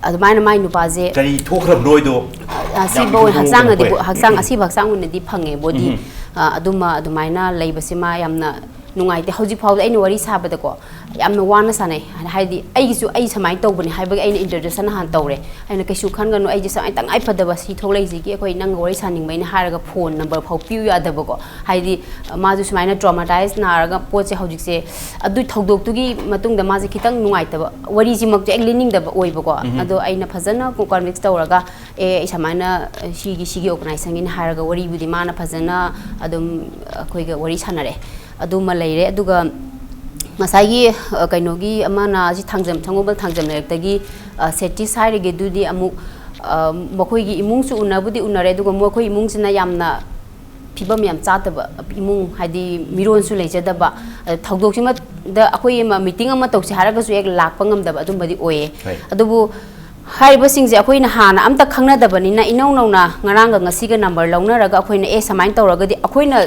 ꯑꯗꯨꯃꯥꯏꯅ ꯃꯥꯏ ꯅꯨꯄꯥꯁꯦ ꯀꯔꯤ ꯊꯣꯛꯈ꯭ꯔꯕꯅꯣꯗꯣ ꯑꯁꯤꯕ ꯌꯥꯝ ꯑꯣꯏꯅ ꯏꯍꯧ ꯍꯛꯆꯥꯡꯅꯗꯤ ꯍꯧꯈ꯭ꯔꯦ꯫ ꯍꯛꯆꯥꯡ, ꯑꯁꯤꯕ ꯍꯛꯆꯥꯡ ꯑꯣꯏꯅꯗꯤ ꯐꯪꯉꯦ, ꯕꯣꯗꯤ꯫ ꯎꯝ꯫ ꯑ, ꯑꯗꯨꯃ ꯑꯗꯨꯃꯥꯏꯅ ꯂꯩꯕꯁꯤꯃ ꯌꯥꯝꯅ ꯅꯨꯡꯉꯥꯏꯇꯦ꯫ ꯍꯧꯖꯤꯛ ꯐꯥꯎꯗ ꯑꯩꯅ ꯋꯥꯔꯤ ꯁꯥꯕꯗꯀꯣ ꯌꯥꯝꯅ ꯋꯥꯅ ꯁꯥꯟꯅꯩ꯫ ꯍꯥꯏꯗꯤ ꯑꯩꯒꯤꯁꯨ ꯑꯩ ꯁꯨꯃꯥꯏꯅ ꯇꯧꯕꯅꯦ ꯍꯥꯏꯕꯒꯤ ꯑꯩꯅ ꯏꯟꯇ꯭ꯔꯣꯗꯛꯁꯟ ꯍꯥꯟꯅ ꯇꯧꯔꯦ꯫ ꯑꯩꯅ, "ꯀꯩꯁꯨ ꯈꯟꯒꯅꯨ, ꯑꯩꯁꯦ ꯁꯨꯃꯥꯏꯅ ꯇꯉꯥꯏ ꯐꯗꯕ ꯁꯤ ꯊꯣꯛꯂꯛꯏꯁꯤꯒꯤ ꯑꯩꯈꯣꯏ ꯅꯪꯒ ꯋꯥꯔꯤ ꯁꯥꯅꯤꯡꯕꯩꯅꯦ" ꯍꯥꯏꯔꯒ ꯐꯣꯟ ꯅꯝꯕꯔ ꯐꯥꯎ ꯄꯤꯌꯨ ꯌꯥꯗꯕꯀꯣ꯫ ꯍꯥꯏꯗꯤ ꯃꯥꯁꯨ ꯁꯨꯃꯥꯏꯅ ꯇ꯭ꯔꯣꯃꯥꯇꯥꯏꯁ ꯅꯥꯔꯒ ꯄꯣꯠꯁꯦ ꯍꯧꯖꯤꯛꯁꯦ ꯑꯗꯨ ꯊꯧꯗꯣꯛꯇꯨꯒꯤ ꯃꯇꯨꯡꯗ ꯃꯥꯁꯦ ꯈꯤꯇꯪ ꯅꯨꯡꯉꯥꯏꯇꯕ, ꯋꯥꯔꯤꯁꯤꯃꯛꯇꯤ ꯍꯦꯛ ꯂꯤꯅꯤꯡꯗꯕ ꯑꯣꯏꯕꯀꯣ꯫ ꯎꯝꯍꯨꯝ꯫ ꯑꯗꯣ ꯑꯩꯅ ꯐꯖꯅ ꯀꯟꯚꯤꯟꯁ ꯇꯧꯔꯒ, "ꯑꯦ, ꯑꯩ ꯁꯨꯃꯥꯏꯅ, ꯑ, ꯁꯤꯒꯤ, ꯁꯤꯒꯤ ꯑꯣꯔꯒꯅꯥꯏꯖꯦꯁꯟꯒꯤꯅꯤ" ꯍꯥꯏꯔꯒ ꯋꯥꯔꯤꯕꯨꯗꯤ ꯃꯥꯅ ꯐꯖꯅ ꯑꯗꯨꯝ ꯑꯩꯈꯣꯏꯒ ꯋꯥꯔꯤ ꯁꯥꯟꯅꯔꯦ꯫ ꯑꯗꯨꯃ ꯂꯩꯔꯦ꯫ ꯑꯗꯨꯒ ꯉꯁꯥꯏꯒꯤ, ꯑ, ꯀꯩꯅꯣꯒꯤ ꯑꯃꯅ ꯁꯤ ꯊꯥꯡꯖꯝ, ꯁꯪꯒꯣꯝꯕꯟ ꯊꯥꯡꯖꯝ ꯂꯩꯔꯛꯇꯒꯤ, ꯑ, ꯁꯦꯇꯤꯁ ꯍꯥꯏꯔꯤꯒꯤꯗꯨꯗꯤ ꯑꯃꯨꯛ, ꯑ, ꯃꯈꯣꯏꯒꯤ ꯏꯃꯨꯡꯁꯨ ꯎꯅꯕꯨꯗꯤ ꯎꯅꯔꯦ, ꯑꯗꯨꯒ ꯃꯈꯣꯏ ꯏꯃꯨꯡꯁꯤꯅ ꯌꯥꯝꯅ ꯐꯤꯕꯝ ꯌꯥꯝ ꯆꯥꯗꯕ ꯏꯃꯨꯡ, ꯍꯥꯏꯗꯤ ꯃꯤꯔꯣꯟꯁꯨ ꯂꯩꯖꯗꯕ, ꯑ, ꯊꯧꯗꯣꯛꯁꯤꯃ ꯗ ꯑꯩꯈꯣꯏ ꯑꯃ ꯃꯤꯇꯤꯡ ꯑꯃ ꯇꯧꯁꯦ ꯍꯥꯏꯔꯒꯁꯨ ꯍꯦꯛ ꯂꯥꯛꯄ ꯉꯝꯗꯕ ꯑꯗꯨꯝꯕꯗꯤ ꯑꯣꯏꯌꯦ꯫ ꯍꯣꯏ꯫ ꯑꯗꯨꯕꯨ ꯍꯥꯏꯔꯤꯕꯁꯤꯡꯁꯦ ꯑꯩꯈꯣꯏꯅ ꯍꯥꯟꯅ ꯑꯝꯇ ꯈꯪꯅꯗꯕꯅꯤꯅ ꯏꯅꯧ ꯅꯧꯅ ꯉꯔꯥꯡꯒ ꯉꯁꯤꯒ ꯅꯝꯕꯔ ꯂꯧꯅꯔꯒ ꯑꯩꯈꯣꯏꯅ, "ꯑꯦ, ꯁꯨꯃꯥꯏꯅ ꯇꯧꯔꯒꯗꯤ ꯑꯩꯈꯣꯏꯅ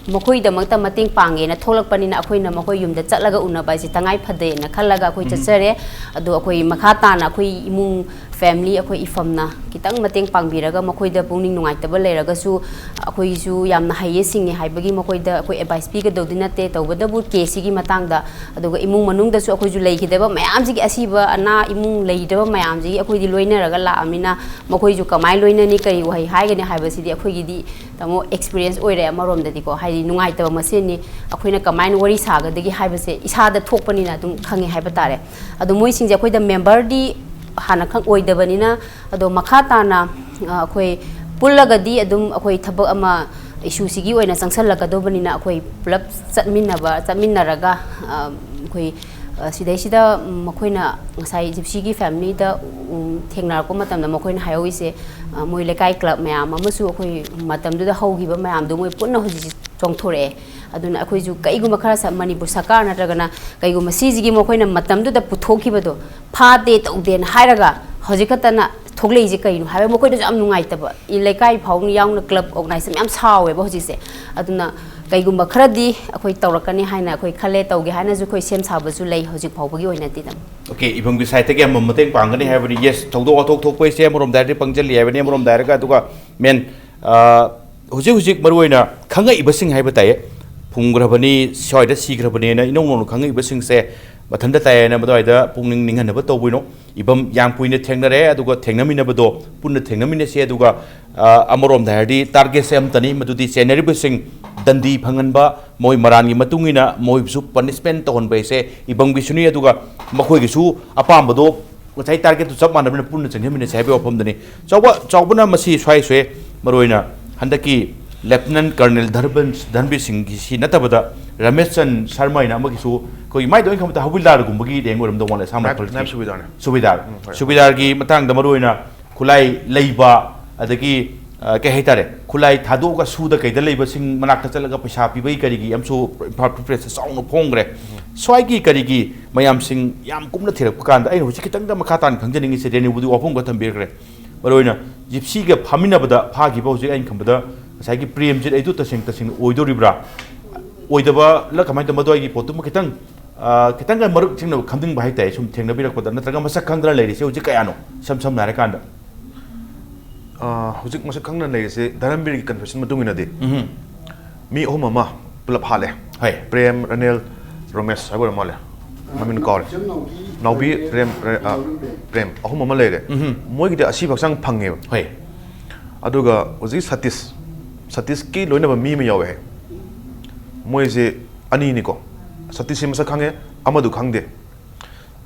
ꯃꯈꯣꯏꯗꯃꯛꯇ ꯃꯇꯦꯡ ꯄꯥꯡꯒꯦꯅ ꯊꯣꯛꯂꯛꯄꯅꯤꯅ ꯑꯩꯈꯣꯏꯅ ꯃꯈꯣꯏ ꯌꯨꯝꯗ ꯆꯠꯂꯒ ꯎꯅꯕ ꯍꯥꯏꯁꯦ ꯇꯉꯥꯏ ꯐꯗꯦꯅ" ꯈꯜꯂꯒ ꯑꯩꯈꯣꯏ ꯎꯝ꯫ ꯆꯠꯆꯔꯦ꯫ ꯑꯗꯣ ꯑꯩꯈꯣꯏ ꯃꯈꯥ ꯇꯥꯅ ꯑꯩꯈꯣꯏ ꯏꯃꯨꯡ ꯄꯦꯝꯂꯤ ꯑꯩꯈꯣꯏ ꯏꯐꯝꯅ ꯈꯤꯇꯪ ꯃꯇꯦꯡ ꯄꯥꯡꯕꯤꯔꯒ, ꯃꯈꯣꯏꯗ ꯄꯨꯛꯅꯤꯡ ꯅꯨꯡꯉꯥꯏꯇꯕ ꯂꯩꯔꯒꯁꯨ, ꯑꯩꯈꯣꯏꯁꯨ ꯌꯥꯝꯅ ꯍꯩꯌꯦ ꯁꯤꯡꯉꯦ ꯍꯥꯏꯕꯒꯤ ꯃꯈꯣꯏꯗ ꯑꯩꯈꯣꯏ ꯑꯦꯗꯚꯥꯏꯁ ꯄꯤꯒꯗꯧꯗꯤ ꯅꯠꯇꯦ, ꯇꯧꯕꯇꯕꯨ ꯀꯦꯁꯁꯤꯒꯤ ꯃꯇꯥꯡꯗ, ꯑꯗꯨꯒ ꯏꯃꯨꯡ ꯃꯅꯨꯡꯗꯁꯨ ꯑꯩꯈꯣꯏꯁꯨ ꯂꯩꯈꯤꯗꯕ ꯃꯌꯥꯝꯁꯤꯒꯤ, ꯑꯁꯤꯕ ꯑꯅꯥ ꯏꯃꯨꯡ ꯂꯩꯈꯤꯗꯕ ꯃꯌꯥꯝꯁꯤꯒꯤ ꯑꯩꯈꯣꯏꯗꯤ ꯂꯣꯏꯅꯔꯒ ꯂꯥꯛꯑꯃꯤꯅ, ꯃꯈꯣꯏꯁꯨ ꯀꯃꯥꯏꯅ ꯂꯣꯏꯅꯅꯤ, ꯀꯔꯤ ꯋꯥꯍꯩ ꯍꯥꯏꯒꯅꯤ ꯍꯥꯏꯕꯁꯤꯗꯤ ꯑꯩꯈꯣꯏꯒꯤꯗꯤ, ꯇꯥꯃꯣ, ꯑꯦꯛꯁꯄꯤꯔꯤꯌꯦꯟꯁ ꯑꯣꯏꯔꯦ ꯑꯃꯔꯣꯝꯗꯗꯤꯀꯣ, ꯍꯥꯏꯗꯤ ꯅꯨꯡꯉꯥꯏꯇꯕ ꯃꯁꯦꯟꯅꯤ, ꯑꯩꯈꯣꯏꯅ ꯀꯃꯥꯏꯅ ꯋꯥꯔꯤ ꯁꯥꯒꯗꯒꯦ ꯍꯥꯏꯕꯁꯦ ꯏꯁꯥꯗ ꯊꯣꯛꯄꯅꯤꯅ ꯑꯗꯨꯝ ꯈꯪꯉꯦ ꯍꯥꯏꯕ ꯇꯥꯔꯦ꯫ ꯑꯗꯣ ꯃꯣꯏꯁꯤꯡꯁꯦ ꯑꯩꯈꯣꯏꯗ ꯃꯦꯝꯕꯔꯗꯤ ꯍꯥꯟꯅ ꯈꯪ ꯑꯣꯏꯗꯕꯅꯤꯅ, ꯑꯗꯣ ꯃꯈꯥ ꯇꯥꯅ, ꯑ, ꯑꯩꯈꯣꯏ ꯄꯨꯜꯂꯒꯗꯤ ꯑꯗꯨꯝ ꯑꯩꯈꯣꯏ ꯊꯕꯛ ꯑꯃ, ꯏꯁꯨꯁꯤꯒꯤ ꯑꯣꯏꯅ ꯆꯪꯁꯜꯂꯛꯀꯗꯧꯕꯅꯤꯅ, ꯑꯩꯈꯣꯏ ꯄꯨꯂꯞ ꯆꯠꯃꯤꯟꯅꯕ, ꯆꯠꯃꯤꯟꯅꯔꯒ, ꯑ, ꯑꯩꯈꯣꯏ, ꯑ, ꯁꯤꯗꯩꯁꯤꯗ ꯃꯈꯣꯏꯅ ꯉꯁꯥꯏ ꯖꯤꯞꯁꯤꯒꯤ ꯐꯦꯃꯤꯂꯤꯗ, ꯎꯝ, ꯊꯦꯡꯅꯔꯛꯄ ꯃꯇꯝꯗ ꯃꯈꯣꯏꯅ ꯍꯥꯏꯍꯧꯔꯤꯁꯦ, ꯑ, ꯃꯣꯏ ꯂꯩꯀꯥꯏ ꯀ꯭ꯂꯕ ꯃꯌꯥꯝ ꯑꯃꯁꯨ ꯑꯩꯈꯣꯏ ꯃꯇꯝꯗꯨꯗ ꯍꯧꯈꯤꯕ ꯃꯌꯥꯝꯗꯣ ꯃꯣꯏ ꯄꯨꯟꯅ ꯍꯧꯖꯤꯛ ꯆꯣꯡꯊꯣꯔꯛꯑꯦ꯫ ꯑꯗꯨꯅ ꯑꯩꯈꯣꯏꯁꯨ ꯀꯩꯒꯨꯝꯕ ꯈꯔ ꯁ-, ꯃꯅꯤꯄꯨꯔ ꯁꯔꯀꯥꯔ ꯅꯠꯇ꯭ꯔꯒꯅ ꯀꯩꯒꯨꯝꯕ ꯁꯤꯁꯤꯒꯤ ꯃꯈꯣꯏꯅ ꯃꯇꯝꯗꯨꯗ ꯄꯨꯊꯣꯛꯈꯤꯕꯗꯣ ꯐꯥꯗꯦ ꯇꯧꯗꯦꯅ ꯍꯥꯏꯔꯒ ꯍꯧꯖꯤꯛ ꯈꯛꯇꯅ ꯊꯣꯛꯂꯛꯏꯁꯦ ꯀꯩꯅꯣ ꯍꯥꯏꯕ, ꯃꯈꯣꯏꯗꯁꯨ ꯌꯥꯝ ꯅꯨꯡꯉꯥꯏꯇꯕ꯫ ꯏ-, ꯂꯩꯀꯥꯏ ꯐꯥꯎ ꯌꯥꯎꯅ ꯀ꯭ꯂꯕ ꯑꯣꯔꯒꯅꯥꯏꯖꯦꯁꯟ ꯃꯌꯥꯝ ꯁꯥꯎꯋꯦꯕ ꯍꯧꯖꯤꯛꯁꯦ꯫ ꯑꯗꯨꯅ ꯀꯩꯒꯨꯝꯕ ꯈꯔꯗꯤ ꯑꯩꯈꯣꯏ ꯇꯧꯔꯛꯀꯅꯤ ꯍꯥꯏꯅ ꯑꯩꯈꯣꯏ ꯈꯜꯂꯦ, ꯇꯧꯒꯦ ꯍꯥꯏꯅꯁꯨ ꯑꯩꯈꯣꯏ ꯁꯦꯝ ꯁꯥꯕꯁꯨ ꯂꯩ ꯍꯧꯖꯤꯛ ꯐꯥꯎꯕꯒꯤ ꯑꯣꯏꯅꯗꯤ ꯑꯗꯨꯝ꯫ ꯑꯣꯀꯦ, ꯏꯐꯝꯒꯤ ꯁꯥꯏꯠꯇꯒꯤ ꯑꯃꯃꯝ ꯃꯇꯦꯡ ꯄꯥꯡꯒꯅꯤ ꯍꯥꯏꯕꯅꯤ꯫ ꯌꯦꯁ, ꯊꯧꯗꯣꯛ ꯋꯥꯊꯣꯛ ꯊꯣꯛꯄ ꯍꯥꯏꯁꯦ ꯑꯃꯔꯣꯝꯗ ꯍꯥꯏꯔꯗꯤ ꯄꯪꯖꯜꯂꯤ ꯍꯥꯏꯕꯅꯤ, ꯑꯃꯔꯣꯝꯗ ꯍꯥꯏꯔꯒ꯫ ꯑꯗꯨꯒ ꯃꯦꯟ, ꯑ, ꯍꯧꯖꯤꯛ ꯍꯧꯖꯤꯛ ꯃꯔꯨꯑꯣꯏꯅ ꯈꯪꯉꯛꯏꯕꯁꯤꯡ ꯍꯥꯏꯕ ꯇꯥꯏꯌꯦ, ꯐꯨꯝꯈ꯭ꯔꯕꯅꯤ, ꯁ꯭ꯋꯥꯏꯗ ꯁꯤꯈ꯭ꯔꯕꯅꯦꯅ ꯏꯅꯧ ꯅꯧꯅ ꯈꯪꯉꯛꯏꯕꯁꯤꯡꯁꯦ ꯃꯊꯟꯇ ꯇꯥꯏꯌꯦꯅ ꯃꯗꯨꯋꯥꯏꯗ ꯄꯨꯛꯅꯤꯡ ꯅꯤꯡꯍꯟꯅꯕ ꯇꯧꯕꯤꯅꯣ꯫ ꯏꯕꯝ ꯌꯥꯝ ꯀꯨꯏꯅ ꯊꯦꯡꯅꯔꯦ, ꯑꯗꯨꯒ ꯊꯦꯡꯅꯃꯤꯟꯅꯕꯗꯣ ꯄꯨꯟꯅ ꯊꯦꯡꯅꯃꯤꯟꯅꯁꯦ꯫ ꯑꯗꯨꯒ, ꯑ, ꯑꯃꯔꯣꯝꯗ ꯍꯥꯏꯔꯗꯤ ꯇꯥꯔꯒꯦꯠꯁꯦ ꯑꯝꯇꯅꯤ, ꯃꯗꯨꯗꯤ ꯆꯦꯟꯅꯔꯤꯕꯁꯤꯡ ꯗꯟꯗꯤ ꯐꯪꯍꯟꯕ, ꯃꯣꯏ ꯃꯔꯥꯟꯒꯤ ꯃꯇꯨꯡ ꯏꯟꯅ ꯃꯣꯏꯕꯨꯁꯨ ꯄꯅꯤꯁꯃꯦꯟ ꯇꯧꯍꯟꯕ ꯍꯥꯏꯁꯦ ꯏꯕꯝꯒꯤꯁꯨꯅꯤ, ꯑꯗꯨꯒ ꯃꯈꯣꯏꯒꯤꯁꯨ ꯑꯄꯥꯝꯕꯗꯣ ꯉꯁꯥꯏ ꯇꯥꯔꯒꯦꯠꯇꯨ ꯆꯞ ꯃꯥꯟꯅꯕꯅꯤꯅ ꯄꯨꯟꯅ ꯆꯪꯁꯤꯟꯃꯤꯟꯅꯁꯦ ꯍꯥꯏꯕꯒꯤ ꯋꯥꯐꯝꯗꯨꯅꯤ꯫ ꯆꯥꯎꯕ, ꯆꯥꯎꯕꯅ ꯃꯁꯤ ꯁ꯭ꯋꯥꯏ ꯁꯣꯏ, ꯃꯔꯨꯑꯣꯏꯅ ꯍꯟꯗꯛꯀꯤ ꯂꯦꯐꯇꯤꯅꯦꯟ ꯀꯔꯅꯦꯜ ꯙꯔꯕꯟ-, ꯙꯟꯕꯤꯔ ꯁꯤꯡꯒꯤꯁꯤ ꯅꯠꯇꯕꯗ ꯔꯃꯦꯁ ꯆꯟ ꯁꯔꯃ ꯍꯥꯏꯅ ꯑꯃꯒꯤꯁꯨ, ꯑꯩꯈꯣꯏꯒꯤ ꯃꯥꯏꯗ ꯑꯩꯅ ꯈꯪꯕꯗ ꯍꯋꯤꯜꯗꯥꯔꯒꯨꯝꯕꯒꯤ ꯔꯦꯡ ꯑꯣꯏꯔꯝꯗꯧ ꯃꯥꯜꯂꯦ, ꯑꯁꯥꯝ ꯅꯥꯏꯕ ꯔꯥꯏꯐꯜꯁꯀꯤ꯫ ꯅꯥꯏꯕ ꯁꯨꯕꯦꯗꯥꯔꯅꯦ꯫ ꯁꯨꯕꯦꯗꯥꯔ꯫ ꯎꯝ, ꯍꯣꯏ꯫ ꯁꯨꯕꯦꯗꯥꯔꯒꯤ ꯃꯇꯥꯡꯗ ꯃꯔꯨꯑꯣꯏꯅ ꯈꯨꯠꯂꯥꯏ ꯂꯩꯕ, ꯑꯗꯒꯤ, ꯑ, ꯀꯩ ꯍꯥꯏꯇꯥꯔꯦ, ꯈꯨꯠꯂꯥꯏ ꯊꯥꯗꯣꯛꯑꯒ ꯁꯨꯗ ꯀꯩꯗ ꯂꯩꯕꯁꯤꯡ ꯃꯅꯥꯛꯇ ꯆꯠꯂꯒ ꯄꯩꯁꯥ ꯄꯤꯕꯒꯤ ꯀꯔꯤꯒꯤ ꯑꯃꯁꯨ ꯏꯝꯐꯥꯜ ꯄ꯭ꯔꯦꯁꯇ ꯆꯥꯎꯅ ꯐꯣꯡꯈ꯭ꯔꯦ꯫ ꯁ꯭ꯋꯥꯏꯒꯤ ꯀꯔꯤꯒꯤ ꯃꯌꯥꯝꯁꯤꯡ ꯌꯥꯝ ꯀꯨꯞꯅ ꯊꯤꯔꯛꯄ ꯀꯥꯟꯗ ꯑꯩꯅ ꯍꯧꯖꯤꯛ ꯈꯤꯇꯪꯗ ꯃꯈꯥ ꯇꯥꯅ ꯈꯪꯖꯅꯤꯡꯉꯤꯁꯦ, ꯔꯦꯅꯨꯕꯨꯗꯤ ꯋꯥꯐꯝ ꯈꯔ ꯊꯝꯕꯤꯈ꯭ꯔꯦ꯫ ꯃꯔꯨꯑꯣꯏꯅ ꯖꯤꯞꯁꯤꯒ ꯐꯥꯃꯤꯟꯅꯕꯗ ꯐꯥꯈꯤꯕ ꯍꯧꯖꯤꯛ ꯑꯩꯅ ꯈꯟꯕꯗ ꯉꯁꯥꯏꯒꯤ ꯄ꯭ꯔꯦꯝꯖꯤꯠ ꯑꯩꯗꯨ ꯇꯁꯦꯡ ꯇꯁꯦꯡꯅ ꯑꯣꯏꯗꯣꯔꯤꯕ꯭ꯔꯥ, ꯑꯣꯏꯗꯕꯂ ꯀꯃꯥꯏꯅ ꯇꯧꯕ, ꯃꯗꯨ ꯑꯩꯒꯤ ꯄꯣꯠꯇꯨꯃ ꯈꯤꯇꯪ ꯑ, ꯈꯤꯇꯪꯒ ꯃꯔꯨꯞꯁꯤꯡꯅ ꯈꯪꯅꯤꯡꯕ ꯍꯥꯏꯇꯥꯔꯦ, ꯁꯨꯝ ꯊꯦꯡꯅꯕꯤꯔꯛꯄꯗ, ꯅꯠꯇ꯭ꯔꯒ ꯃꯁꯛ ꯈꯪꯗꯅ ꯂꯩꯔꯤꯁꯦ ꯍꯧꯖꯤꯛ ꯀꯌꯥꯅꯣ, ꯏꯁꯝ ꯁꯝꯅ ꯍꯥꯏꯔꯀꯥꯟꯗ? ꯑ, ꯍꯧꯖꯤꯛ ꯃꯁꯛ ꯈꯪꯗꯅ ꯂꯩꯔꯤꯁꯦ ꯙꯔꯝꯕꯤꯔꯒꯤ ꯀꯟꯐꯦꯁꯟ ꯃꯇꯨꯡ ꯏꯟꯅꯗꯤ, ꯎꯝ꯫ ꯃꯤ ꯑꯍꯨꯝ ꯑꯃ ꯄꯨꯂꯞ ꯍꯥꯠꯂꯦ. ꯍꯣꯏ꯫ ꯄ꯭ꯔꯦꯝ, ꯔꯅꯦꯜ, ꯔꯣꯃꯦꯁ ꯍꯥꯏꯕ ꯑꯣꯏꯔ ꯃꯥꯜꯂꯦ, ꯃꯃꯤꯡ ꯀꯥꯎꯔꯦ. ꯅꯥꯎꯕꯤ, ꯔꯦꯝ, ꯔꯦ-, ꯑ, ꯄ꯭ꯔꯦꯝ, ꯑꯍꯨꯝ ꯑꯃ ꯂꯩꯔꯦ. ꯎꯝ꯫ ꯃꯣꯏꯒꯤꯗꯤ ꯑꯁꯤꯕ ꯍꯛꯆꯥꯡ ꯐꯪꯉꯦꯕ. ꯍꯣꯏ꯫ ꯑꯗꯨꯒ ꯍꯧꯖꯤꯛ ꯁꯇꯤꯁ, ꯁꯇꯤꯁꯀꯤ ꯂꯣꯏꯅꯕ ꯃꯤ ꯑꯃ ꯌꯥꯎꯋꯦ ꯍꯥꯏ. ꯃꯣꯏꯁꯦ ꯑꯅꯤꯅꯤꯀꯣ. ꯁꯇꯤꯁꯁꯤ ꯃꯁꯛ ꯈꯪꯉꯦ, ꯑꯃꯗꯨ ꯈꯪꯗꯦ.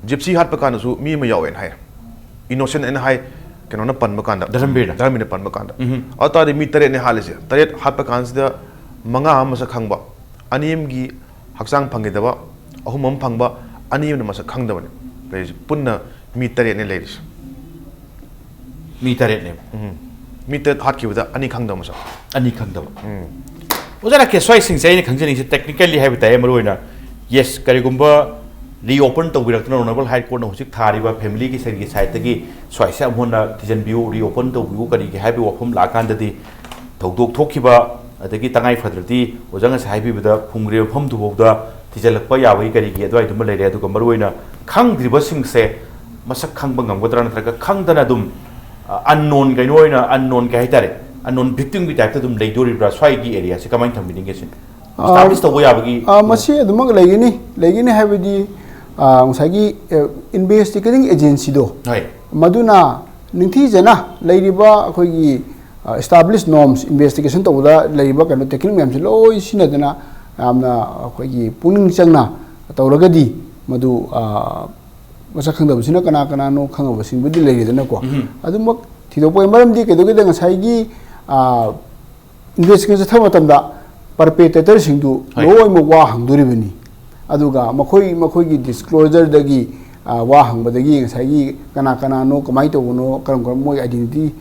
ꯖꯤꯞꯁꯤ ꯍꯥꯠꯄ ꯀꯥꯟꯗꯁꯨ ꯃꯤ ꯑꯃ ꯌꯥꯎꯋꯦꯅ ꯍꯥꯏ, ꯏꯅꯣꯁꯦꯟ ꯑꯩꯅ ꯍꯥꯏ, ꯀꯩꯅꯣꯅ ꯄꯟꯕ ꯀꯥꯟꯗ, ꯙꯔꯝꯕꯤꯔꯅ꯫ ꯙꯔꯝꯕꯤꯔꯅ ꯄꯟꯕ ꯀꯥꯟꯗ. ꯎꯝ꯫ ꯑꯗꯨ ꯇꯥꯔꯗꯤ ꯃꯤ ꯇꯔꯦꯠꯅꯦ ꯍꯥꯠꯂꯤꯁꯦ. ꯇꯔꯦꯠ ꯍꯥꯠꯄ ꯀꯥꯟꯁꯤꯗ ꯃꯉꯥ ꯑꯃ ꯃꯁꯛ ꯈꯪꯕ, ꯑꯅꯤ ꯑꯃꯒꯤ ꯍꯛꯆꯥꯡ ꯐꯪꯈꯤꯗꯕ, ꯑꯍꯨꯝ ꯑꯃ ꯐꯪꯕ, ꯑꯅꯤ ꯑꯃꯅ ꯃꯁꯛ ꯈꯪꯗꯕꯅꯤ ꯂꯩꯔꯤꯁꯦ. ꯄꯨꯟꯅ ꯃꯤ ꯇꯔꯦꯠꯅꯦ ꯂꯩꯔꯤꯁꯦ. ꯃꯤ ꯇꯔꯦꯠꯅꯦꯕ꯫ ꯎꯝ. ꯃꯤ ꯇꯔꯦꯠ ꯍꯥꯠꯈꯤꯕꯗ ꯑꯅꯤ ꯈꯪꯗꯕ ꯃꯁꯛ. ꯑꯅꯤ ꯈꯪꯗꯕ꯫ ꯎꯝ. ꯑꯣꯖꯥ ꯔꯥꯀꯦꯁ, ꯁ꯭ꯋꯥꯏꯁꯤꯡꯁꯦ ꯑꯩꯅ ꯈꯪꯖꯅꯤꯡꯉꯤꯁꯦ technically ꯍꯥꯏꯕ ꯇꯥꯏ, ꯃꯔꯨ ꯑꯣꯏꯅ, ꯌꯦꯁ, ꯀꯔꯤꯒꯨꯝꯕ reopen ꯇꯧꯕꯤꯔꯛꯇꯅ, ꯑꯣꯅꯔꯦꯕꯜ ꯍꯥꯏ ꯀꯣꯔꯠꯅ ꯍꯧꯖꯤꯛ ꯊꯥꯔꯤꯕ ꯐꯦꯃꯤꯂꯤꯒꯤ ꯁꯥꯏꯠꯀꯤ ꯁꯥꯏꯠꯇꯒꯤ ꯁ꯭ꯋꯥꯏꯁꯦ ꯑꯃꯨꯛ ꯍꯟꯅ ꯊꯤꯖꯤꯟꯕꯤꯌꯨ, reopen ꯇꯧꯕꯤꯌꯨ, ꯀꯔꯤꯒꯤ ꯍꯥꯏꯕꯒꯤ ꯋꯥꯐꯝ ꯂꯥꯛꯑꯀꯥꯟꯗꯗꯤ, ꯊꯧꯗꯣꯛ ꯊꯣꯛꯈꯤꯕ ꯑꯗꯒꯤ ꯇꯉꯥꯏ ꯐꯗ꯭ꯔꯗꯤ ꯑꯣꯖꯥ ꯉꯁꯥꯏ ꯍꯥꯏꯕꯤꯕꯗ ꯐꯨꯝꯈ꯭ꯔꯤꯕ ꯃꯐꯝꯗꯨꯐꯥꯎꯗ ꯊꯤꯖꯤꯜꯂꯛꯄ ꯌꯥꯕꯒꯤ ꯀꯔꯤꯒꯤ ꯑꯗꯨꯋꯥꯏꯗꯨꯃ ꯂꯩꯔꯦ꯫ ꯑꯗꯨꯒ ꯃꯔꯨ ꯑꯣꯏꯅ ꯈꯪꯗ꯭ꯔꯤꯕꯁꯤꯡꯁꯦ ꯃꯁꯛ ꯈꯪꯕ ꯉꯝꯒꯗ꯭ꯔꯥ, ꯅꯠꯇ꯭ꯔꯒ ꯈꯪꯗꯅ ꯑꯗꯨꯝ, ꯑ, unknown, ꯀꯩꯅꯣ ꯑꯣꯏꯅ unknown, ꯀꯩ ꯍꯥꯏꯇꯥꯔꯦ, unknown victim ꯒꯤ type ꯇ ꯑꯗꯨꯝ ꯂꯩꯗꯣꯔꯤꯕ꯭ꯔꯥ? ꯁ꯭ꯋꯥꯏꯒꯤ ꯑꯦꯔꯤꯌꯥꯁꯦ ꯀꯃꯥꯏꯅ ꯊꯝꯕꯤꯅꯤꯡꯒꯦ ꯁꯤꯅꯤ? ꯑ, Establish ꯇꯧꯕ ꯌꯥꯕꯒꯤ ꯑ, ꯃꯁꯤ ꯑꯗꯨꯃꯛ ꯂꯩꯒꯅꯤ, ꯂꯩꯒꯅꯤ ꯍꯥꯏꯕꯗꯤ, ꯑ, ꯉꯁꯥꯏꯒꯤ, ꯑ, investigating agency ꯗꯣ, ꯍꯣꯏ꯫ ꯃꯗꯨꯅ ꯅꯤꯡꯊꯤꯖꯅ ꯂꯩꯔꯤꯕ ꯑꯩꯈꯣꯏꯒꯤ, ꯑ, established norms, investigation ꯇꯧꯕꯗ ꯂꯩꯔꯤꯕ ꯀꯩꯅꯣ technique ꯃꯌꯥꯝꯁꯦ ꯂꯣꯏ ꯁꯤꯖꯤꯟꯅꯗꯅ ꯌꯥꯝꯅ ꯑꯩꯈꯣꯏꯒꯤ ꯄꯨꯛꯅꯤꯡ ꯆꯪꯅ ꯇꯧꯔꯒꯗꯤ ꯃꯗꯨ, ꯑ, ꯃꯁꯛ ꯈꯪꯗꯕꯁꯤꯅ ꯀꯅꯥ ꯀꯅꯥꯅꯣ ꯈꯪꯉꯕꯁꯤꯡꯕꯨꯗꯤ ꯂꯩꯔꯦꯗꯅꯀꯣ꯫ ꯎꯝ꯫ ꯑꯗꯨꯃꯛ ꯊꯤꯗꯣꯛꯄ ꯌꯥꯏ꯫ ꯃꯔꯝꯗꯤ ꯀꯩꯗꯧꯒꯦꯗ ꯉꯁꯥꯏꯒꯤ, ꯑ, investigation ꯆꯠꯊꯕ ꯃꯇꯝꯗ perpetrator ꯁꯤꯡꯗꯨ ꯍꯣꯏ꯫ ꯂꯣꯏꯅꯃꯛ ꯋꯥ ꯍꯪꯗꯣꯔꯤꯕꯅꯤ꯫ ꯑꯗꯨꯒ ꯃꯈꯣꯏ, ꯃꯈꯣꯏꯒꯤ disclosure ꯗꯒꯤ, ꯑ, ꯋꯥ ꯍꯪꯕꯗꯒꯤ ꯉꯁꯥꯏꯒꯤ ꯀꯅꯥ ꯀꯅꯥꯅꯣ, ꯀꯃꯥꯏꯅ ꯇꯧꯕꯅꯣ, ꯀꯔꯝ ꯀꯔꯝ ꯃꯣꯏ identity,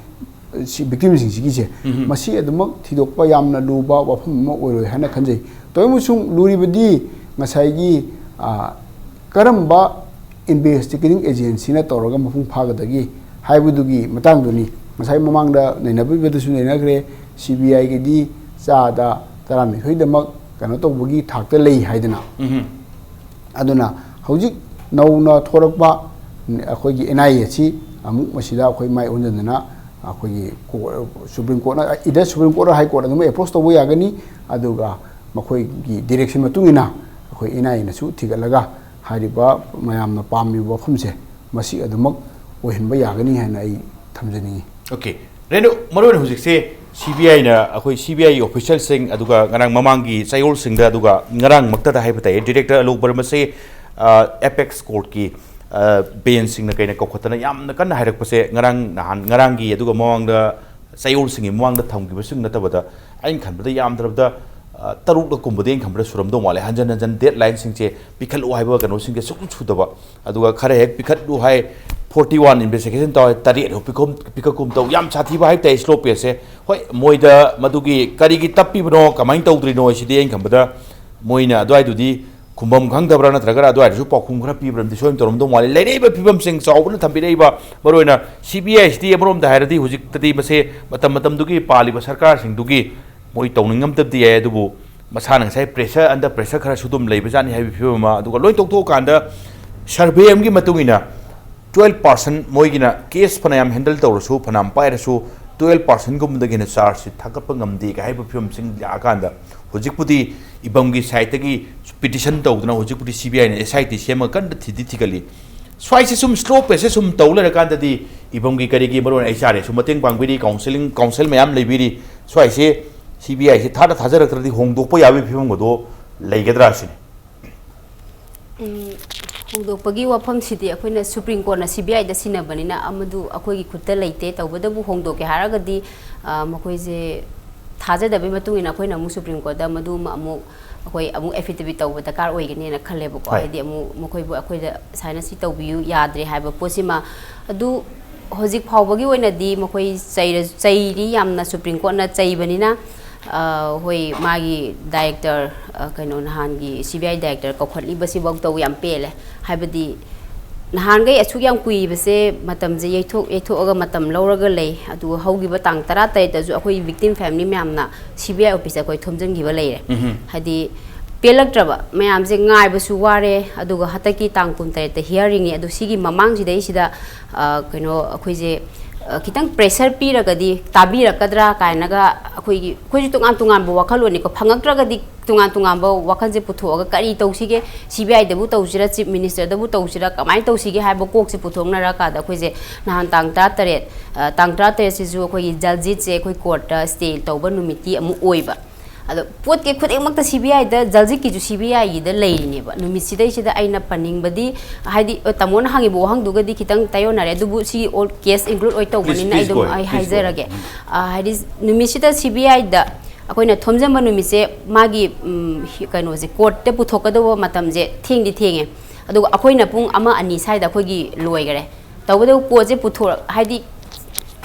ꯁꯤ victim ꯁꯤꯡꯁꯤꯒꯤꯁꯦ, ꯎꯝ꯫ ꯃꯁꯤ ꯑꯗꯨꯃꯛ ꯊꯤꯗꯣꯛꯄ ꯌꯥꯝꯅ ꯂꯨꯕ ꯋꯥꯐꯝ ꯑꯃ ꯑꯣꯏꯔꯣꯏ ꯍꯥꯏꯅ ꯈꯟꯖꯩ꯫ ꯇꯧꯏꯒꯨꯝꯕꯁꯨꯡ ꯂꯨꯔꯤꯕꯗꯤ ꯉꯁꯥꯏꯒꯤ, ꯑ, ꯀꯔꯝꯕ investigating agency ꯅ ꯇꯧꯔꯒ ꯃꯄꯨꯡ ꯐꯥꯒꯗꯒꯦ ꯍꯥꯏꯕꯗꯨꯒꯤ ꯃꯇꯥꯡꯗꯨꯅꯤ꯫ ꯉꯁꯥꯏ ꯃꯃꯥꯡꯗ ꯅꯩꯅꯕꯤꯕꯗꯁꯨ ꯅꯩꯅꯈ꯭ꯔꯦ, C B I ꯒꯤꯗꯤ ꯆꯥꯗ ꯇꯔꯥꯅꯤꯊꯣꯏꯗꯃꯛ ꯀꯩꯅꯣ ꯇꯧꯕꯒꯤ ꯊꯥꯛꯇ ꯂꯩ ꯍꯥꯏꯗꯅ꯫ ꯎꯝ꯫ ꯑꯗꯨꯅ ꯍꯧꯖꯤꯛ ꯅꯧꯅ ꯊꯣꯔꯛꯄ ꯑꯩꯈꯣꯏꯒꯤ ꯑꯦꯟ ꯑꯥꯏ ꯑꯦ ꯑꯁꯤ ꯑꯃꯨꯛ ꯃꯁꯤꯗ ꯑꯩꯈꯣꯏ ꯃꯥꯏ ꯑꯣꯟꯁꯤꯟꯗꯅ ꯑꯩꯈꯣꯏꯒꯤ ꯀꯣ-, ꯁꯨꯄ꯭ꯔꯤꯝ ꯀꯣꯔꯠꯅ, either supreme court, high court ꯑꯗꯨꯝ ꯑꯦꯄ꯭ꯔꯣꯁ ꯇꯧꯕ ꯌꯥꯒꯅꯤ꯫ ꯑꯗꯨꯒ ꯃꯈꯣꯏꯒꯤ ꯗꯤꯔꯦꯛꯁꯟ ꯃꯇꯨꯡ ꯏꯟꯅ ꯑꯩꯈꯣꯏ ꯑꯦꯟ ꯑꯥꯏ ꯑꯦꯅꯁꯨ ꯊꯤꯒꯠꯂꯒ ꯍꯥꯏꯔꯤꯕ ꯃꯌꯥꯝꯅ ꯄꯥꯝꯃꯤꯕ ꯋꯥꯐꯝꯁꯦ ꯃꯁꯤ ꯑꯗꯨꯃꯛ ꯑꯣꯏꯍꯟꯕ ꯌꯥꯒꯅꯤ ꯍꯥꯏꯅ ꯑꯩ ꯊꯝꯖꯅꯤꯡꯉꯤ꯫ ꯑꯣꯀꯦ, ꯔꯦꯅꯨ, ꯃꯔꯨꯑꯣꯏꯅ ꯍꯧꯖꯤꯛꯁꯦ ꯁꯤ ꯕꯤ ꯑꯥꯏꯅ ꯑꯩꯈꯣꯏ ꯁꯤ ꯕꯤ ꯑꯥꯏ ꯑꯣꯐꯤꯁꯤꯌꯦꯜꯁꯤꯡ, ꯑꯗꯨꯒ ꯉꯔꯥꯡ ꯃꯃꯥꯡꯒꯤ ꯆꯌꯣꯜꯁꯤꯡꯗ, ꯑꯗꯨꯒ ꯉꯔꯥꯡꯃꯛꯇꯗ ꯍꯥꯏꯕ ꯇꯥꯏ, ꯗꯤꯔꯦꯛꯇꯔ ꯑꯂꯣꯛ ꯕꯔꯃꯁꯦ ꯑꯦꯄꯦꯛꯁ ꯀꯣꯔꯠꯀꯤ ꯕꯦꯟꯁꯁꯤꯡꯅ ꯀꯩꯅ ꯀꯧꯈꯠꯇꯅ ꯌꯥꯝꯅ ꯀꯟꯅ ꯍꯥꯏꯔꯛꯄꯁꯦ, ꯉꯔꯥꯡ ꯅꯍꯥꯟ, ꯉꯔꯥꯡꯒꯤ ꯑꯗꯨꯒ ꯃꯃꯥꯡꯗ ꯆꯌꯣꯜꯁꯤꯡꯒꯤ ꯃꯃꯥꯡꯗ ꯊꯝꯈꯤꯕꯁꯤꯡ ꯅꯠꯇꯕꯗ, ꯑꯩꯅ ꯈꯟꯕꯗ ꯌꯥꯝꯗ꯭ꯔꯕꯗ, ꯑ, ꯇꯔꯨꯛꯂꯛ ꯀꯨꯝꯕꯗꯤ ꯑꯩꯅ ꯈꯟꯕꯗ ꯁꯨꯔꯝꯗꯧ ꯃꯥꯜꯂꯦ, ꯍꯟꯖꯟ ꯍꯟꯖꯟ ꯗꯦꯠ ꯂꯥꯏꯟꯁꯤꯡꯁꯦ ꯄꯤꯈꯠꯂꯨ ꯍꯥꯏꯕ ꯀꯩꯅꯣꯁꯤꯡꯁꯦ ꯁꯨꯝ ꯁꯨꯗꯕ꯫ ꯑꯗꯨꯒ ꯈꯔ ꯍꯦꯛ ꯄꯤꯈꯠꯂꯨ ꯍꯥꯏ, ꯐꯣꯔꯇꯤ ꯋꯥꯟ ꯏꯟꯚꯦꯁꯇꯤꯒꯦꯁꯟ ꯇꯧꯋꯦ, ꯇꯔꯦꯠ ꯍꯦꯛ ꯄꯤꯈꯨꯝ-, ꯄꯤꯈꯠꯀꯨꯝ ꯇꯧ꯫ ꯌꯥꯝ ꯁꯥꯊꯤꯕ ꯍꯥꯏꯕ ꯇꯥꯏ ꯁ꯭ꯂꯣ ꯄꯦꯁꯁꯦ꯫ ꯍꯣꯏ, ꯃꯣꯏꯗ ꯃꯗꯨꯒꯤ ꯀꯔꯤꯒꯤ ꯇꯞꯄꯤꯕꯅꯣ, ꯀꯃꯥꯏꯅ ꯇꯧꯗ꯭ꯔꯤꯅꯣ ꯍꯥꯏꯁꯤꯗꯤ ꯑꯩꯅ ꯈꯟꯕꯗ ꯃꯣꯏꯅ ꯑꯗꯨꯋꯥꯏꯗꯨꯗꯤ ꯈꯨꯝꯐꯝ ꯈꯪꯗꯕ꯭ꯔꯥ ꯅꯠꯇ꯭ꯔꯒꯅ ꯑꯗꯨꯋꯥꯏꯗꯁꯨ ꯄꯥꯎꯈꯨꯝ ꯈꯔ ꯄꯤꯕ꯭ꯔꯥꯗꯤ ꯁꯣꯏꯅ ꯇꯧꯔꯝꯗꯧ ꯃꯥꯜꯂꯤ꯫ ꯂꯩꯔꯛꯏꯕ ꯐꯤꯕꯝꯁꯤꯡ ꯆꯥꯎꯕꯅ ꯊꯝꯕꯤꯔꯛꯏꯕ, ꯃꯔꯨꯑꯣꯏꯅ ꯁꯤ ꯕꯤ ꯑꯥꯏ ꯁꯤꯗꯤ ꯑꯃꯔꯣꯝꯗ ꯍꯥꯏꯔꯗꯤ ꯍꯧꯖꯤꯛꯇꯗꯤ ꯃꯁꯦ ꯃꯇꯝ ꯃꯇꯝꯗꯨꯒꯤ ꯄꯥꯜꯂꯤꯕ ꯁꯔꯀꯥꯔꯁꯤꯡꯗꯨꯒꯤ ꯃꯣꯏ ꯇꯧꯅꯤꯡꯉꯝꯗꯕꯗꯤ ꯌꯥꯏ, ꯑꯗꯨꯕꯨ ꯃꯁꯥꯅ ꯉꯁꯥꯏ pressure, under pressure ꯈꯔꯁꯨ ꯑꯗꯨꯝ ꯂꯩꯕꯖꯥꯠꯅꯤ ꯍꯥꯏꯕꯒꯤ ꯐꯤꯕꯝ ꯑꯃ꯫ ꯑꯗꯨꯒ ꯂꯣꯏ ꯇꯧꯊꯣꯛꯑꯀꯥꯟꯗ ꯁꯔꯚꯦ ꯑꯃꯒꯤ ꯃꯇꯨꯡ ꯏꯟꯅ twelve percent ꯃꯣꯏꯒꯤꯅ case ꯐꯅꯌꯥꯝ handle ꯇꯧꯔꯁꯨ, ꯐꯅꯌꯥꯝ ꯄꯥꯏꯔꯁꯨ, twelve percentꯒꯨꯝꯕꯗꯒꯤ ꯍꯦꯟꯅ chargeꯁꯤ ꯊꯥꯒꯠꯄ ꯉꯝꯗꯦ ꯀ ꯍꯥꯏꯕ ꯐꯤꯕꯝꯁꯤꯡ ꯂꯥꯛꯑꯀꯥꯟꯗ ꯍꯧꯖꯤꯛꯄꯨꯗꯤ ꯏꯕꯝꯒꯤ sideꯇꯒꯤ petition ꯇꯧꯗꯅ ꯍꯧꯖꯤꯛꯄꯨꯗꯤ ꯁꯤ ꯕꯤ ꯑꯥꯏꯅ ꯑꯦꯁ ꯑꯥꯏ ꯇꯤ ꯁꯦꯝꯃꯒ ꯀꯟꯅ ꯊꯤꯗꯤ ꯊꯤꯒꯠꯂꯤ꯫ ꯁ꯭ꯋꯥꯏꯁꯦ ꯁꯨꯝ slow paceꯁꯦ ꯁꯨꯝ ꯇꯧ ꯂꯩꯔꯀꯥꯟꯗꯗꯤ ꯏꯕꯝꯒꯤ ꯀꯔꯤꯒꯤ ꯃꯔꯨꯑꯣꯏꯅ ꯑꯩꯆ ꯑꯥꯔ ꯑꯦꯁꯨ ꯃꯇꯦꯡ ꯄꯥꯡꯕꯤꯔꯤ, counselling, counsel ꯃꯌꯥꯝ ꯂꯩꯕꯤꯔꯤ꯫ ꯁ꯭ꯋꯥꯏꯁꯦ ꯁꯤ ꯕꯤ ꯑꯥꯏꯁꯦ ꯊꯥꯗ ꯊꯥꯖꯔꯛꯇ꯭ꯔꯗꯤ ꯍꯣꯡꯗꯣꯛꯄ ꯌꯥꯕꯒꯤ ꯐꯤꯕꯝꯒꯗꯣ ꯂꯩꯒꯗ꯭ꯔꯥ ꯁꯤꯅꯤ꯫ ꯎꯝ, ꯍꯣꯡꯗꯣꯛꯄꯒꯤ ꯋꯥꯐꯝꯁꯤꯗꯤ ꯑꯩꯈꯣꯏꯅ ꯁꯨꯄ꯭ꯔꯤꯝ ꯀꯣꯔꯠꯅ ꯁꯤ ꯕꯤ ꯑꯥꯏꯗ ꯁꯤꯟꯅꯕꯅꯤꯅ ꯑꯃꯗꯨ ꯑꯩꯈꯣꯏꯒꯤ ꯈꯨꯠꯇ ꯂꯩꯇꯦ꯫ ꯇꯧꯕꯇꯕꯨ ꯍꯣꯡꯗꯣꯛꯀꯦ ꯍꯥꯏꯔꯒꯗꯤ, ꯑ, ꯃꯈꯣꯏꯁꯦ ꯊꯥꯖꯗꯕꯒꯤ ꯃꯇꯨꯡ ꯏꯟꯅ ꯑꯩꯈꯣꯏꯅ ꯑꯃꯨꯛ ꯁꯨꯄ꯭ꯔꯤꯝ ꯀꯣꯔꯠꯇ ꯃꯗꯨ ꯑꯃ ꯑꯃꯨꯛ ꯑꯩꯈꯣꯏ ꯑꯃꯨꯛ affidavit ꯇꯧꯕ ꯗꯔꯀꯥꯔ ꯑꯣꯏꯒꯅꯤꯅ ꯈꯜꯂꯦꯕꯀꯣ꯫ ꯍꯣꯏ꯫ ꯍꯥꯏꯗꯤ ꯑꯃꯨꯛ ꯃꯈꯣꯏꯕꯨ ꯑꯩꯈꯣꯏꯗ ꯁꯨꯃꯥꯏꯅ ꯁꯤ ꯇꯧꯕꯤꯌꯨ ꯌꯥꯗ꯭ꯔꯦ ꯍꯥꯏꯕ ꯄꯣꯠꯁꯤꯃ꯫ ꯑꯗꯨ ꯍꯧꯖꯤꯛ ꯐꯥꯎꯕꯒꯤ ꯑꯣꯏꯅꯗꯤ ꯃꯈꯣꯏ ꯆꯩꯔ-, ꯆꯩꯔꯤ ꯌꯥꯝꯅ ꯁꯨꯄ꯭ꯔꯤꯝ ꯀꯣꯔꯠꯅ ꯆꯩꯕꯅꯤꯅ, ꯑ, ꯍꯣꯏ, ꯃꯥꯒꯤ director, ꯑ, ꯀꯩꯅꯣ, ꯅꯍꯥꯟꯒꯤ ꯁꯤ ꯕꯤ ꯑꯥꯏ director ꯀꯧꯈꯠꯂꯤꯕꯁꯤꯐꯧꯗꯕꯨ ꯌꯥꯝ ꯄꯦꯜꯂꯦ꯫ ꯍꯥꯏꯕꯗꯤ ꯅꯍꯥꯟꯈꯩ ꯑꯁꯨꯛ ꯌꯥꯝ ꯀꯨꯏꯕꯁꯦ ꯃꯇꯝꯁꯦ ꯌꯩꯊꯣꯛ, ꯌꯩꯊꯣꯛꯑꯒ ꯃꯇꯝ ꯂꯧꯔꯒ ꯂꯩ꯫ ꯑꯗꯨꯒ ꯍꯧꯈꯤꯕ ꯇꯥꯡ ꯇꯔꯥꯇꯔꯦꯠꯇꯁꯨ ꯑꯩꯈꯣꯏ victim family ꯃꯌꯥꯝꯅ ꯁꯤ ꯕꯤ ꯑꯥꯏ officeꯇ ꯑꯩꯈꯣꯏ ꯊꯣꯝꯖꯤꯟꯈꯤꯕ ꯂꯩꯔꯦ꯫ ꯎꯝꯍꯨꯝ꯫ ꯍꯥꯏꯗꯤ ꯄꯦꯜꯂꯛꯇ꯭ꯔꯕ ꯃꯌꯥꯝꯁꯦ ꯉꯥꯏꯕꯁꯨ ꯋꯥꯔꯦ꯫ ꯑꯗꯨꯒ ꯍꯟꯗꯛꯀꯤ ꯇꯥꯡ ꯀꯨꯟꯇꯔꯦꯠꯇ hearingꯅꯤ꯫ ꯑꯗꯨ ꯁꯤꯒꯤ ꯃꯃꯥꯡꯁꯤꯗꯩꯁꯤꯗ, ꯑ, ꯀꯩꯅꯣ, ꯑꯩꯈꯣꯏꯁꯦ, ꯑ, ꯈꯤꯇꯪ pressure ꯄꯤꯔꯒꯗꯤ, ꯇꯥꯕꯤꯔꯛꯀꯗ꯭ꯔꯥ ꯀꯥꯏꯅꯒ ꯑꯩꯈꯣꯏꯒꯤ, ꯑꯩꯈꯣꯏꯁꯨ ꯇꯣꯉꯥꯟ ꯇꯣꯉꯥꯟꯕ ꯋꯥꯈꯜꯂꯣꯟꯅꯤꯀꯣ, ꯐꯪꯉꯛꯇ꯭ꯔꯒꯗꯤ ꯇꯣꯉꯥꯟ ꯇꯣꯉꯥꯟꯕ ꯋꯥꯈꯜꯁꯦ ꯄꯨꯊꯣꯛꯑꯒ ꯀꯔꯤ ꯇꯧꯁꯤꯒꯦ, CBIꯗꯕꯨ ꯇꯧꯁꯤꯔꯥ, Chief Ministerꯗꯕꯨ ꯇꯧꯁꯤꯔꯥ, ꯀꯃꯥꯏꯅ ꯇꯧꯁꯤꯒꯦ ꯍꯥꯏꯕ ꯀꯣꯛꯁꯦ ꯄꯨꯊꯣꯛꯅꯔꯀꯥꯟꯗ ꯑꯩꯈꯣꯏꯁꯦ ꯅꯍꯥꯟ ꯇꯥꯡ ꯇꯔꯥꯇꯔꯦꯠ, ꯑ, ꯇꯥꯡ ꯇꯔꯥꯇꯔꯦꯠꯁꯤꯁꯨ ꯑꯩꯈꯣꯏꯒꯤ ꯖꯜꯖꯤꯠꯁꯦ ꯑꯩꯈꯣꯏ courtꯇ stay ꯇꯧꯕ ꯅꯨꯃꯤꯠꯇꯤ ꯑꯃꯨꯛ ꯑꯣꯏꯕ꯫ ꯑꯗꯣ ꯄꯣꯠꯀꯤ ꯈꯨꯗꯤꯡꯃꯛꯇ CBIꯗ, ꯖꯜꯖꯤꯠꯀꯤꯁꯨ CBIꯒꯤꯗ ꯂꯩꯔꯤꯅꯦꯕ꯫ ꯅꯨꯃꯤꯠꯁꯤꯗꯩꯁꯤꯗ ꯑꯩꯅ ꯄꯟꯅꯤꯡꯕꯗꯤ, ꯍꯥꯏꯗꯤ, ꯑ, ꯇꯥꯃꯣꯅ ꯍꯪꯉꯤꯕ ꯋꯥꯍꯪꯗꯨꯒꯗꯤ ꯈꯤꯇꯪ ꯇꯥꯏꯌꯣꯟꯅꯔꯦ, ꯑꯗꯨꯕꯨ ꯁꯤ all case include ꯑꯣꯏ ꯇꯧꯕꯅꯤꯅ ꯑꯩ ꯑꯗꯨꯝ ꯑꯩ ꯍꯥꯏꯖꯔꯒꯦ꯫ ꯑ, ꯍꯥꯏꯗꯤ, ꯅꯨꯃꯤꯠꯁꯤꯗ CBIꯗ ꯑꯩꯈꯣꯏꯅ ꯊꯣꯝꯖꯤꯟꯕ ꯅꯨꯃꯤꯠꯁꯦ, ꯃꯥꯒꯤ, ꯎꯝ, ꯍꯤ-, ꯀꯩꯅꯣꯁꯦ, courtꯇ ꯄꯨꯊꯣꯛꯀꯗꯧꯕ ꯃꯇꯝꯁꯦ ꯊꯦꯡꯗꯤ ꯊꯦꯡꯉꯦ꯫ ꯑꯗꯨꯒ ꯑꯩꯈꯣꯏꯅ ꯄꯨꯡ ꯑꯃ ꯑꯅꯤ ꯁ꯭ꯋꯥꯏꯗ ꯑꯩꯈꯣꯏꯒꯤ ꯂꯣꯏꯈꯔꯦ꯫ ꯇꯧꯕꯇꯕꯨ ꯄꯣꯠꯁꯦ ꯄꯨꯊꯣꯔꯛ-, ꯍꯥꯏꯗꯤ,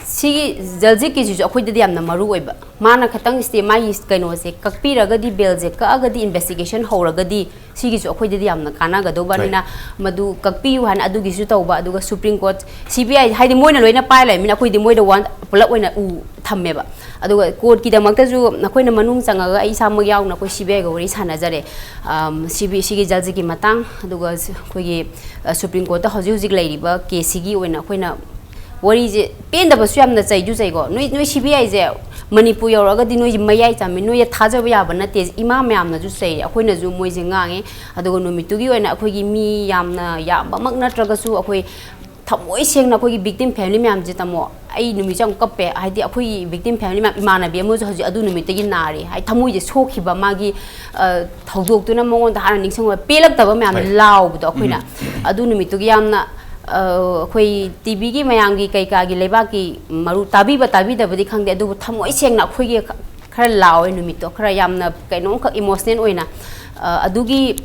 ꯁꯤꯒꯤ ꯖꯜꯖꯤꯠꯀꯤꯁꯤꯁꯨ ꯑꯩꯈꯣꯏꯗꯗꯤ ꯌꯥꯝꯅ ꯃꯔꯨ ꯑꯣꯏꯕ꯫ ꯃꯥꯅ ꯈꯤꯇꯪ stay, ꯃꯥꯒꯤ ꯀꯩꯅꯣꯁꯦ ꯀꯛꯄꯤꯔꯒꯗꯤ, bailꯁꯦ ꯀꯛꯑꯒꯗꯤ, investigation ꯍꯧꯔꯒꯗꯤ, ꯁꯤꯒꯤꯁꯨ ꯑꯩꯈꯣꯏꯗꯗꯤ ꯌꯥꯝꯅ ꯀꯥꯟꯅꯒꯗꯧꯕꯅꯤꯅ, ꯃꯗꯨ ꯀꯛꯄꯤꯌꯨ ꯍꯥꯏꯅ ꯑꯗꯨꯒꯤꯁꯨ ꯇꯧꯕ꯫ ꯑꯗꯨꯒ Supreme Court, CBI ꯍꯥꯏꯗꯤ ꯃꯣꯏꯅ ꯂꯣꯏꯅ ꯄꯥꯏ ꯂꯩꯔꯃꯤꯅ, ꯑꯩꯈꯣꯏꯗꯤ ꯃꯣꯏꯗ ꯋꯥꯟ ꯄꯨꯂꯞ ꯑꯣꯏꯅ ꯎ ꯊꯝꯃꯦꯕ꯫ ꯑꯗꯨꯒ courtꯀꯤꯗꯃꯛꯇꯁꯨ ꯑꯩꯈꯣꯏꯅ ꯃꯅꯨꯡ ꯆꯪꯉꯒ, ꯑꯩ ꯏꯁꯥꯃꯛ ꯌꯥꯎꯅ ꯑꯩꯈꯣꯏ CBIꯒ ꯋꯥꯔꯤ ꯁꯥꯟꯅꯖꯔꯦ꯫ ꯑꯝ, CB ꯁꯤꯒꯤ ꯖꯜꯖꯤꯠꯀꯤ ꯃꯇꯥꯡ, ꯑꯗꯨꯒ ꯑꯩꯈꯣꯏꯒꯤ, ꯑ, Supreme Courtꯇ ꯍꯧꯖꯤꯛ ꯍꯧꯖꯤꯛ ꯂꯩꯔꯤꯕ caseꯁꯤꯒꯤ ꯑꯣꯏꯅ ꯑꯩꯈꯣꯏꯅ ꯋꯥꯔꯤꯁꯦ, ꯄꯦꯟꯗꯕꯁꯨ ꯌꯥꯝꯅ ꯆꯩꯁꯨ ꯆꯩꯀꯣ꯫ ꯅꯣꯏ, ꯅꯣꯏ CBIꯁꯦ ꯃꯅꯤꯄꯨꯔ ꯌꯧꯔꯛꯑꯒꯗꯤ ꯅꯣꯏꯁꯦ ꯃꯌꯥꯏ ꯆꯥꯃꯤ, ꯅꯣꯏꯁꯦ ꯊꯥꯖꯕ ꯌꯥꯕ ꯅꯠꯇꯦ꯫ ꯏꯃꯥ ꯃꯌꯥꯝꯅꯁꯨ ꯆꯩ, ꯑꯩꯈꯣꯏꯅꯁꯨ ꯃꯣꯏꯁꯦ ꯉꯥꯡꯉꯦ꯫ ꯑꯗꯨꯒ ꯅꯨꯃꯤꯠꯇꯨꯒꯤ ꯑꯣꯏꯅ ꯑꯩꯈꯣꯏꯒꯤ ꯃꯤ ꯌꯥꯝꯅ ꯌꯥꯝꯕꯃꯛ ꯅꯠꯇ꯭ꯔꯒꯁꯨ, ꯑꯩꯈꯣꯏ ꯊꯃꯣꯏ ꯁꯦꯡꯅ ꯑꯩꯈꯣꯏꯒꯤ victim family ꯃꯌꯥꯝꯁꯦ, ꯇꯥꯃꯣ, ꯑꯩ ꯅꯨꯃꯤꯠꯁꯦ ꯌꯥꯝ ꯀꯞꯄꯦ꯫ ꯍꯥꯏꯗꯤ, ꯑꯩꯈꯣꯏꯒꯤ victim family ꯃꯌꯥꯝ, ꯏꯃꯥꯟꯅꯕꯤ ꯑꯃꯁꯨ ꯍꯧꯖꯤꯛ ꯑꯗꯨ ꯅꯨꯃꯤꯠꯇꯒꯤ ꯅꯥꯔꯤ꯫ ꯍꯥꯏꯗꯤ, ꯊꯃꯣꯏꯁꯦ ꯁꯣꯛꯈꯤꯕ, ꯃꯥꯒꯤ, ꯑ, ꯊꯧꯗꯣꯛꯇꯨꯅ ꯃꯉꯣꯟꯗ ꯍꯥꯟꯅ ꯅꯤꯡꯁꯤꯡꯕ, ꯄꯦꯜꯂꯛꯇꯕ ꯃꯌꯥꯝꯅ ꯂꯥꯎꯕꯗꯣ ꯑꯩꯈꯣꯏꯅ꯫ ꯑꯗꯨ ꯅꯨꯃꯤꯠꯇꯨꯒꯤ ꯌꯥꯝꯅ, ꯑ, ꯑꯩꯈꯣꯏ TVꯒꯤ ꯃꯌꯥꯝꯒꯤ, ꯀꯩꯀꯥꯒꯤ, ꯂꯩꯕꯥꯛꯀꯤ ꯃꯔꯨ ꯇꯥꯕꯤꯕ ꯇꯥꯕꯤꯗꯕꯗꯤ ꯈꯪꯗꯦ, ꯑꯗꯨꯕꯨ ꯊꯃꯣꯏ ꯁꯦꯡꯅ ꯑꯩꯈꯣꯏꯒꯤ ꯈꯔ ꯂꯥꯎꯋꯦ ꯅꯨꯃꯤꯠꯇꯣ, ꯈꯔ ꯌꯥꯝꯅ ꯀꯩꯅꯣꯝꯈꯛ emotional ꯑꯣꯏꯅ꯫ ꯑ, ꯑꯗꯨꯒꯤ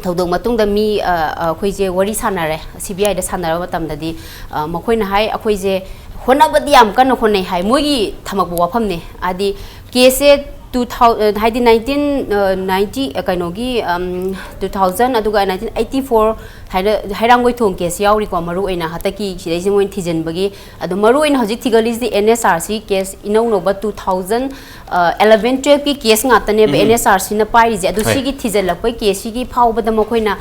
ꯊꯧꯗꯣꯛ ꯃꯇꯨꯡꯗ ꯃꯤ, ꯑ, ꯑ, ꯑꯩꯈꯣꯏꯁꯦ ꯋꯥꯔꯤ ꯁꯥꯟꯅꯔꯦ꯫ CBIꯗ ꯁꯥꯟꯅꯔꯕ ꯃꯇꯝꯗꯗꯤ, ꯑ, ꯃꯈꯣꯏꯅ ꯍꯥꯏ, ꯑꯩꯈꯣꯏꯁꯦ ꯍꯣꯠꯅꯕꯗꯤ ꯌꯥꯝ ꯀꯟꯅ ꯍꯣꯠꯅꯩ ꯍꯥꯏ, ꯃꯣꯏꯒꯤ ꯊꯝꯃꯛꯄ ꯋꯥꯐꯝꯅꯦ꯫ ꯍꯥꯏꯗꯤ, caseꯁꯦ ꯇꯨ ꯊꯥꯎ ꯍꯥꯏꯗꯤ ꯅꯥꯏꯟꯇꯤꯟ ꯅꯥꯏꯟꯇꯤ ꯀꯩꯅꯣꯒꯤ ꯇꯨ ꯊꯥꯎꯖꯟ ꯑꯗꯨꯒ ꯅꯥꯏꯟꯇꯤꯟ ꯑꯩꯠꯇꯤ ꯐꯣꯔ ꯍꯥꯏꯅ ꯍꯩꯔꯥꯡꯒꯣꯏ ꯊꯣꯡ ꯀꯦꯁ ꯌꯥꯎꯔꯤꯀꯣ, ꯃꯔꯨ ꯑꯣꯏꯅ ꯍꯟꯗꯛꯀꯤ ꯁꯤꯗꯩꯁꯤꯗ ꯃꯣꯏꯅ ꯊꯤꯖꯤꯟꯕꯒꯤ꯫ ꯑꯗꯣ ꯃꯔꯨ ꯑꯣꯏꯅ ꯍꯧꯖꯤꯛ ꯊꯤꯒꯠꯂꯤꯁꯤꯗꯤ N S R C case ꯏꯅꯧ ꯅꯧꯕ ꯇꯨ ꯊꯥꯎꯖꯟ ꯑꯦꯂꯚꯦꯟ ꯇꯨꯌꯦꯜꯞꯀꯤ ꯀꯦꯁ ꯉꯥꯛꯇꯅꯦꯕ ꯎꯝ꯫ ꯑꯦꯟ ꯑꯦꯁ ꯑꯥꯔ ꯁꯤꯅ ꯄꯥꯏꯔꯤꯁꯦ꯫ ꯑꯗꯣ ꯍꯣꯏ꯫ ꯁꯤꯒꯤ ꯊꯤꯖꯤꯜꯂꯛꯄꯒꯤ ꯀꯦꯁ ꯁꯤꯒꯤ ꯐꯥꯎꯕꯗ ꯃꯈꯣꯏꯅ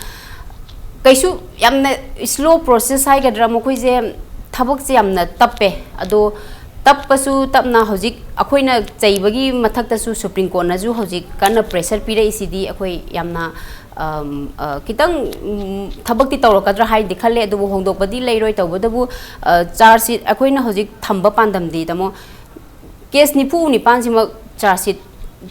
ꯀꯩꯁꯨ ꯌꯥꯝꯅ ꯁ꯭ꯂꯣ ꯄ꯭ꯔꯣꯁꯦꯁ ꯍꯥꯏꯒꯗ꯭ꯔꯥ, ꯃꯈꯣꯏꯁꯦ ꯊꯕꯛꯁꯦ ꯌꯥꯝꯅ ꯇꯞꯄꯦ꯫ ꯑꯗꯣ ꯇꯞꯄꯁꯨ ꯇꯞꯅ ꯍꯧꯖꯤꯛ ꯑꯩꯈꯣꯏꯅ ꯆꯩꯕꯒꯤ ꯃꯊꯛꯇꯁꯨ ꯁꯨꯄ꯭ꯔꯤꯝ ꯀꯣꯔꯠꯅꯁꯨ ꯍꯧꯖꯤꯛ ꯀꯟꯅ ꯄ꯭ꯔꯦꯁꯔ ꯄꯤꯔꯛꯏꯁꯤꯗꯤ ꯑꯩꯈꯣꯏ ꯌꯥꯝꯅ, ꯑꯝ, ꯑ, ꯈꯤꯇꯪ, ꯎꯝ, ꯊꯕꯛꯇꯤ ꯇꯧꯔꯛꯀꯗ꯭ꯔꯥ ꯍꯥꯏꯗꯤ ꯈꯜꯂꯦ, ꯑꯗꯨꯕꯨ ꯍꯣꯡꯗꯣꯛꯄꯗꯤ ꯂꯩꯔꯣꯏ꯫ ꯇꯧꯕꯇꯕꯨ, ꯑ, ꯆꯥꯔꯖ ꯁꯤꯠ ꯑꯩꯈꯣꯏꯅ ꯍꯧꯖꯤꯛ ꯊꯝꯕ ꯄꯥꯟꯗꯝꯗꯤ, ꯇꯥꯃꯣ, ꯀꯦꯁ ꯅꯤꯐꯨ ꯅꯤꯄꯥꯟꯁꯤꯃꯛ ꯆꯥꯔꯖ ꯁꯤꯠ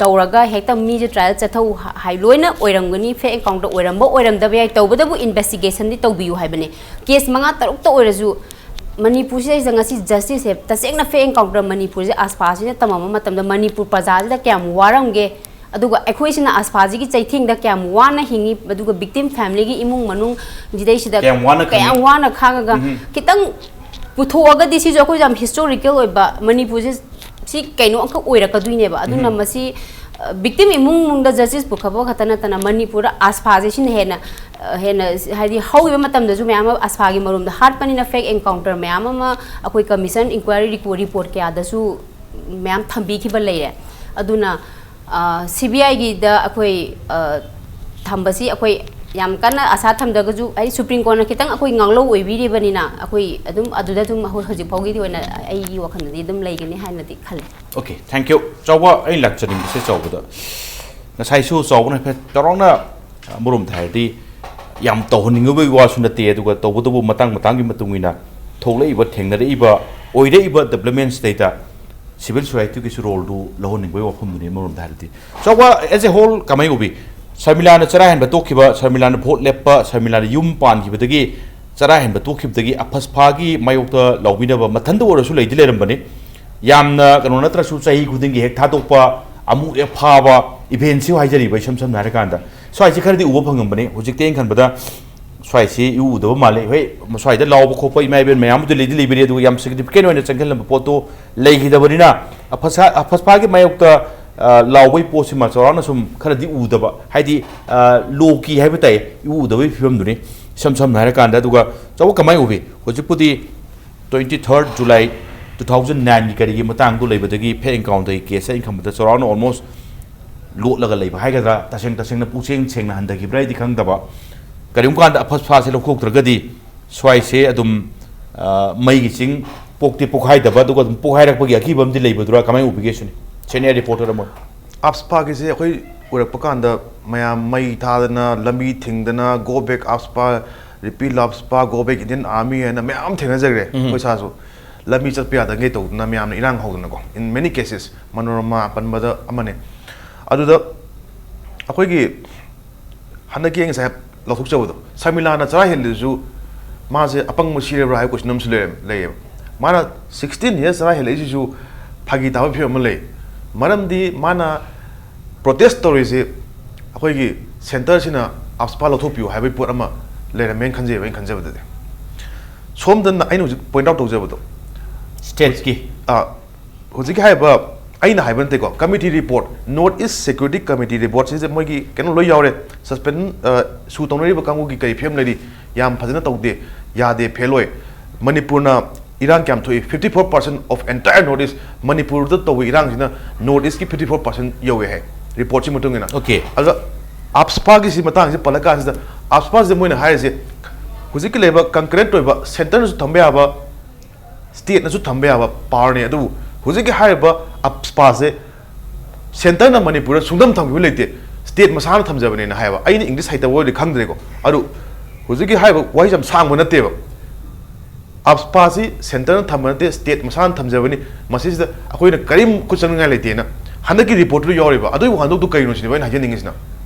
ꯇꯧꯔꯒ ꯍꯦꯛꯇ ꯃꯤꯁꯦ ꯇ꯭ꯔꯥꯏꯌꯦꯜ ꯆꯠꯊꯧ ꯍꯥꯏ ꯂꯣꯏꯅ ꯑꯣꯏꯔꯝꯒꯅꯤ, ꯐꯦꯛ ꯑꯦꯟꯀꯥꯎꯟꯇꯔ ꯑꯣꯏꯔꯝꯕ ꯑꯣꯏꯔꯝꯗꯕ ꯌꯥꯏ, ꯇꯧꯕꯇꯕꯨ ꯏꯟꯚꯦꯁꯇꯤꯒꯦꯁꯟꯗꯤ ꯇꯧꯕꯤꯌꯨ ꯍꯥꯏꯕꯅꯤ꯫ ꯀꯦꯁ ꯃꯉꯥ ꯇꯔꯨꯛꯇ ꯑꯣꯏꯔꯁꯨ ꯃꯅꯤꯄꯨꯔꯁꯤꯗꯩꯁꯤꯗ ꯉꯁꯤ ꯖꯁꯇꯤꯁꯁꯦ ꯇꯁꯦꯡꯅ ꯐꯦꯛ ꯑꯦꯟꯀꯥꯎꯟꯇꯔ ꯃꯅꯤꯄꯨꯔꯁꯦ ꯑꯁꯐꯥꯁꯤꯅ ꯇꯝꯃꯝꯕ ꯃꯇꯝꯗ ꯃꯅꯤꯄꯨꯔ ꯄ꯭ꯔꯖꯥꯁꯤꯗ ꯀꯌꯥꯝ ꯋꯥꯔꯝꯒꯦ, ꯑꯗꯨꯒ ꯑꯩꯈꯣꯏꯁꯤꯅ ꯑꯁꯐꯥꯁꯤꯒꯤ ꯆꯩꯊꯦꯡꯗ ꯀꯌꯥꯝ ꯋꯥꯅ ꯍꯤꯡꯉꯤ, ꯑꯗꯨꯒ ꯕꯤꯛꯇꯤꯝ ꯐꯦꯃꯤꯂꯤꯒꯤ ꯏꯃꯨꯡ ꯃꯅꯨꯡ ꯁꯤꯗꯩꯁꯤꯗ ꯀꯌꯥꯝ ꯋꯥꯅ ꯀꯌꯥꯝ ꯈꯪꯉꯤ? ꯋꯥꯅ ꯈꯥꯡꯉꯒ ꯎꯝ꯫ ꯈꯤꯇꯪ ꯄꯨꯊꯣꯛꯑꯒꯗꯤ ꯁꯤꯁꯨ ꯑꯩꯈꯣꯏꯁꯨ ꯌꯥꯝ ꯍꯤꯁꯇꯣꯔꯤꯀꯦꯜ ꯑꯣꯏꯕ, ꯃꯅꯤꯄꯨꯔꯁꯦ ꯁꯤ ꯀꯩꯅꯣ ꯑꯃꯈꯛ ꯑꯣꯏꯔꯛꯀꯗꯣꯏꯅꯦꯕ꯫ ꯑꯗꯨꯅ ꯎꯝ꯫ ꯃꯁꯤ, ꯑ, ꯕꯤꯛꯇꯤꯝ ꯏꯃꯨꯡ ꯃꯅꯨꯡꯗ ꯖꯁꯇꯤꯁ ꯄꯨꯈꯠꯄ ꯈꯛꯇ ꯅꯠꯇꯅ ꯃꯅꯤꯄꯨꯔꯗ ꯑꯁꯐꯥꯁꯦ ꯁꯤꯅ ꯍꯦꯟꯅ, ꯑ, ꯍꯦꯟꯅ ꯍꯥꯏꯗꯤ ꯍꯧꯈꯤꯕ ꯃꯇꯝꯗꯁꯨ ꯃꯌꯥꯝ ꯑꯃ ꯑꯁꯐꯥꯒꯤ ꯃꯔꯣꯝꯗ ꯍꯥꯠꯄꯅꯤꯅ ꯐꯦꯛ ꯑꯦꯟꯀꯥꯎꯟꯇꯔ ꯃꯌꯥꯝ ꯑꯃ ꯑꯩꯈꯣꯏ ꯀꯃꯤꯁꯟ ꯏꯟꯀ꯭ꯋꯥꯏꯔꯤ ꯔꯤꯄꯣꯔꯠ, ꯔꯤꯄꯣꯔꯠ ꯀꯌꯥꯗꯁꯨ ꯃꯌꯥꯝ ꯊꯝꯕꯤꯈꯤꯕ ꯂꯩꯔꯦ꯫ ꯑꯗꯨꯅ, ꯑ, ꯁꯤ ꯕꯤ ꯑꯥꯏꯒꯤꯗ ꯑꯩꯈꯣꯏ, ꯑ, ꯊꯝꯕꯁꯤ ꯑꯩꯈꯣꯏ ꯌꯥꯝ ꯀꯟꯅ ꯑꯁꯥ ꯊꯝꯗ꯭ꯔꯒꯁꯨ, ꯍꯥꯏꯗꯤ ꯁꯨꯄ꯭ꯔꯤꯝ ꯀꯣꯔꯠꯅ ꯈꯤꯇꯪ ꯑꯩꯈꯣꯏ ꯉꯥꯡꯂꯧ ꯑꯣꯏꯕꯤꯔꯤꯕꯅꯤꯅ ꯑꯩꯈꯣꯏ ꯑꯗꯨꯝ ꯑꯗꯨꯗ ꯑꯗꯨꯝ ꯑꯩꯈꯣꯏ ꯍꯧꯖꯤꯛ ꯐꯥꯎꯒꯤꯗꯤ ꯑꯣꯏꯅ ꯑꯩꯒꯤ ꯋꯥꯈꯜꯗꯗꯤ ꯑꯗꯨꯝ ꯂꯩꯒꯅꯤ ꯍꯥꯏꯅꯗꯤ ꯈꯜꯂꯦ꯫ Okay, thank you. ꯆꯥꯎꯕ, ꯑꯩ ꯂꯥꯛꯆꯅꯤꯡꯕꯁꯦ ꯆꯥꯎꯕꯗ ꯉꯁꯥꯏꯁꯨ ꯆꯥꯎꯕꯅ ꯍꯥꯏꯐꯦꯠ ꯆꯥꯎꯔꯥꯛꯅ ꯑꯃꯔꯣꯝꯗ ꯍꯥꯏꯔꯗꯤ ꯌꯥꯝ ꯇꯧꯍꯟꯅꯤꯡꯉꯨꯕꯒꯤ ꯋꯥꯁꯨ ꯅꯠꯇꯦ, ꯑꯗꯨꯒ ꯇꯧꯕꯇꯕꯨ ꯃꯇꯥꯡ ꯃꯇꯥꯡꯒꯤ ꯃꯇꯨꯡ ꯏꯟꯅ ꯊꯣꯛꯂꯛꯏꯕ, ꯊꯦꯡꯅꯔꯛꯏꯕ, ꯑꯣꯏꯔꯛꯏꯕ ꯗꯦꯕꯂꯞꯃꯦꯟꯁꯤꯗꯩꯗ ꯁꯤꯚꯤꯜ ꯁꯣꯁꯥꯏꯇꯤꯒꯤꯁꯨ ꯔꯣꯜꯗꯨ ꯂꯧꯍꯟꯅꯤꯡꯕꯒꯤ ꯋꯥꯐꯝꯗꯨꯅꯤ ꯑꯃꯔꯣꯝꯗ ꯍꯥꯏꯔꯗꯤ꯫ ꯆꯥꯎꯕ, as a whole ꯀꯃꯥꯏ ꯎꯕꯤ? ꯁꯔꯃꯤꯂꯥꯅ ꯆꯔꯥ ꯍꯦꯟꯕ ꯇꯣꯛꯈꯤꯕ, ꯁꯔꯃꯤꯂꯥꯅ ꯚꯣꯠ ꯂꯦꯞꯄ, ꯁꯔꯃꯤꯂꯥꯅ ꯌꯨꯝ ꯄꯥꯟꯈꯤꯕꯗꯒꯤ, ꯆꯔꯥ ꯍꯦꯟꯕ ꯇꯣꯛꯈꯤꯕꯗꯒꯤ ꯑꯐꯁꯐꯥꯒꯤ ꯃꯥꯌꯣꯛꯇ ꯂꯥꯎꯕꯤꯅꯕ ꯃꯊꯟꯇ ꯑꯣꯏꯔꯁꯨ ꯂꯩꯗꯤ ꯂꯩꯔꯝꯕꯅꯤ꯫ ꯌꯥꯝꯅ ꯀꯩꯅꯣ ꯅꯠꯇ꯭ꯔꯁꯨ ꯆꯍꯤ ꯈꯨꯗꯤꯡꯒꯤ ꯍꯦꯛ ꯊꯥꯗꯣꯛꯄ, ꯑꯃꯨꯛ ꯍꯦꯛ ꯐꯥꯕ, ꯏꯚꯦꯟꯁꯤꯕꯨ ꯍꯥꯏꯖꯔꯤꯕ, ꯏꯁꯝ ꯁꯝꯅ ꯍꯥꯏꯔꯀꯥꯟꯗ ꯁ꯭ꯋꯥꯏꯁꯤ ꯈꯔꯗꯤ ꯎꯕ ꯐꯪꯉꯝꯕꯅꯤ꯫ ꯍꯧꯖꯤꯛꯇꯤ ꯑꯩꯅ ꯈꯟꯕꯗ ꯁ꯭ꯋꯥꯏꯁꯤ ꯏꯎ ꯎꯗꯕ ꯃꯥꯜꯂꯦ꯫ ꯍꯣꯏ, ꯁ꯭ꯋꯥꯏꯗ ꯂꯥꯎꯕ ꯈꯣꯠꯄ ꯏꯃꯥ ꯏꯕꯦꯟ ꯃꯌꯥꯝꯕꯨꯗꯤ ꯂꯩꯗꯤ ꯂꯩꯕꯤꯔꯤ, ꯑꯗꯨꯒ ꯌꯥꯝ ꯁꯤꯒꯅꯤꯐꯤꯀꯦꯟ ꯑꯣꯏꯅ ꯆꯪꯁꯤꯜꯂꯝꯕ ꯄꯣꯠꯇꯨ ꯂꯩꯈꯤꯗꯕꯅꯤꯅ ꯑꯐꯁꯥ-, ꯑꯐꯁꯐꯥꯒꯤ ꯃꯥꯌꯣꯛꯇ ꯑ, ꯂꯥꯎꯕꯒꯤ ꯄꯣꯠꯁꯤꯃ ꯆꯥꯎꯔꯥꯛꯅ ꯁꯨꯝ ꯈꯔꯗꯤ ꯎꯗꯕ, ꯍꯥꯏꯗꯤ, ꯑ, ꯂꯣ ꯀꯤ ꯍꯥꯏꯕ ꯇꯥꯏ, ꯏꯎ ꯎꯗꯕꯒꯤ ꯐꯤꯕꯝꯗꯨꯅꯤ ꯏꯁꯝ ꯁꯝꯅ ꯍꯥꯏꯔꯀꯥꯟꯗ꯫ ꯑꯗꯨꯒ ꯆꯥꯎꯕ ꯀꯃꯥꯏꯅ ꯎꯕꯤ? ꯍꯧꯖꯤꯛꯄꯨꯗꯤ twenty third July two thousand nine ꯒꯤ ꯀꯔꯤꯒꯤ ꯃꯇꯥꯡꯗꯨ ꯂꯩꯕꯗꯒꯤ ꯐꯦꯛ ꯑꯦꯟꯀꯥꯎꯟꯇꯔꯒꯤ ꯀꯦꯁ ꯑꯩꯅ ꯈꯟꯕꯗ ꯆꯥꯎꯔꯥꯛꯅ almost ꯂꯣꯠꯂꯒ ꯂꯩꯕ ꯍꯥꯏꯒꯗ꯭ꯔꯥ, ꯇꯁꯦꯡ ꯇꯁꯦꯡꯅ ꯄꯨꯛꯁꯦꯡ ꯁꯦꯡꯅ ꯍꯟꯊꯈꯤꯕ꯭ꯔꯥ ꯍꯥꯏꯗꯤ ꯈꯪꯗꯕ꯫ ꯀꯔꯤꯒꯨꯝꯕ ꯀꯥꯟꯗ ꯑꯐꯁꯐꯥꯁꯦ ꯂꯧꯊꯣꯛꯇ꯭ꯔꯒꯗꯤ ꯁ꯭ꯋꯥꯏꯁꯦ ꯑꯗꯨꯝ, ꯑ, ꯃꯩꯒꯤ ꯆꯤꯡ ꯄꯣꯛꯇꯤ ꯄꯣꯛꯈꯥꯏꯗꯕ, ꯑꯗꯨꯒ ꯑꯗꯨꯝ ꯄꯣꯛꯈꯥꯏꯔꯛꯄꯒꯤ ꯑꯀꯤꯕ ꯑꯃꯗꯤ ꯂꯩꯕꯗꯨꯔꯥ, ꯀꯃꯥꯏꯅ ꯎꯕꯤꯒꯦ ꯁꯤꯅꯤ, senior reporter ꯑꯃ ꯑꯣꯏꯅ? ꯑꯞꯁꯄꯥꯒꯤꯁꯦ ꯑꯩꯈꯣꯏ ꯎꯔꯛꯄ ꯀꯥꯟꯗ ꯃꯌꯥꯝ ꯃꯩ ꯊꯥꯗꯅ, ꯂꯝꯕꯤ ꯊꯤꯡꯗꯅ, "Go back ꯑꯞꯁꯄꯥ, repeal ꯑꯞꯁꯄꯥ, go back Indian Army" ꯍꯥꯏꯅ ꯃꯌꯥꯝ ꯊꯦꯡꯅꯖꯈ꯭ꯔꯦ꯫ ꯎꯝ꯫ ꯑꯩꯈꯣꯏ ꯁꯥꯁꯨ ꯂꯝꯕꯤ ꯆꯠꯄ ꯌꯥꯗꯉꯩ ꯇꯧꯗꯅ ꯃꯌꯥꯝꯅ ꯏꯔꯥꯡ ꯍꯧꯗꯅꯀꯣ, in many cases, ꯃꯅꯣꯔꯃꯥ ꯄꯟꯕꯗ ꯑꯃꯅꯤ꯫ ꯑꯗꯨꯗ ꯑꯩꯈꯣꯏꯒꯤ ꯍꯟꯗꯛꯀꯤ ꯑꯩ ꯉꯁꯥꯏ ꯂꯧꯊꯣꯛꯆꯕꯗꯣ, ꯁꯔꯃꯤꯂꯥꯅ ꯆꯔꯥ ꯍꯦꯜꯂꯤꯗꯨꯁꯨ ꯃꯥꯁꯦ ꯑꯄꯪꯕ ꯁꯤꯔꯕ꯭ꯔꯥ ꯍꯥꯏꯕ question ꯑꯃꯁꯨ ꯂꯩꯔꯝ-, ꯂꯩꯌꯦꯕ꯫ ꯃꯥꯅ sixteen years ꯆꯔꯥ ꯍꯦꯜꯂꯛꯏꯁꯤꯁꯨ ꯐꯥꯒꯤ ꯇꯥꯕ ꯐꯤꯕꯝ ꯑꯃ ꯂꯩ꯫ ꯃꯔꯝꯗꯤ ꯃꯥꯅ protest ꯇꯧꯔꯤꯁꯤ ꯑꯩꯈꯣꯏꯒꯤ centreꯁꯤꯅ ꯑꯞꯁꯄꯥ ꯂꯧꯊꯣꯛꯄꯤꯌꯨ ꯍꯥꯏꯕꯒꯤ ꯄꯣꯠ ꯑꯃ ꯂꯩꯔꯝꯃꯦꯅ ꯈꯟꯖꯩꯕ, ꯑꯩꯅ ꯈꯟꯖꯕꯗꯗꯤ꯫ ꯁꯣꯝꯗꯅ ꯑꯩꯅ ꯍꯧꯖꯤꯛ point out ꯇꯧꯖꯕꯗꯣ, stateꯀꯤ, ꯑ, ꯍꯧꯖꯤꯛꯀꯤ ꯍꯥꯏꯔꯤꯕ, ꯑꯩꯅ ꯍꯥꯏꯕ ꯅꯠꯇꯦꯀꯣ, committee report, North East Security Committee report ꯁꯤꯁꯦ ꯃꯣꯏꯒꯤ ꯀꯩꯅꯣ ꯂꯣꯏ ꯌꯥꯎꯔꯦ, suspend, ꯑ, ꯁꯨ ꯇꯧꯅꯔꯤꯕ ꯀꯥꯡꯕꯨꯒꯤ ꯀꯔꯤ ꯐꯤꯕꯝ ꯂꯩꯔꯤ, ꯌꯥꯝ ꯐꯖꯅ ꯇꯧꯗꯦ, ꯌꯥꯗꯦ, ꯐꯦꯜ ꯑꯣꯏ꯫ ꯃꯅꯤꯄꯨꯔꯅ ꯏꯔꯥꯡ ꯀꯌꯥꯝ ꯊꯣꯛꯏ, fifty four percent of entire North East, ꯃꯅꯤꯄꯨꯔꯗ ꯇꯧꯕ ꯏꯔꯥꯡꯁꯤꯅ North Eastꯀꯤ fifty four percent ꯌꯧꯋꯦ ꯍꯥꯏ, reportꯁꯤ ꯃꯇꯨꯡ ꯏꯟꯅ꯫ Okay. ꯑꯗꯨꯗ ꯑꯞꯁꯄꯥꯒꯤꯁꯤ ꯃꯇꯥꯡꯁꯤ ꯄꯜꯂꯀꯥꯟꯁꯤꯗ, ꯑꯞꯁꯄꯥꯁꯤꯗ ꯃꯣꯏꯅ ꯍꯥꯏꯔꯤꯁꯦ ꯍꯧꯖꯤꯛꯀꯤ ꯂꯩꯕ concurrent ꯑꯣꯏꯕ centreꯅꯁꯨ ꯊꯝꯕ ꯌꯥꯕ, stateꯅꯁꯨ ꯊꯝꯕ ꯌꯥꯕ powerꯅꯤ꯫ ꯑꯗꯨꯕꯨ ꯍꯧꯖꯤꯛꯀꯤ ꯍꯥꯏꯔꯤꯕ ꯑꯞꯁꯄꯥꯁꯦ centreꯅ ꯃꯅꯤꯄꯨꯔꯗ ꯁꯨꯡꯊꯝ ꯊꯝꯈꯤꯕ ꯂꯩꯇꯦ, state ꯃꯁꯥꯅ ꯊꯝꯖꯕꯅꯦꯅ ꯍꯥꯏꯕ꯫ ꯑꯩꯅ English ꯍꯩꯇꯕ ꯑꯣꯏꯔꯗꯤ ꯈꯪꯗ꯭ꯔꯦꯀꯣ꯫ ꯑꯗꯨ ꯍꯧꯖꯤꯛꯀꯤ ꯍꯥꯏꯔꯤꯕ ꯋꯥꯍꯩꯁꯦ ꯌꯥꯝ ꯁꯥꯡꯕ ꯅꯠꯇꯦꯕ꯫ ꯑꯞꯁꯄꯥꯁꯤ centreꯅ ꯊꯝꯕ ꯅꯠꯇꯦ, state ꯃꯁꯥꯅ ꯊꯝꯖꯕꯅꯤ꯫ ꯃꯁꯤꯁꯤꯗ ꯑꯩꯈꯣꯏꯅ ꯀꯔꯤꯝ ꯈꯨꯠ ꯆꯪꯅꯤꯡꯉꯥꯏ ꯂꯩꯇꯦꯅ ꯍꯟꯗꯛꯀꯤ reportꯇꯨ ꯌꯥꯎꯔꯤꯕ꯫ ꯑꯗꯨꯒꯤ ꯋꯥꯍꯟꯊꯣꯛꯇꯨ ꯀꯩꯅꯣ ꯁꯤꯅꯦꯕ ꯑꯩꯅ ꯍꯥꯏꯖꯅꯤꯡꯉꯤꯁꯤꯅ꯫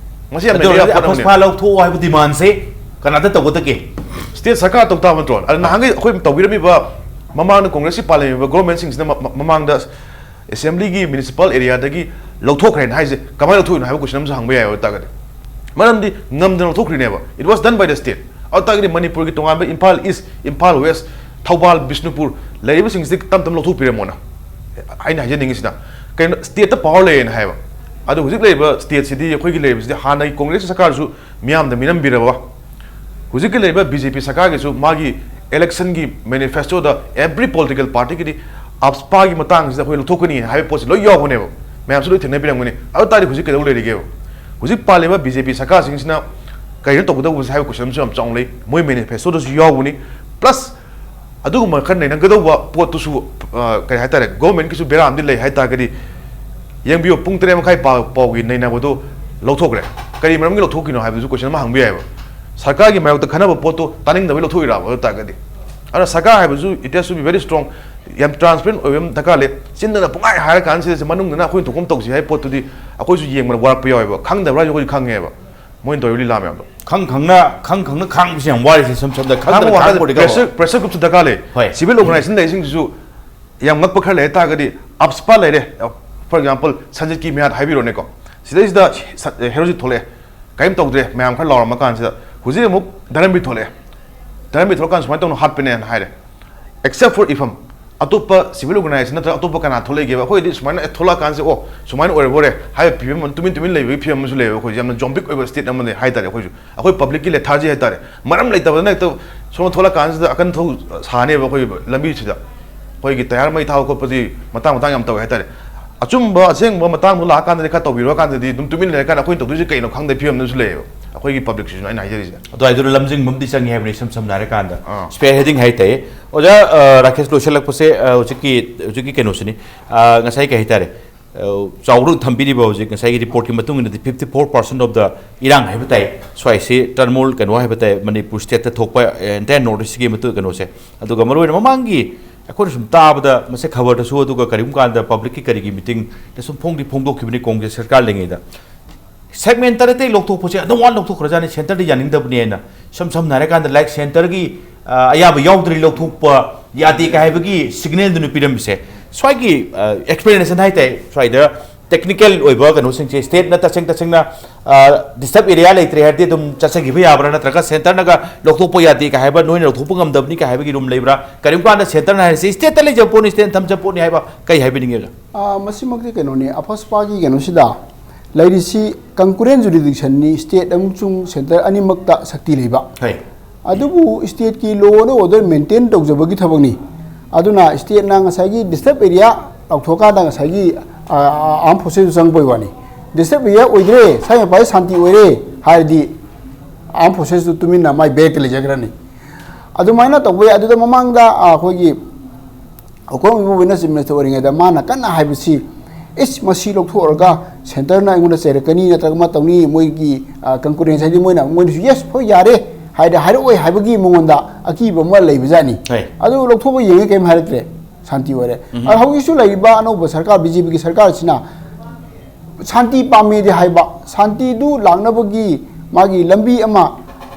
ꯃꯁꯤ ꯌꯥꯝ ꯑꯗꯨ ꯂꯩꯕ ꯑꯣꯏꯔꯗꯤ ꯌꯥꯕ ꯄꯣꯠ ꯑꯃꯅꯦ꯫ ꯑꯐꯁꯄꯥ ꯂꯧꯊꯣꯛꯑꯣ ꯍꯥꯏꯕ demandꯁꯦ ꯀꯅꯥꯗ ꯇꯧꯒꯗꯒꯦ? State ꯁꯔꯀꯥꯔ ꯇꯧ ꯇꯥꯕ ꯅꯠꯇ꯭ꯔꯣ? ꯑꯗ ꯅꯍꯥꯟꯒꯩ ꯑꯩꯈꯣꯏ ꯇꯧꯕꯤꯔꯝꯃꯤꯕ ꯃꯃꯥꯡꯗ Congressꯀꯤ ꯄꯥꯜꯂꯝꯃꯤꯕ governmentꯁꯤꯡꯁꯤꯅ ꯃ-, ꯃ-, ꯃꯃꯥꯡꯗ Assemblyꯒꯤ municipal areaꯗꯒꯤ ꯂꯧꯊꯣꯛꯈ꯭ꯔꯦꯅ ꯍꯥꯏꯁꯦ ꯀꯃꯥꯏꯅ ꯂꯧꯊꯣꯛꯏꯅꯣ ꯍꯥꯏꯕ question ꯑꯃꯁꯨ ꯍꯪꯕ ꯌꯥꯏ ꯑꯣꯏ ꯇꯥꯔꯒꯗꯤ꯫ ꯃꯔꯝꯗꯤ ꯉꯝꯗꯅ ꯂꯧꯊꯣꯛꯈ꯭ꯔꯤꯅꯦꯕ꯫ It was done by the state꯫ ꯑꯗꯨ ꯇꯥꯔꯒꯗꯤ ꯃꯅꯤꯄꯨꯔꯒꯤ ꯇꯣꯉꯥꯟꯕ ꯏꯝꯐꯥꯜ East, ꯏꯝꯐꯥꯜ West, ꯊꯧꯕꯥꯜ, ꯕꯤꯁꯅꯨꯄꯨꯔ ꯂꯩꯔꯤꯕꯁꯤꯡꯁꯤꯗꯤ ꯇꯞ ꯇꯞꯅ ꯂꯧꯊꯣꯛꯄꯤꯔꯝꯃꯣꯅ ꯑꯩꯅ ꯍꯥꯏꯖꯅꯤꯡꯉꯤꯁꯤꯅ꯫ ꯀꯩꯅꯣ, ꯁ꯭ꯇꯦꯠꯇ ꯄꯋꯥꯔ ꯂꯩꯌꯦꯅ ꯍꯥꯏꯕ꯫ ꯑꯗꯣ ꯍꯧꯖꯤꯛ ꯂꯩꯔꯤꯕ ꯁ꯭ꯇꯦꯠꯁꯤꯗꯤ, ꯑꯩꯈꯣꯏꯒꯤ ꯂꯩꯔꯤꯕꯁꯤꯗꯤ ꯍꯥꯟꯅꯒꯤ ꯀꯣꯡꯒ꯭ꯔꯦꯁ ꯁꯔꯀꯥꯔꯁꯨ ꯃꯤꯌꯥꯝꯗ ꯃꯤꯅꯝꯕꯤꯔꯕ, ꯍꯧꯖꯤꯛꯀꯤ ꯂꯩꯔꯤꯕ ꯕꯤ ꯖꯦ ꯄꯤ ꯁꯔꯀꯥꯔꯒꯤꯁꯨ ꯃꯥꯒꯤ ꯏꯂꯦꯛꯁꯟꯒꯤ ꯃꯦꯅꯤꯐꯦꯁꯇꯣꯗ every political partyꯒꯤꯗꯤ AFSPAꯒꯤ ꯃꯇꯥꯡꯁꯤꯗ ꯑꯩꯈꯣꯏ ꯂꯧꯊꯣꯛꯀꯅꯤ ꯍꯥꯏꯕ ꯄꯣꯠꯁꯤ ꯂꯣꯏ ꯌꯥꯎꯕꯅꯦꯕ꯫ ꯃꯌꯥꯝꯁꯨ ꯂꯣꯏ ꯊꯦꯡꯅꯕꯤꯔꯝꯒꯅꯤ꯫ ꯑꯗꯨ ꯇꯥꯔꯗꯤ ꯍꯧꯖꯤꯛ ꯀꯩꯗꯧ ꯂꯩꯔꯤꯒꯦꯕ? ꯍꯧꯖꯤꯛ ꯄꯥꯜꯂꯤꯕ ꯕꯤ ꯖꯦ ꯄꯤ ꯁꯔꯀꯥꯔꯁꯤꯡꯁꯤꯅ ꯀꯩꯅꯣ ꯇꯧꯒꯗꯧꯕꯁꯦ ꯍꯥꯏꯕ ꯀꯣꯏꯁꯟ ꯑꯃꯁꯨ ꯌꯥꯝ ꯆꯥꯎꯅ ꯂꯩ꯫ ꯃꯣꯏ ꯃꯦꯅꯤꯐꯦꯁꯇꯣꯗꯁꯨ ꯌꯥꯎꯕꯅꯤ꯫ ꯄ꯭ꯂꯁ ꯑꯗꯨꯒꯨꯝꯕ ꯈꯔ ꯅꯩꯅꯒꯗꯧꯕ ꯄꯣꯠꯇꯨꯁꯨ, ꯑ, ꯀꯩ ꯍꯥꯏꯇꯥꯔꯦ, ꯒꯣꯔꯃꯦꯟꯒꯤꯁꯨ ꯕꯦꯔꯥ ꯑꯃꯗꯤ ꯂꯩ ꯍꯥꯏꯇꯥꯔꯒꯗꯤ, ꯌꯦꯡꯕꯤꯌꯨ, ꯄꯨꯡ ꯇꯔꯦꯠ ꯃꯈꯥꯏ ꯄꯥ-, ꯄꯥꯎꯒꯤ ꯅꯩꯅꯕꯗꯨ ꯂꯧꯊꯣꯛꯈ꯭ꯔꯦ꯫ ꯀꯔꯤ ꯃꯔꯝꯒꯤ ꯂꯧꯊꯣꯛꯈꯤꯅꯣ ꯍꯥꯏꯕꯗꯨꯁꯨ ꯀꯣꯏꯁꯟ ꯑꯃ ꯍꯪꯕ ꯌꯥꯏꯑꯕ꯫ ꯁꯔꯀꯥꯔꯒꯤ ꯃꯥꯌꯣꯛꯇ ꯈꯟꯅꯕ ꯄꯣꯠꯇꯨ ꯇꯥꯅꯤꯡꯗꯕꯩ ꯂꯧꯊꯣꯛꯏꯔꯕ? ꯑꯗꯨ ꯇꯥꯔꯒꯗꯤ, ꯑꯗꯨꯅ ꯁꯔꯀꯥꯔ ꯍꯥꯏꯕꯁꯨ it has to be very strong, ꯌꯥꯝ ꯇ꯭ꯔꯥꯟꯁꯄꯦꯔꯦꯟ ꯑꯣꯏꯕ ꯑꯃ ꯗꯔꯀꯥꯔ ꯂꯩ꯫ ꯆꯤꯟꯗꯅ ꯄꯨꯡꯍꯥꯏ ꯍꯥꯏꯔ ꯀꯥꯟꯁꯤꯗ ꯃꯅꯨꯡꯗꯅ ꯑꯩꯈꯣꯏꯅ ꯊꯣꯛꯄ ꯑꯃ ꯇꯧꯁꯤ ꯍꯥꯏꯕ ꯄꯣꯠꯇꯨꯗꯤ ꯑꯩꯈꯣꯏꯁꯨ ꯌꯦꯡꯕꯗ ꯋꯥꯔꯛꯄ ꯌꯥꯎꯋꯦꯕ꯫ ꯈꯪꯗꯕ꯭ꯔꯥ ꯍꯥꯏꯁꯨ ꯑꯩꯈꯣꯏꯁꯨ ꯈꯪꯉꯦꯕ꯫ ꯃꯣꯏꯅ ꯇꯧꯔꯤꯕ ꯂꯤꯂꯥ ꯃꯌꯥꯝꯗꯣ꯫ ꯈꯪ ꯈꯪꯅ, ꯈꯪ ꯈꯪꯅ ꯈꯥꯡꯕꯁꯦ ꯌꯥꯝ ꯋꯥꯔꯤꯁꯦ, ꯏꯁꯝ ꯁꯝꯅ ꯈꯪꯗꯅ ꯈꯥꯡꯕ ꯋꯥꯈꯜ ꯈꯥꯡꯕ ꯑꯣꯏꯔꯗꯤ ꯈꯪꯕ꯫ Pressure, pressure groupꯁꯨ ꯗꯔꯀꯥꯔ ꯂꯩ꯫ ꯍꯣꯏ꯫ Civil organization ꯂꯩꯁꯤꯡꯁꯤꯁꯨ ꯌꯥꯝ ꯉꯛꯄ ꯈꯔ ꯂꯩ ꯍꯥꯏꯇꯥꯔꯒꯗꯤ, AFSPA ꯂꯩꯔꯦ, for example, ꯁꯟꯖꯤꯠꯀꯤ ꯃꯤꯍꯥꯠ ꯍꯥꯏꯕꯤꯔꯣꯅꯦꯀꯣ, ꯁꯤꯗꯩꯁꯤꯗ ꯁ-, ꯍꯦꯔꯣꯖꯤꯠ ꯊꯣꯛꯂꯛꯑꯦ, ꯀꯔꯤꯝ ꯇꯧꯗ꯭ꯔꯦ, ꯃꯌꯥꯝ ꯈꯔ ꯂꯥꯎꯔꯝꯃ ꯀꯥꯟꯁꯤꯗ ꯍꯧꯖꯤꯛ ꯑꯃꯨꯛ ꯙꯔꯝꯕꯤꯔ ꯊꯣꯛꯂꯛꯑꯦ, ꯙꯔꯝꯕꯤꯔ ꯊꯣꯛꯂꯛꯀꯥꯟꯗ ꯁꯨꯃꯥꯏꯅ ꯇꯧꯅ ꯍꯥꯠꯄꯅꯦꯅ ꯍꯥꯏꯔꯦ꯫ Except for ꯏꯐꯝ, ꯑꯇꯣꯞꯄ civil organization ꯅꯠꯇ꯭ꯔꯒ ꯑꯇꯣꯞꯄ ꯀꯅꯥ ꯊꯣꯛꯂꯛꯏꯒꯦꯕ? ꯑꯩꯈꯣꯏꯗꯤ ꯁꯨꯃꯥꯏꯅ, ꯑꯦ, ꯊꯣꯛꯂꯛꯑꯀꯥꯟꯁꯦ, "ꯑꯣ, ꯁꯨꯃꯥꯏꯅ ꯑꯣꯏꯔꯕꯣꯔꯦ" ꯍꯥꯏꯕ ꯐꯤꯕꯝ ꯑꯃ, ꯇꯨꯃꯤꯟ ꯇꯨꯃꯤꯟ ꯂꯩꯕꯒꯤ ꯐꯤꯕꯝ ꯑꯃꯁꯨ ꯂꯩꯌꯦꯕ꯫ ꯑꯩꯈꯣꯏꯁꯦ ꯌꯥꯝꯅ ꯖꯣꯝꯕꯤꯛ ꯑꯣꯏꯕ ꯁ꯭ꯇꯦꯠ ꯑꯃꯅꯦ ꯍꯥꯏꯇꯥꯔꯦ꯫ ꯑꯩꯈꯣꯏꯁꯨ, ꯑꯩꯈꯣꯏ ꯄꯕ꯭ꯂꯤꯛꯀꯤ ꯂꯦꯊꯥꯔꯖꯤ ꯍꯥꯏꯇꯥꯔꯦ, ꯃꯔꯝ ꯂꯩꯇꯕꯗꯅ ꯍꯦꯛꯇ ꯁꯣꯝꯗ ꯊꯣꯛꯂꯛꯀꯥꯟꯁꯤꯗ ꯑꯀꯟ ꯑꯊꯧ ꯁꯥꯅꯦꯕ ꯑꯩꯈꯣꯏ ꯂꯝꯕꯤꯁꯤꯗ꯫ ꯑꯩꯈꯣꯏꯒꯤ ꯇꯌꯥꯔ ꯃꯩ ꯊꯥꯕ ꯈꯣꯠꯄꯗꯤ ꯃꯇꯥꯡ ꯃꯇꯥꯡ ꯌꯥꯝ ꯇꯧꯋꯦ ꯍꯥꯏꯇꯥꯔꯦ꯫ ꯑꯆꯨꯝꯕ ꯑꯁꯦꯡꯕ ꯃꯇꯥꯡꯗꯣ ꯂꯥꯛꯑꯀꯥꯟꯗꯗꯤ ꯈꯔ ꯇꯧꯕꯤꯔꯣ ꯀꯥꯟꯗꯗꯤ ꯑꯗꯨꯝ ꯇꯨꯃꯤꯟ ꯂꯩꯔꯀꯥꯟꯗ ꯑꯩꯈꯣꯏꯅ ꯇꯧꯗꯣꯏꯁꯦ ꯀꯩꯅꯣ ꯈꯪꯗꯕ ꯐꯤꯕꯝꯗꯁꯨ ꯂꯩꯌꯦꯕ ꯑꯩꯈꯣꯏꯒꯤ ꯄꯕ꯭ꯂꯤꯛꯁꯤꯁꯨ, ꯑꯩꯅ ꯍꯥꯏꯖꯔꯤꯁꯦ꯫ ꯑꯗꯨꯋꯥꯏꯗꯨꯗ ꯂꯝꯖꯤꯡꯕ ꯑꯃꯗꯤ ꯆꯪꯉꯦ ꯍꯥꯏꯕꯅꯤ, ꯏꯁꯝ ꯁꯝꯅ ꯍꯥꯏꯔꯀꯥꯟꯗ꯫ ꯑꯥ꯫ Spearheading ꯍꯥꯏ ꯇꯥꯏ꯫ ꯑꯣꯖꯥ, ꯑ, ꯔꯥꯀꯦꯁ, ꯂꯣꯏꯁꯤꯜꯂꯛꯄꯁꯦ, ꯑ, ꯍꯧꯖꯤꯛꯀꯤ, ꯍꯧꯖꯤꯛꯀꯤ ꯀꯩꯅꯣꯁꯤꯅꯤ꯫ ꯑ, ꯉꯁꯥꯏ ꯀꯩ ꯍꯥꯏꯇꯥꯔꯦ? ꯑ, ꯆꯥꯎꯔꯞꯅ ꯊꯝꯕꯤꯔꯤꯕ ꯍꯧꯖꯤꯛ ꯉꯁꯥꯏꯒꯤ ꯔꯤꯄꯣꯔꯠꯀꯤ ꯃꯇꯨꯡ ꯏꯟꯅꯗꯤ fifty four percent of the ꯏꯔꯥꯡ ꯍꯥꯏꯕ ꯇꯥꯏ, ꯁ꯭ꯋꯥꯏꯁꯤ turmoil ꯀꯩꯅꯣ ꯍꯥꯏꯕ ꯇꯥꯏ, ꯃꯅꯤꯄꯨꯔ ꯁ꯭ꯇꯦꯠꯇ ꯊꯣꯛꯄ, ꯑ, entire North Eastꯀꯤ ꯃꯇꯨꯡ ꯀꯩꯅꯣꯁꯦ꯫ ꯑꯗꯨꯒ ꯃꯔꯨꯑꯣꯏꯅ ꯃꯃꯥꯡꯒꯤ ꯑꯩꯈꯣꯏꯅ ꯁꯨꯝ ꯇꯥꯕꯗ ꯃꯁꯤ ꯈꯕꯔꯗꯁꯨ, ꯑꯗꯨꯒ ꯀꯔꯤꯒꯨꯝꯕ ꯀꯥꯟꯗ ꯄꯕ꯭ꯂꯤꯛꯀꯤ ꯀꯔꯤꯒꯤ ꯃꯤꯇꯤꯡꯗ ꯁꯨꯝ ꯐꯣꯡꯗꯤ ꯐꯣꯡꯗꯣꯛꯈꯤꯕꯅꯤ ꯀꯣꯡꯒ꯭ꯔꯦꯁ ꯁꯔꯀꯥꯔ ꯂꯩꯉꯩꯗ꯫ Segment ꯇꯔꯦꯠꯇꯩ ꯂꯧꯊꯣꯛꯄꯁꯦ ꯑꯗꯨꯝ ꯋꯥꯟ ꯂꯧꯊꯣꯛꯈ꯭ꯔꯖꯥꯠꯅꯤ, ꯁꯦꯟꯇꯔꯗ ꯌꯥꯅꯤꯡꯗꯕꯅꯦꯅ꯫ ꯏꯁꯝ ꯁꯝꯅ ꯍꯥꯏꯔꯀꯥꯟꯗ, like, ꯁꯦꯟꯇꯔꯒꯤ, ꯑ, ꯑꯌꯥꯕ ꯌꯥꯎꯗ꯭ꯔꯤ ꯂꯧꯊꯣꯛꯄ ꯌꯥꯗꯦ ꯀꯥꯏ ꯍꯥꯏꯕꯒꯤ ꯁꯤꯒꯅꯦꯜꯗꯨꯅ ꯄꯤꯔꯝꯕꯁꯦ꯫ ꯁ꯭ꯋꯥꯏꯒꯤ, ꯑ, explanation ꯍꯥꯏ ꯇꯥꯏ, ꯁ꯭ꯋꯥꯏꯗ ꯇꯦꯛꯅꯤꯀꯦꯜ ꯑꯣꯏꯕ ꯀꯩꯅꯣꯁꯤꯡꯁꯦ ꯁ꯭ꯇꯦꯠꯅ ꯇꯁꯦꯡ ꯇꯁꯦꯡꯅ ꯗꯤꯁꯇꯔꯕ ꯑꯦꯔꯤꯌꯥ ꯂꯩꯇ꯭ꯔꯦ ꯍꯥꯏꯔꯗꯤ ꯑꯗꯨꯝ ꯆꯠꯆꯈꯤꯕ ꯌꯥꯕ꯭ꯔꯥ, ꯅꯠꯇ꯭ꯔꯒ ꯁꯦꯟꯇꯔꯅꯒ ꯂꯧꯊꯣꯛꯄ ꯌꯥꯗꯦ ꯀꯥꯏ ꯍꯥꯏꯕ, ꯅꯣꯏꯅ ꯂꯧꯊꯣꯛꯄ ꯉꯝꯗꯕꯅꯤ ꯀꯥꯏ ꯍꯥꯏꯕꯒꯤ ꯔꯨꯝ ꯂꯩꯕ꯭ꯔꯥ? ꯀꯔꯤꯒꯨꯝꯕ ꯀꯥꯟꯗ ꯁꯦꯟꯇꯔꯅ ꯍꯥꯏꯔꯤꯁꯦ ꯁ꯭ꯇꯦꯠꯇ ꯂꯩꯖꯕ ꯄꯣꯠꯅꯤ, ꯁ꯭ꯇꯦꯠꯅ ꯊꯝꯖꯕ ꯄꯣꯠꯅꯤ ꯍꯥꯏꯕ ꯀꯩ ꯍꯥꯏꯕꯤꯅꯤꯡꯉꯦ, ꯑꯣꯖꯥ? ꯑꯥ, ꯃꯁꯤꯃꯛꯇꯤ ꯀꯩꯅꯣꯅꯤ, ꯑꯐꯁꯄꯥꯒꯤ ꯀꯩꯅꯣꯁꯤꯗ ꯂꯩꯔꯤꯁꯤ ꯀꯟꯀꯨꯔꯦꯟ ꯖꯨꯔꯤꯗꯤꯛꯁꯟꯅꯤ, ꯁ꯭ꯇꯦꯠ ꯑꯃꯁꯨꯡ ꯁꯦꯟꯇꯔ ꯑꯅꯤꯃꯛꯇ ꯁꯛꯇꯤ ꯂꯩꯕ꯫ ꯍꯣꯏ꯫ ꯑꯗꯨꯕꯨ ꯁ꯭ꯇꯦꯠꯀꯤ ꯂꯣ ꯑꯦꯟ ꯑꯣꯔꯗꯔ ꯃꯦꯟꯇꯦꯟ ꯇꯧꯖꯕꯒꯤ ꯊꯕꯛꯅꯤ꯫ ꯑꯗꯨꯅ ꯁ꯭ꯇꯦꯠꯅ ꯉꯁꯥꯏꯒꯤ ꯗꯤꯁꯇꯔꯕ ꯑꯦꯔꯤꯌꯥ ꯂꯥꯎꯊꯣꯛꯑꯀꯥꯟꯗ ꯉꯁꯥꯏꯒꯤ, ꯑ, ꯑꯥꯔꯝ ꯐꯣꯔꯁꯦꯁꯇꯨ ꯆꯪꯕꯒꯤ ꯋꯥꯅꯤ꯫ ꯗꯤꯁꯇꯔꯕ ꯑꯦꯔꯤꯌꯥ ꯑꯣꯏꯗ꯭ꯔꯦ, ꯁ꯭ꯋꯥꯏ ꯃꯄꯥꯁꯤ ꯁꯥꯟꯇꯤ ꯑꯣꯏꯔꯦ ꯍꯥꯏꯔꯗꯤ ꯑꯥꯔꯝ ꯐꯣꯔꯁꯦꯁꯇꯨ ꯇꯨꯃꯤꯟꯅ ꯃꯥꯏ ꯕꯦꯛꯇ ꯂꯩꯖꯈ꯭ꯔꯅꯤ꯫ ꯑꯗꯨꯃꯥꯏꯅ ꯇꯧꯕ ꯌꯥꯏ꯫ ꯑꯗꯨꯗ ꯃꯃꯥꯡꯗ, ꯑ, ꯑꯩꯈꯣꯏꯒꯤ ꯑꯩꯈꯣꯏ ꯏꯕꯣꯕꯤꯅ ꯆꯤꯐ ꯃꯤꯅꯤꯁꯇꯔ ꯑꯣꯏꯔꯤꯉꯩꯗ ꯃꯥꯅ ꯀꯟꯅ ꯍꯥꯏꯕꯁꯤ, "ꯏꯁ, ꯃꯁꯤ ꯂꯧꯊꯣꯛꯑꯒ ꯁꯦꯟꯇꯔꯅ ꯑꯩꯉꯣꯟꯗ ꯆꯩꯔꯛꯀꯅꯤ, ꯅꯠꯇ꯭ꯔꯒ ꯑꯃ ꯇꯧꯅꯤ, ꯃꯣꯏꯒꯤ, ꯑ, ꯀꯟꯀꯨꯔꯦꯟꯁ ꯍꯥꯏꯗꯤ ꯃꯣꯏꯅ, ꯃꯣꯏꯅꯁꯨ ꯌꯦꯁ, ꯍꯣꯏ, ꯌꯥꯔꯦ" ꯍꯥꯏꯗꯤ ꯍꯥꯏꯔꯛꯑꯣꯏ ꯍꯥꯏꯕꯒꯤ ꯃꯉꯣꯟꯗ ꯑꯀꯤꯕ ꯑꯃ ꯂꯩꯕꯖꯥꯠꯅꯤ꯫ ꯍꯣꯏ꯫ ꯑꯗꯨ ꯂꯧꯊꯣꯛꯄ ꯌꯦꯡꯉꯦ, ꯀꯔꯤꯝ ꯍꯥꯏꯔꯛꯇ꯭ꯔꯦ, ꯁꯥꯟꯇꯤ ꯑꯣꯏꯔꯦ꯫ ꯎꯝ꯫ ꯑꯗ ꯍꯧꯖꯤꯛꯁꯨ ꯂꯩꯔꯤꯕ ꯑꯅꯧꯕ ꯁꯔꯀꯥꯔ, ꯕꯤ ꯖꯦ ꯄꯤꯒꯤ ꯁꯔꯀꯥꯔꯁꯤꯅ ꯁꯥꯟꯇꯤ ꯄꯥꯝꯃꯦꯗꯤ ꯍꯥꯏꯕ, ꯁꯥꯟꯇꯤꯗꯨ ꯂꯥꯛꯅꯕꯒꯤ ꯃꯥꯒꯤ ꯂꯝꯕꯤ ꯑꯃ,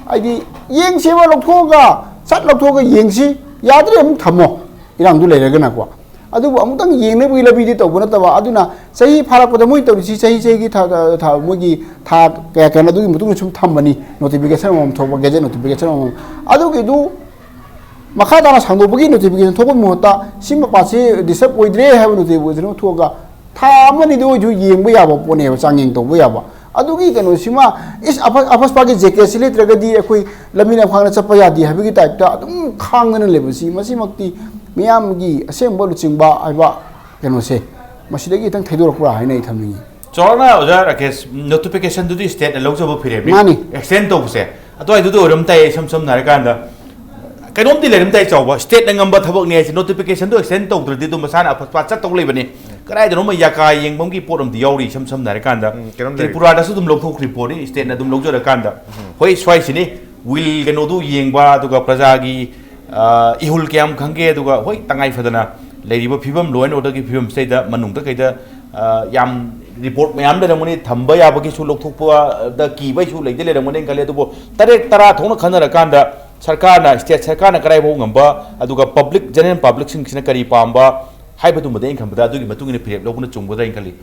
ꯍꯥꯏꯗꯤ, ꯌꯦꯡꯁꯦꯕ, ꯂꯧꯊꯣꯛꯑꯒ, ꯁꯠ ꯂꯧꯊꯣꯛꯑꯒ ꯌꯦꯡꯁꯤ, ꯌꯥꯗ꯭ꯔꯦ ꯑꯃꯨꯛ ꯊꯝꯃꯣ, ꯏꯔꯥꯡꯗꯨ ꯂꯩꯔꯒꯅꯀꯣ꯫ ꯑꯗꯨꯕꯨ ꯑꯃꯨꯛꯇꯪ ꯌꯦꯡꯅꯕꯒꯤ ꯂꯝꯕꯤꯗꯤ ꯇꯧꯕ ꯅꯠꯇꯕ, ꯑꯗꯨꯅ ꯆꯍꯤ ꯐꯥꯔꯛꯄꯗ ꯃꯣꯏ ꯇꯧꯔꯤꯁꯤ, ꯆꯍꯤ ꯆꯍꯤꯒꯤ ꯊꯥ, ꯊꯥ, ꯃꯣꯏꯒꯤ ꯊꯥ ꯀꯌꯥ ꯀꯌꯥꯅꯣ ꯑꯗꯨꯒꯤ ꯃꯇꯨꯡꯗ ꯁꯨꯝ ꯊꯝꯕꯅꯤ, ꯅꯣꯇꯤꯐꯤꯀꯦꯁꯟ ꯑꯃꯃꯝ ꯊꯣꯛꯄ, ꯒꯦꯖꯦꯠ ꯅꯣꯇꯤꯐꯤꯀꯦꯁꯟ ꯑꯃꯃꯝ꯫ ꯑꯗꯨꯒꯤꯗꯨ ꯃꯈꯥ ꯇꯥꯅ ꯁꯥꯡꯗꯣꯛꯄꯒꯤ ꯅꯣꯇꯤꯐꯤꯀꯦꯁꯟ ꯊꯣꯛꯄꯒꯤ ꯃꯍꯨꯠꯇ ꯁꯤ ꯃꯄꯥꯁꯤ ꯗꯤꯁꯇꯔꯕ ꯑꯣꯏꯗ꯭ꯔꯦ ꯍꯥꯏꯕ ꯅꯣꯇꯤꯐꯤꯀꯦꯁꯟ ꯑꯃ ꯊꯣꯛꯑꯒ ꯊꯥ ꯑꯃꯅꯤꯗ ꯑꯣꯏꯁꯨ ꯌꯦꯡꯕ ꯌꯥꯕ ꯄꯣꯠꯅꯦꯕ, ꯆꯥꯡꯌꯦꯡ ꯇꯧꯕ ꯌꯌꯥꯕ꯫ ꯑꯗꯨꯒꯤ ꯀꯩꯅꯣꯁꯤꯃ, ꯏꯁ, ꯑꯐ-, ꯑꯐꯁꯄꯥꯒꯤ ꯖꯦꯀꯦꯠꯁꯤ ꯂꯤꯠꯇ꯭ꯔꯒꯗꯤ ꯑꯩꯈꯣꯏ ꯂꯝꯕꯤ ꯂꯝꯈꯥꯡꯗ ꯆꯠꯄ ꯌꯥꯗꯦ ꯍꯥꯏꯕꯒꯤ ꯇꯥꯏꯞꯇ ꯑꯗꯨꯝ ꯈꯥꯡꯗꯅ ꯂꯩꯕꯁꯤ, ꯃꯁꯤꯃꯛꯇꯤ ꯃꯤꯌꯥꯝꯒꯤ ꯑꯁꯦꯡꯕ ꯂꯨꯆꯤꯡꯕ ꯍꯥꯏꯕ ꯀꯩꯅꯣꯁꯦ, ꯃꯁꯤꯗꯒꯤ ꯈꯤꯇꯪ ꯊꯩꯗꯣꯔꯛꯄ꯭ꯔꯥ ꯍꯥꯏꯅ ꯑꯩ ꯊꯝꯅꯤꯡꯉꯤ꯫ ꯆꯥꯎꯔꯥꯛꯅ, ꯑꯣꯖꯥ ꯔꯥꯀꯦꯁ, ꯅꯣꯇꯤꯐꯤꯀꯦꯁꯟꯗꯨꯗꯤ ꯁ꯭ꯇꯦꯠꯅ ꯂꯧꯖꯕ ꯐꯤꯔꯦꯞꯅꯤ꯫ ꯃꯥꯅꯤ꯫ ꯑꯦꯛꯁꯇꯦꯟ ꯇꯧꯕꯁꯦ ꯑꯗꯨꯋꯥꯏꯗꯨꯗ ꯑꯣꯏꯔꯝ ꯇꯥꯏ, ꯏꯁꯝ ꯁꯝꯅ ꯍꯥꯏꯔꯀꯥꯟꯗ꯫ ꯀꯩꯅꯣꯝꯗꯤ ꯂꯩꯔꯝ ꯇꯥꯏ, ꯆꯥꯎꯕ, ꯁ꯭ꯇꯦꯠꯅ ꯉꯝꯕ ꯊꯕꯛꯅꯤ ꯍꯥꯏꯁꯦ, ꯅꯣꯇꯤꯐꯤꯀꯦꯁꯟꯗꯣ ꯑꯦꯛꯁꯇꯦꯟ ꯇꯧꯗ꯭ꯔꯗꯤ ꯑꯗꯨꯝ ꯃꯁꯥꯅ ꯑꯐ ꯆꯠꯇꯧ ꯂꯩꯕꯅꯤ꯫ ꯀꯗꯥꯏꯗꯅꯣꯃ ꯌꯥꯀꯥ ꯌꯦꯡꯐꯝꯒꯤ ꯄꯣꯠ ꯑꯃꯗꯤ ꯌꯥꯎꯔꯤ, ꯏꯁꯝ ꯁꯝꯅ ꯍꯥꯏꯔꯀꯥꯟꯗ꯫ ꯎꯝ, ꯀꯩꯅꯣꯝ ꯂꯩꯔꯤ꯫ ꯇ꯭ꯔꯤꯄꯨꯔꯥꯗꯁꯨ ꯑꯗꯨꯝ ꯂꯧꯊꯣꯛꯈ꯭ꯔꯤ ꯄꯣꯠꯅꯤ, ꯁ꯭ꯇꯦꯠꯅ ꯑꯗꯨꯝ ꯂꯧꯖꯔꯀꯥꯟꯗ꯫ ꯎꯝ꯫ ꯍꯣꯏ, ꯁ꯭ꯋꯥꯏꯁꯤꯅꯤ ꯋꯤꯜ ꯀꯩꯅꯣꯗꯨ ꯌꯦꯡꯕ, ꯑꯗꯨꯒ ꯄ꯭ꯔꯖꯥꯒꯤ, ꯑ, ꯏꯍꯨꯜ ꯀꯌꯥꯝ ꯈꯪꯒꯦ, ꯑꯗꯨꯒ ꯍꯣꯏ, ꯇꯉꯥꯏ ꯐꯗꯅ ꯂꯩꯔꯤꯕ ꯐꯤꯕꯝ, ꯂꯣ ꯑꯦꯟ ꯑꯣꯔꯗꯔꯒꯤ ꯐꯤꯕꯝꯁꯤꯗꯩꯗ ꯃꯅꯨꯡꯗ ꯀꯩꯗ, ꯑ, ꯌꯥꯝ ꯔꯤꯄꯣꯔꯠ ꯃꯌꯥꯝ ꯂꯩꯔꯝꯒꯅꯤ, ꯊꯝꯕ ꯌꯥꯕꯒꯤꯁꯨ ꯂꯧꯊꯣꯛꯄꯗ ꯀꯤꯕꯩꯁꯨ ꯂꯩꯗꯤ ꯂꯩꯔꯝꯒꯅꯤ ꯈꯜꯂꯤ꯫ ꯑꯗꯨꯕꯨ ꯇꯔꯦꯠ ꯇꯔꯥ ꯊꯣꯛꯅ ꯈꯟꯅꯔꯀꯥꯟꯗ ꯁꯔꯀꯥꯔꯅ, ꯁ꯭ꯇꯦꯠ ꯁꯔꯀꯥꯔꯅ ꯀꯗꯥꯏꯐꯥꯎ ꯉꯝꯕ, ꯑꯗꯨꯒ ꯄꯕ꯭ꯂꯤꯛ, ꯖꯦꯅꯔꯦꯜ ꯄꯕ꯭ꯂꯤꯛꯁꯤꯡꯁꯤꯅ ꯀꯔꯤ ꯄꯥꯝꯕ ꯍꯥꯏꯕꯗꯨꯃꯗꯤ ꯑꯩꯅ ꯈꯟꯕꯗ ꯑꯗꯨꯒꯤ ꯃꯇꯨꯡ ꯏꯟꯅ ꯐꯤꯔꯦꯞ ꯂꯧꯕꯅ ꯆꯨꯝꯒꯗ꯭ꯔꯥ ꯍꯥꯏꯅ ꯈꯜꯂꯤ꯫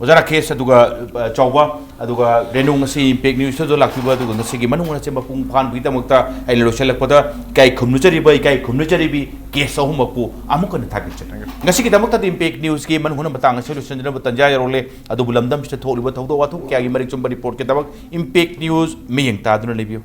ꯑꯣꯖꯥ ꯔꯥꯀꯦꯁ, ꯑꯗꯨꯒ, ꯑ, ꯆꯥꯎꯕ, ꯑꯗꯨꯒ ꯔꯦꯅꯨ, ꯉꯁꯤ ꯏꯝꯄꯦꯛ ꯅ꯭ꯌꯨꯁꯇꯁꯨ ꯂꯥꯛꯄꯤꯕ, ꯑꯗꯨꯒ ꯉꯁꯤꯒꯤ ꯃꯅꯨꯡ ꯍꯨꯠꯅ ꯆꯦꯟꯕ ꯄꯨꯡ ꯐꯥꯍꯟꯕꯒꯤꯗꯃꯛꯇ ꯑꯩꯅ ꯂꯣꯏꯁꯤꯜꯂꯛꯄꯗ ꯏꯀꯥꯏ ꯈꯨꯝꯅꯖꯔꯤꯕ, ꯏꯀꯥꯏ ꯈꯨꯝꯅꯖꯔꯤꯕꯤ ꯒꯦꯁ ꯑꯍꯨꯝꯃꯛꯄꯨ ꯑꯃꯨꯛ ꯍꯟꯅ ꯊꯥꯒꯠꯆꯔꯤ꯫ ꯉꯁꯤꯒꯤꯗꯃꯛꯇꯗꯤ ꯏꯝꯄꯦꯛ ꯅ꯭ꯌꯨꯁꯀꯤ ꯃꯅꯨꯡ ꯍꯨꯠꯅ ꯃꯇꯥꯡ ꯑꯁꯤ ꯂꯣꯏꯁꯤꯟꯖꯅꯕ ꯇꯥꯟꯖꯥ ꯌꯧꯔꯛꯂꯦ꯫ ꯑꯗꯨꯕꯨ ꯂꯝꯗꯝꯁꯤꯗ ꯊꯣꯛꯂꯤꯕ ꯊꯧꯗꯣꯛ ꯋꯥꯊꯣꯛ ꯀꯌꯥꯒꯤ ꯃꯔꯤꯛ ꯆꯨꯝꯕ ꯔꯤꯄꯣꯔꯠꯀꯤꯗꯃꯛ ꯏꯝꯄꯦꯛ ꯅ꯭ꯌꯨꯁ ꯃꯤꯠꯌꯦꯡ ꯇꯥꯗꯨꯅ ꯂꯩꯕꯤꯌꯨ꯫